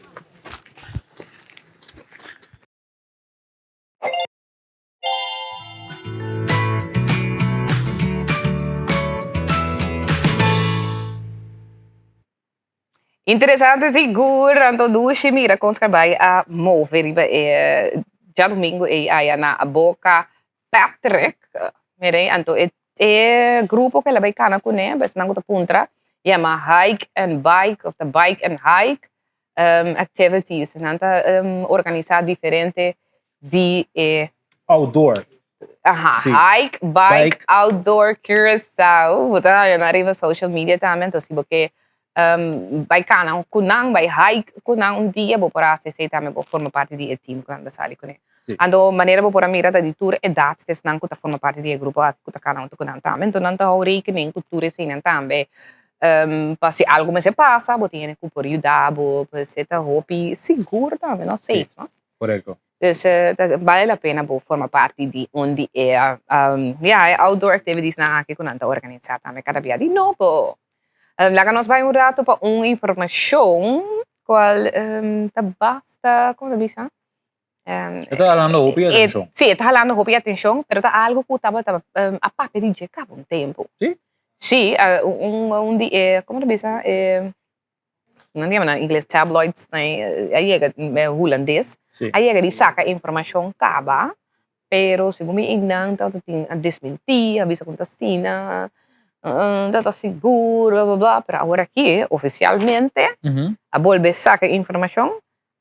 Interesante sigur, anto dushi mira kon Scarbay a move riba e djadumingu ei aya na Boca Patrick. Mire, anto e e grupo ku el a bai kana kuné, esnan ku ta puntra, yama Hike and Bike of ta Bike and Hike activities. Nan ta organisá diferente di e. Outdoor. Aha, Sí. Hike, Bike, Bike. Outdoor Curaçao. Bo ta haña nan riba social media tambe, anto si bo ke bai kana ku nan, bai hike ku nan un dia, bo por hasi esei tambe, bo forma parti di e team ku nan ta sali kuné. Sí. Anto manera bo por a mira ta di tur edat esnan ku ta forma parti di e grupo aki ku ta kana huntu ku nan tambe. Anto nan ta hou rekening ku tur eseinan tambe. Pa si algu mester pasa, bo tin hende ku por yuda bo, pues e ta hopi sigur tambe, no? Safe, no? Korekto. Dus ta bale la pena bo forma parti di un di e, ya, e outdoor activitiesnan aki ku nan ta organisá tambe kada bia di nobo. Laga nos bai un rato pa un informashon kual ta basta, komo ta bisa? E ta halando hopi atenshon. Sí, e ta halando hopi atenshon, pero ta algu ku tabata a papia di dje kaba un tempu. Sí? Sí, un di e, komo ta bisa, e, nan ta yama na ingles tabloids, a yega hulandes, a yega di saka informashon kaba, pero segun mi einan tabata tin a desmentí, a bisa ku no ta asina, no ta sigur, bla bla bla, pero awor aki ofisialmente a bolbe saka informashon.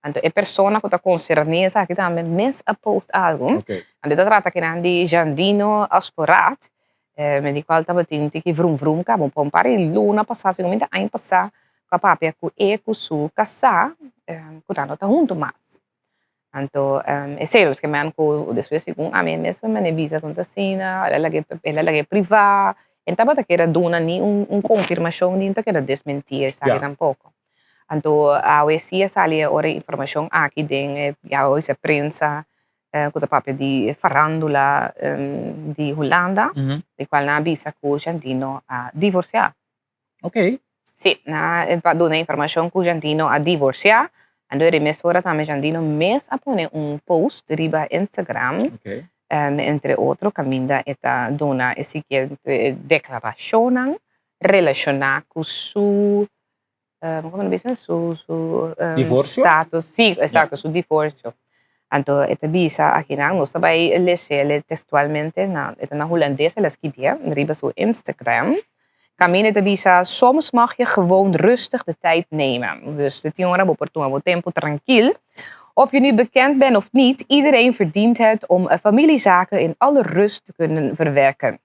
Anto e persona ku ta konserní esaki tambe mes a post algu. Anto e ta trata kinan di Jandino Asporaat, me di kual tabatin tiki vrum vrum kaba un par di luna pasá, segun mi ta aña pasá ku a papia ku e ku su kasá ku nan no ta huntu mas. Anto esei los ke men ku despues segun ami mes a mane bisa ku no ta asina, el a lag'é el a lag'é privá, e no tabata kere duna ni un konfirmashon ni ta kere desmentí esaki tampoko. Anto awe si a sali e ora e informacion aki den e ya bo bisa prensa cu ta papia di farandula di Hulanda, di cual nan a bisa cu Jandino a divorcia. Ok. Si, nan a duna informacion cu Jandino a divorcia. Anto e mesora tambe Jandino mes a pone un post riba Instagram, entre otro kaminda e ta duna e siguiente deklarashonnan relashoná ku su, komo nan bisa, su su Divorsio? status, sí, eksakto, su divorsio. Anto e ta bisa akinan, nos ta bai les'el tekstualmente, na e ta na hulandes el a skibié riba su Instagram. Kaminda ta bisa, Soms mag je gewoon rustig de tijd nemen. Dus de tin ora bo por tuma bo tempu trankil. Of je nu bekend bent of niet, iedereen verdient het om familiezaken in alle rust te kunnen verwerken.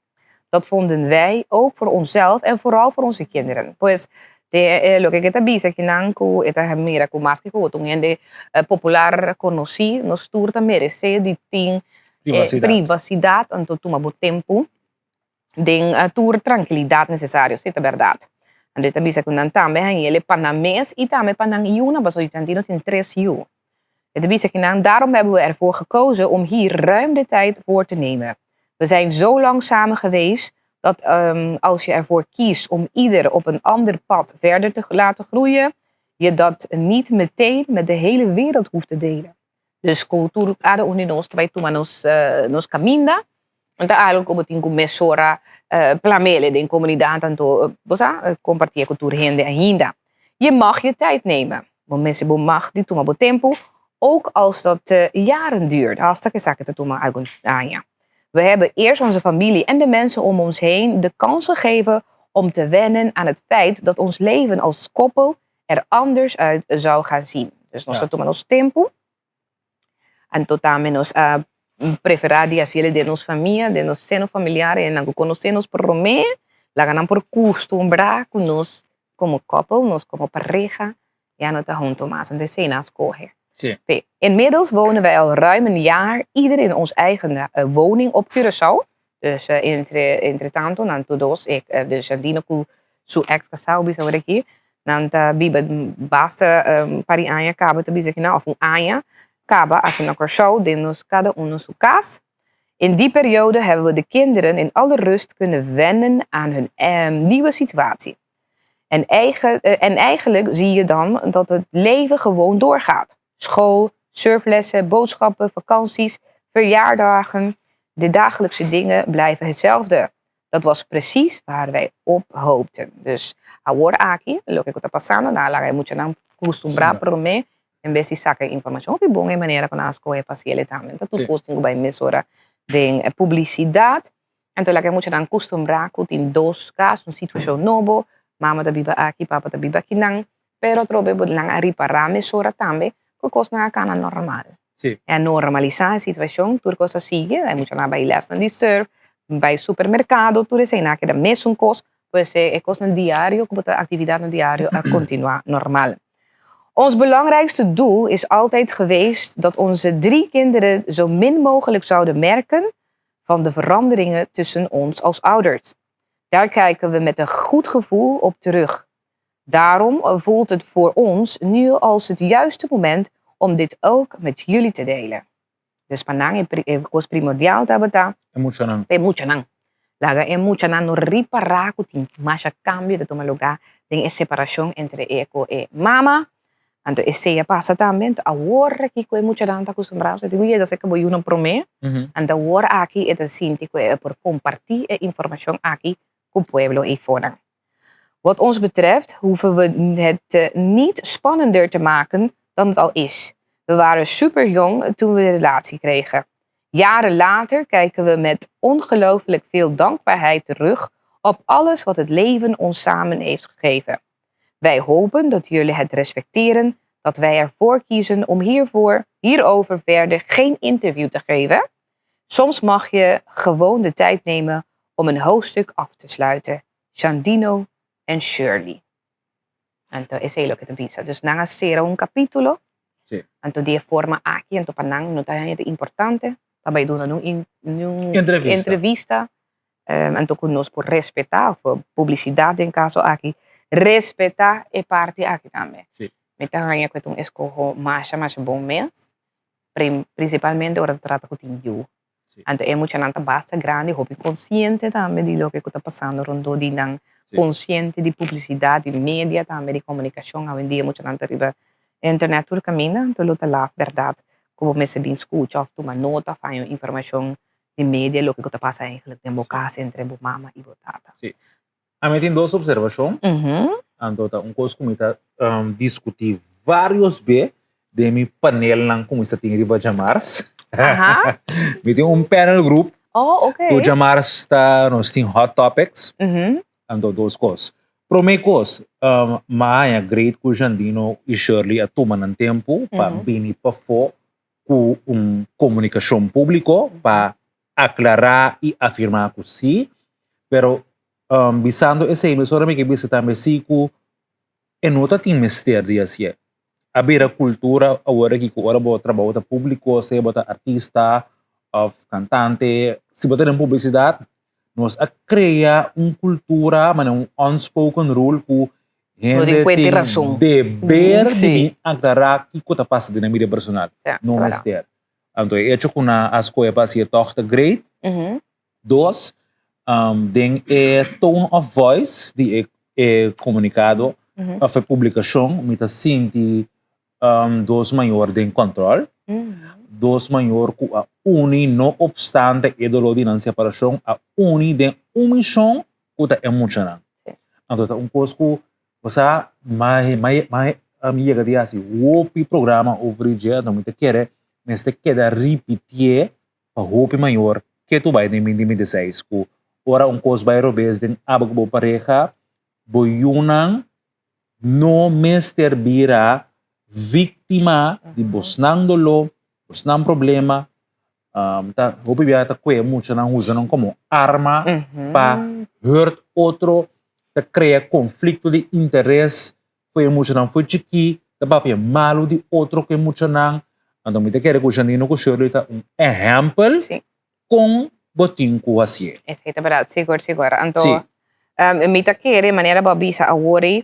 Dat vonden wij ook voor onszelf en vooral voor onze kinderen. Pues, de loke ke ta bisa kinan ku e ta mira ku maske ku bo ta un hende popular konosí, nos tur ta meresé di tin privasidat, anto tuma bo tempu. Den tur trankilidat nesesario, si ta bèrdat. Anto e ta bisa ku nan tambe haña el pa nan mes i tambe pa nan yunan, pasobra Jantino tin tres yu. E ta bisa ku nan, Daarom hebben we ervoor gekozen om hier ruim de tijd voor te nemen. We zijn zo lang samen geweest dat als je ervoor kiest om ieder op een ander pad verder te laten groeien, je dat niet meteen met de hele wereld hoeft te delen. Dus ku tur kada un di nos ta bai tuma nos nos kaminda, no ta algu ku bo tin ku mesora plamele den komunidat, anto bo sa kompartié ku tur hende ainda. Je mag je tijd nemen. Bo mester bo mag di tuma bo tempu, ook als dat jaren duurt, hasta ku esaki ta tuma algun aña. We hebben eerst onze familie en de mensen om ons heen de kans gegeven om te wennen aan het feit dat ons leven als koppel er anders uit zou gaan zien. Dus nos a tuma nos tempu, anto tambe nos a preferá di hasiel den nos famia, den nos seno familiar, e nan ku konosé nos promé, laga nan por kustumbrá ku nos komo koppel, nos komo pareha, ya no ta huntu mas. Anto esei nan a skohe. Sí. Inmiddels wonen wij al ruim een jaar ieder in ons eigen woning op Curaçao. Dus entre entre tanto nan tur dos ik dus Jandino ku su ex kasá bisa ora aki nan ta biba basta un par di aña kaba ta bisa kinan òf un aña kaba aki na Kòrsou den nos kada uno su kas. In die periode hebben we de kinderen in alle rust kunnen wennen aan hun nieuwe situatie. En eigen en eigenlijk zie je dan dat het leven gewoon doorgaat. School, surflessen, boodschappen, vakanties, verjaardagen. De dagelijkse dingen blijven hetzelfde. Dat was precies waar wij op hoopten. Dus awor aki, loke ku ta pasando, nan a laga e muchanan kustumbrá promé en bes di saka e informashon. Hopi bon e manera ku nan a skohe pa hasiel e tambe. Ta tur kos tin ku bai mesora den publisidat. Anto laga e muchanan kustumbrá ku tin dos kas, un situashon nobo, mama ta biba aki, papa ta biba akinan. Pero atrobe bo nan a ripará mesora tambe ku kosnan a kana normal. Sí. E a normalisá e situashon, tur kos a sigui, e muchanan a bai lèsnan di surf, bai supermerkado, tur eseinan a keda mesun kos, pues e kosnan diario ku bo ta aktividatnan diario a kontinuá normal. Ons belangrijkste doel is altijd geweest dat onze drie kinderen zo min mogelijk zouden merken van de veranderingen tussen ons als ouders. Daar kijken we met een goed gevoel op terug. Daarom voelt het voor ons nu als het juiste moment om dit ook met jullie te delen. Dus pa nan e kos primordial tabata. E muchanan. E muchanan. Laga e muchanan no ripará ku tin masha kambio ta tuma lugá den e separashon entre e ku e mama. Anto esei a pasa tambe. Anto awor aki ku e muchanan ta akustumbrá, osea tin ku yega serka bo yunan promé. Anto awor aki e ta sinti ku e por kompartí e informashon aki ku pueblo eifonan. Wat ons betreft hoeven we het niet spannender te maken dan het al is. We waren super jong toen we de relatie kregen. Jaren later kijken we met ongelooflijk veel dankbaarheid terug op alles wat het leven ons samen heeft gegeven. Wij hopen dat jullie het respecteren dat wij ervoor kiezen om hiervoor, hierover verder geen interview te geven. Soms mag je gewoon de tijd nemen om een hoofdstuk af te sluiten. Jandino en Shirley. Anto esei loke ta bisa. Dus nan a sera un kapítulo. Sí. Anto di e forma aki, anto pa nan no ta haña ta importante pa bai duna nun nun Entrevista. entrevista. Anto ku nos por respetá, òf publisidat den kaso aki, respetá e parti aki tambe. Sí. Mi ta haña ku e ta un eskoho masha masha bon mes, prinsipalmente ora ta trata ku tin yu. Anto e muchanan ta basta grandi, hopi konsiente tambe di loke ku ta pasando rondó di nan, konsiente di publisidat, di media tambe, di komunikashon. Awendia muchanan ta riba Internet tur kaminda, anto lo ta laf bèrdat ku bo mester bin skucha òf tuma nota òf haña un informashon di media loke ku ta pasa eigenlijk den bo kas entre bo mama i bo tata. Sí. Ami tin dos observashon, anto ta un kos ku mi ta diskutí vários be den mi panelnan ku mi sa tin riba djamars. Mi tin un panel group ku djamars ta nos tin hot topics, anto dos kos. Promé kos, mi a haña great ku Jandino i Shirley a tuma nan tempu pa bini pafó ku un komunikashon públiko pa aklará i afirmá ku sí. Pero bisando esei mesora mi ke bisa tambe sí ku e no ta tin mester di hasié. A bira kultura awor aki ku ora bo trabou ta públiko, sea bo ta artista òf kantante, si bo ta den publisidat, Nos a crea un cultura, manera un unspoken rule cu hende tin deber di bin aclara kico ta pasa den nan bida personal. No mester. Anto e hecho cu nan a scoge pa haci e toch ta great. Dos, den e tone of voice di e comunicado of e publicacion mi ta sinti Dos mayor den control, dos mayor cu a uni no obstante e dolor di nan separacion, a uni den un mision cu ta e muchanan. Anto ta un cos cu bo sa mi yega di haci hopi programa over di dje, anto mi ta kere mester keda ripitié pa hopi mayor ke tu bai den binti 26 cu ora un cos bai robes den abo cu bo pareha, bo yunan No mester bira víktima di bosnan doló, bosnan problema. Ta hopi bia ta kue muchanan usa nan komo arma pa hurt otro, ta krea konflikto di interes for e muchanan for chikí, ta papia malu di otro ku e muchanan. Anto mi ta kere ku Janino ku Shirley ta un ehèmpel kon bo tin ku hasié. Esei ta bèrdat, sigur, sigur. Anto, mi ta kere, manera bo a bisa awor ei,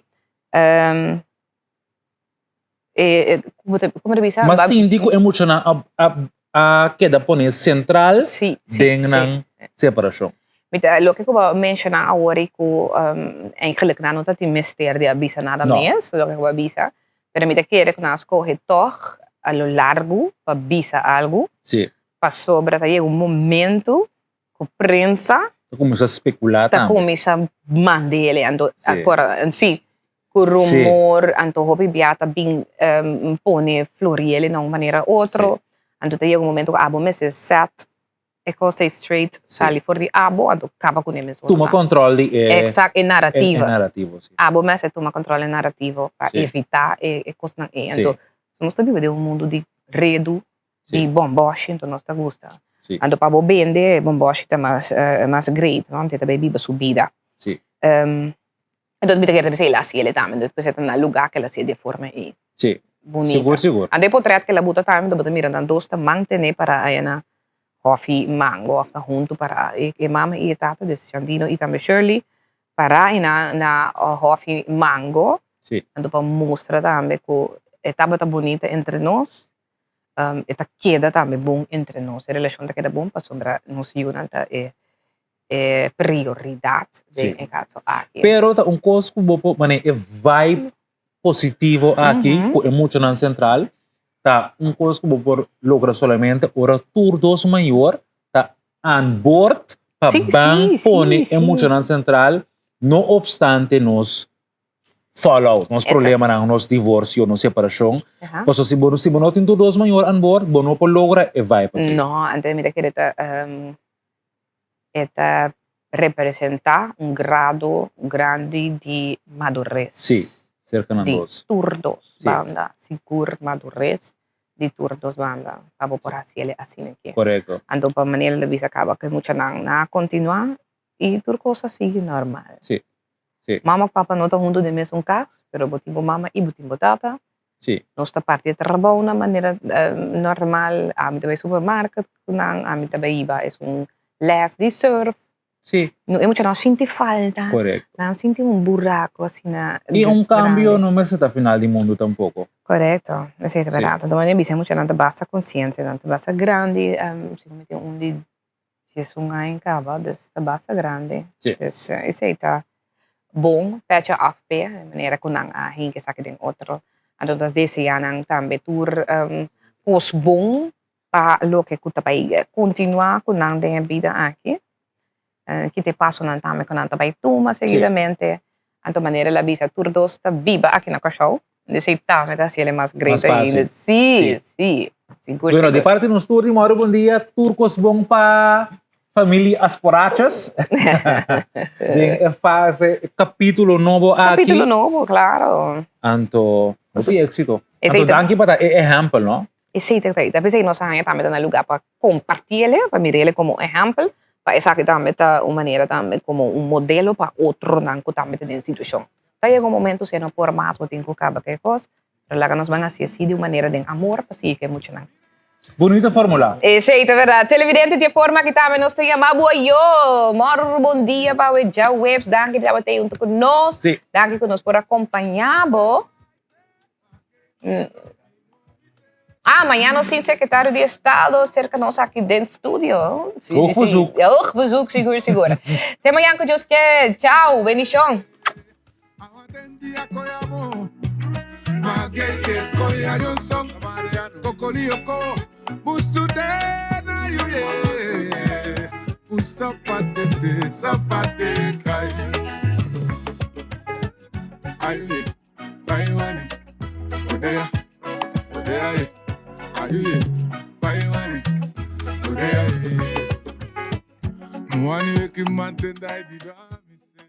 komo ta komo ta bisa? M'a sinti ku e muchanan a a a keda pone sentral den nan separashon. Mi ta, loke ku bo a menshoná awor ei ku eigenlijk nan no ta tin mester di a bisa nada mes, loke ku bo a bisa, pero mi ta kere ku nan a skohe tòg a lo largu pa bisa algu. Pasobra ta yega un momento ku prensa Ta kuminsá spekulá ta tambe. kuminsá mand'e anto Sí. akora sí ku rumor anto hopi bia ta bin pone floriel na un manera otro anto ta yega un momento ku abo mester set e kos ei straight sali for di abo anto kaba kuné mesora Tuma kòntròl di e Exact e e narrativa narrativo sí. Abo mester tuma kòntròl e narrativo pa Sí. evitá e kosnan ei Sí. anto nos ta biba den un mundu di redu di bomboshi enton nos ta gusta. Sí. Anto pa bo bende bomboshi ta mas mas great no, anto e ta bay biba su bida. Sí. Enton mi ta kere ta bisa el a haci el tambe, enton despues e ta na lugar ke el a haci di e forma ey. Sí. Bunita. Sigur sigur. Anto e potret ke el a buta tambe bo ta mira nan dos ta mantene para aya na hofi mango of ta hunto para e mama y e tata, dus Shandino y tambe Shirley para y na na hofi mango. Sí. Anto pa mustra tambe ku e tabata bunita entre nos. E ta keda tambe bon entre nos, e relashon ta keda bon pasobra nos yunan ta e e prioridat den e kaso aki. Pero ta un kos ku bo por manera e vibe positivo aki ku e muchanan sentral ta un kos ku bo por logra solamente ora tur dos mayor ta aan boord pa ban pone e muchanan sentral no opstante nos fallout, nos problemanan, nos divorcio, nos separacion. Pasobra si bo, si bo no tin tur dos mayor aan boord, bo no por logra e vibe aki. No, anto mi ta kere ta e ta representa un grado grandi di madurez. Sí, cerca nan dos. Di tur dos banda, sigur madurez di tur dos banda pa bo por haci el asina aki. Correcto. Anto pa manera lo bisa caba cu e muchanan nan a continua y tur cos a sigui normal. Sí. Sí. Mama ku papa no ta huntu den mesun kas, pero bo tin bo mama i bo tin bo tata. Sí. Nos ta parti e trabou na manera normal. Ami ta bai supermarket ku nan, ami ta bai hiba esun les di surf. Sí. No e muchanan sinti falta. Korekto. Nan sinti un buraku asina I un kambio no mester ta final di mundu tampoko. Korekto, esei ta bèrdat. Anto manera bisa e muchanan ta basta konsiente, nan ta basta grandi. Si mi tin un di Si es un aña caba, dus ta basta grandi. Sí. Dus esey ta bon, pecha af p'e, di manera cu nan a hinca esaki den otro. Anto nos desea nan tambe tur kos bon pa loke ku ta bai kontinuá ku nan den e bida aki. Kita e pasonan tambe ku nan ta bai tuma seguidamente. Anto manera el a bisa tur dos ta biba aki na Kòrsou. Esei tambe ta hasiel e mas great ainda. Sí, sí. Sigur, Bueno, di parti nos tur di moro bon dia. Tur kos bon pa familia Asporachas. Den e fase, e kapítulo nobo aki. Kapítulo nobo, klaro. Anto, hopi éksito. Anto danki pa ta e ehèmpel, no? Esei ta ta p'esei nos a haña tambe ta na lugá pa kompartí el, pa mir'el komo ehèmpel, pa esaki tambe ta un manera tambe komo un modelo pa otronan ku tambe ta den situashon. Ta yega un momento si e no por mas bo tin ku kaba ku e kos, pero laga nos ban hasi así di un manera den amor pa sigui ku e muchanan. Bunita formula. Esei ta berdad. Televidente, di e forma aki tambe nos ta yama bo ayo. Mòrru bon dia pa awe djaweps. Danki di tabata ei huntu ku nos. Danki ku nos por a kompañá bo. Ah, mañana nos tin secretario di Estado cerca nos aki den studio. Sí, Hoog sí, sí. bezoek. Hoog bezoek, sigur, sigur. Te mañana cu Dios ke. Chao, bendicion.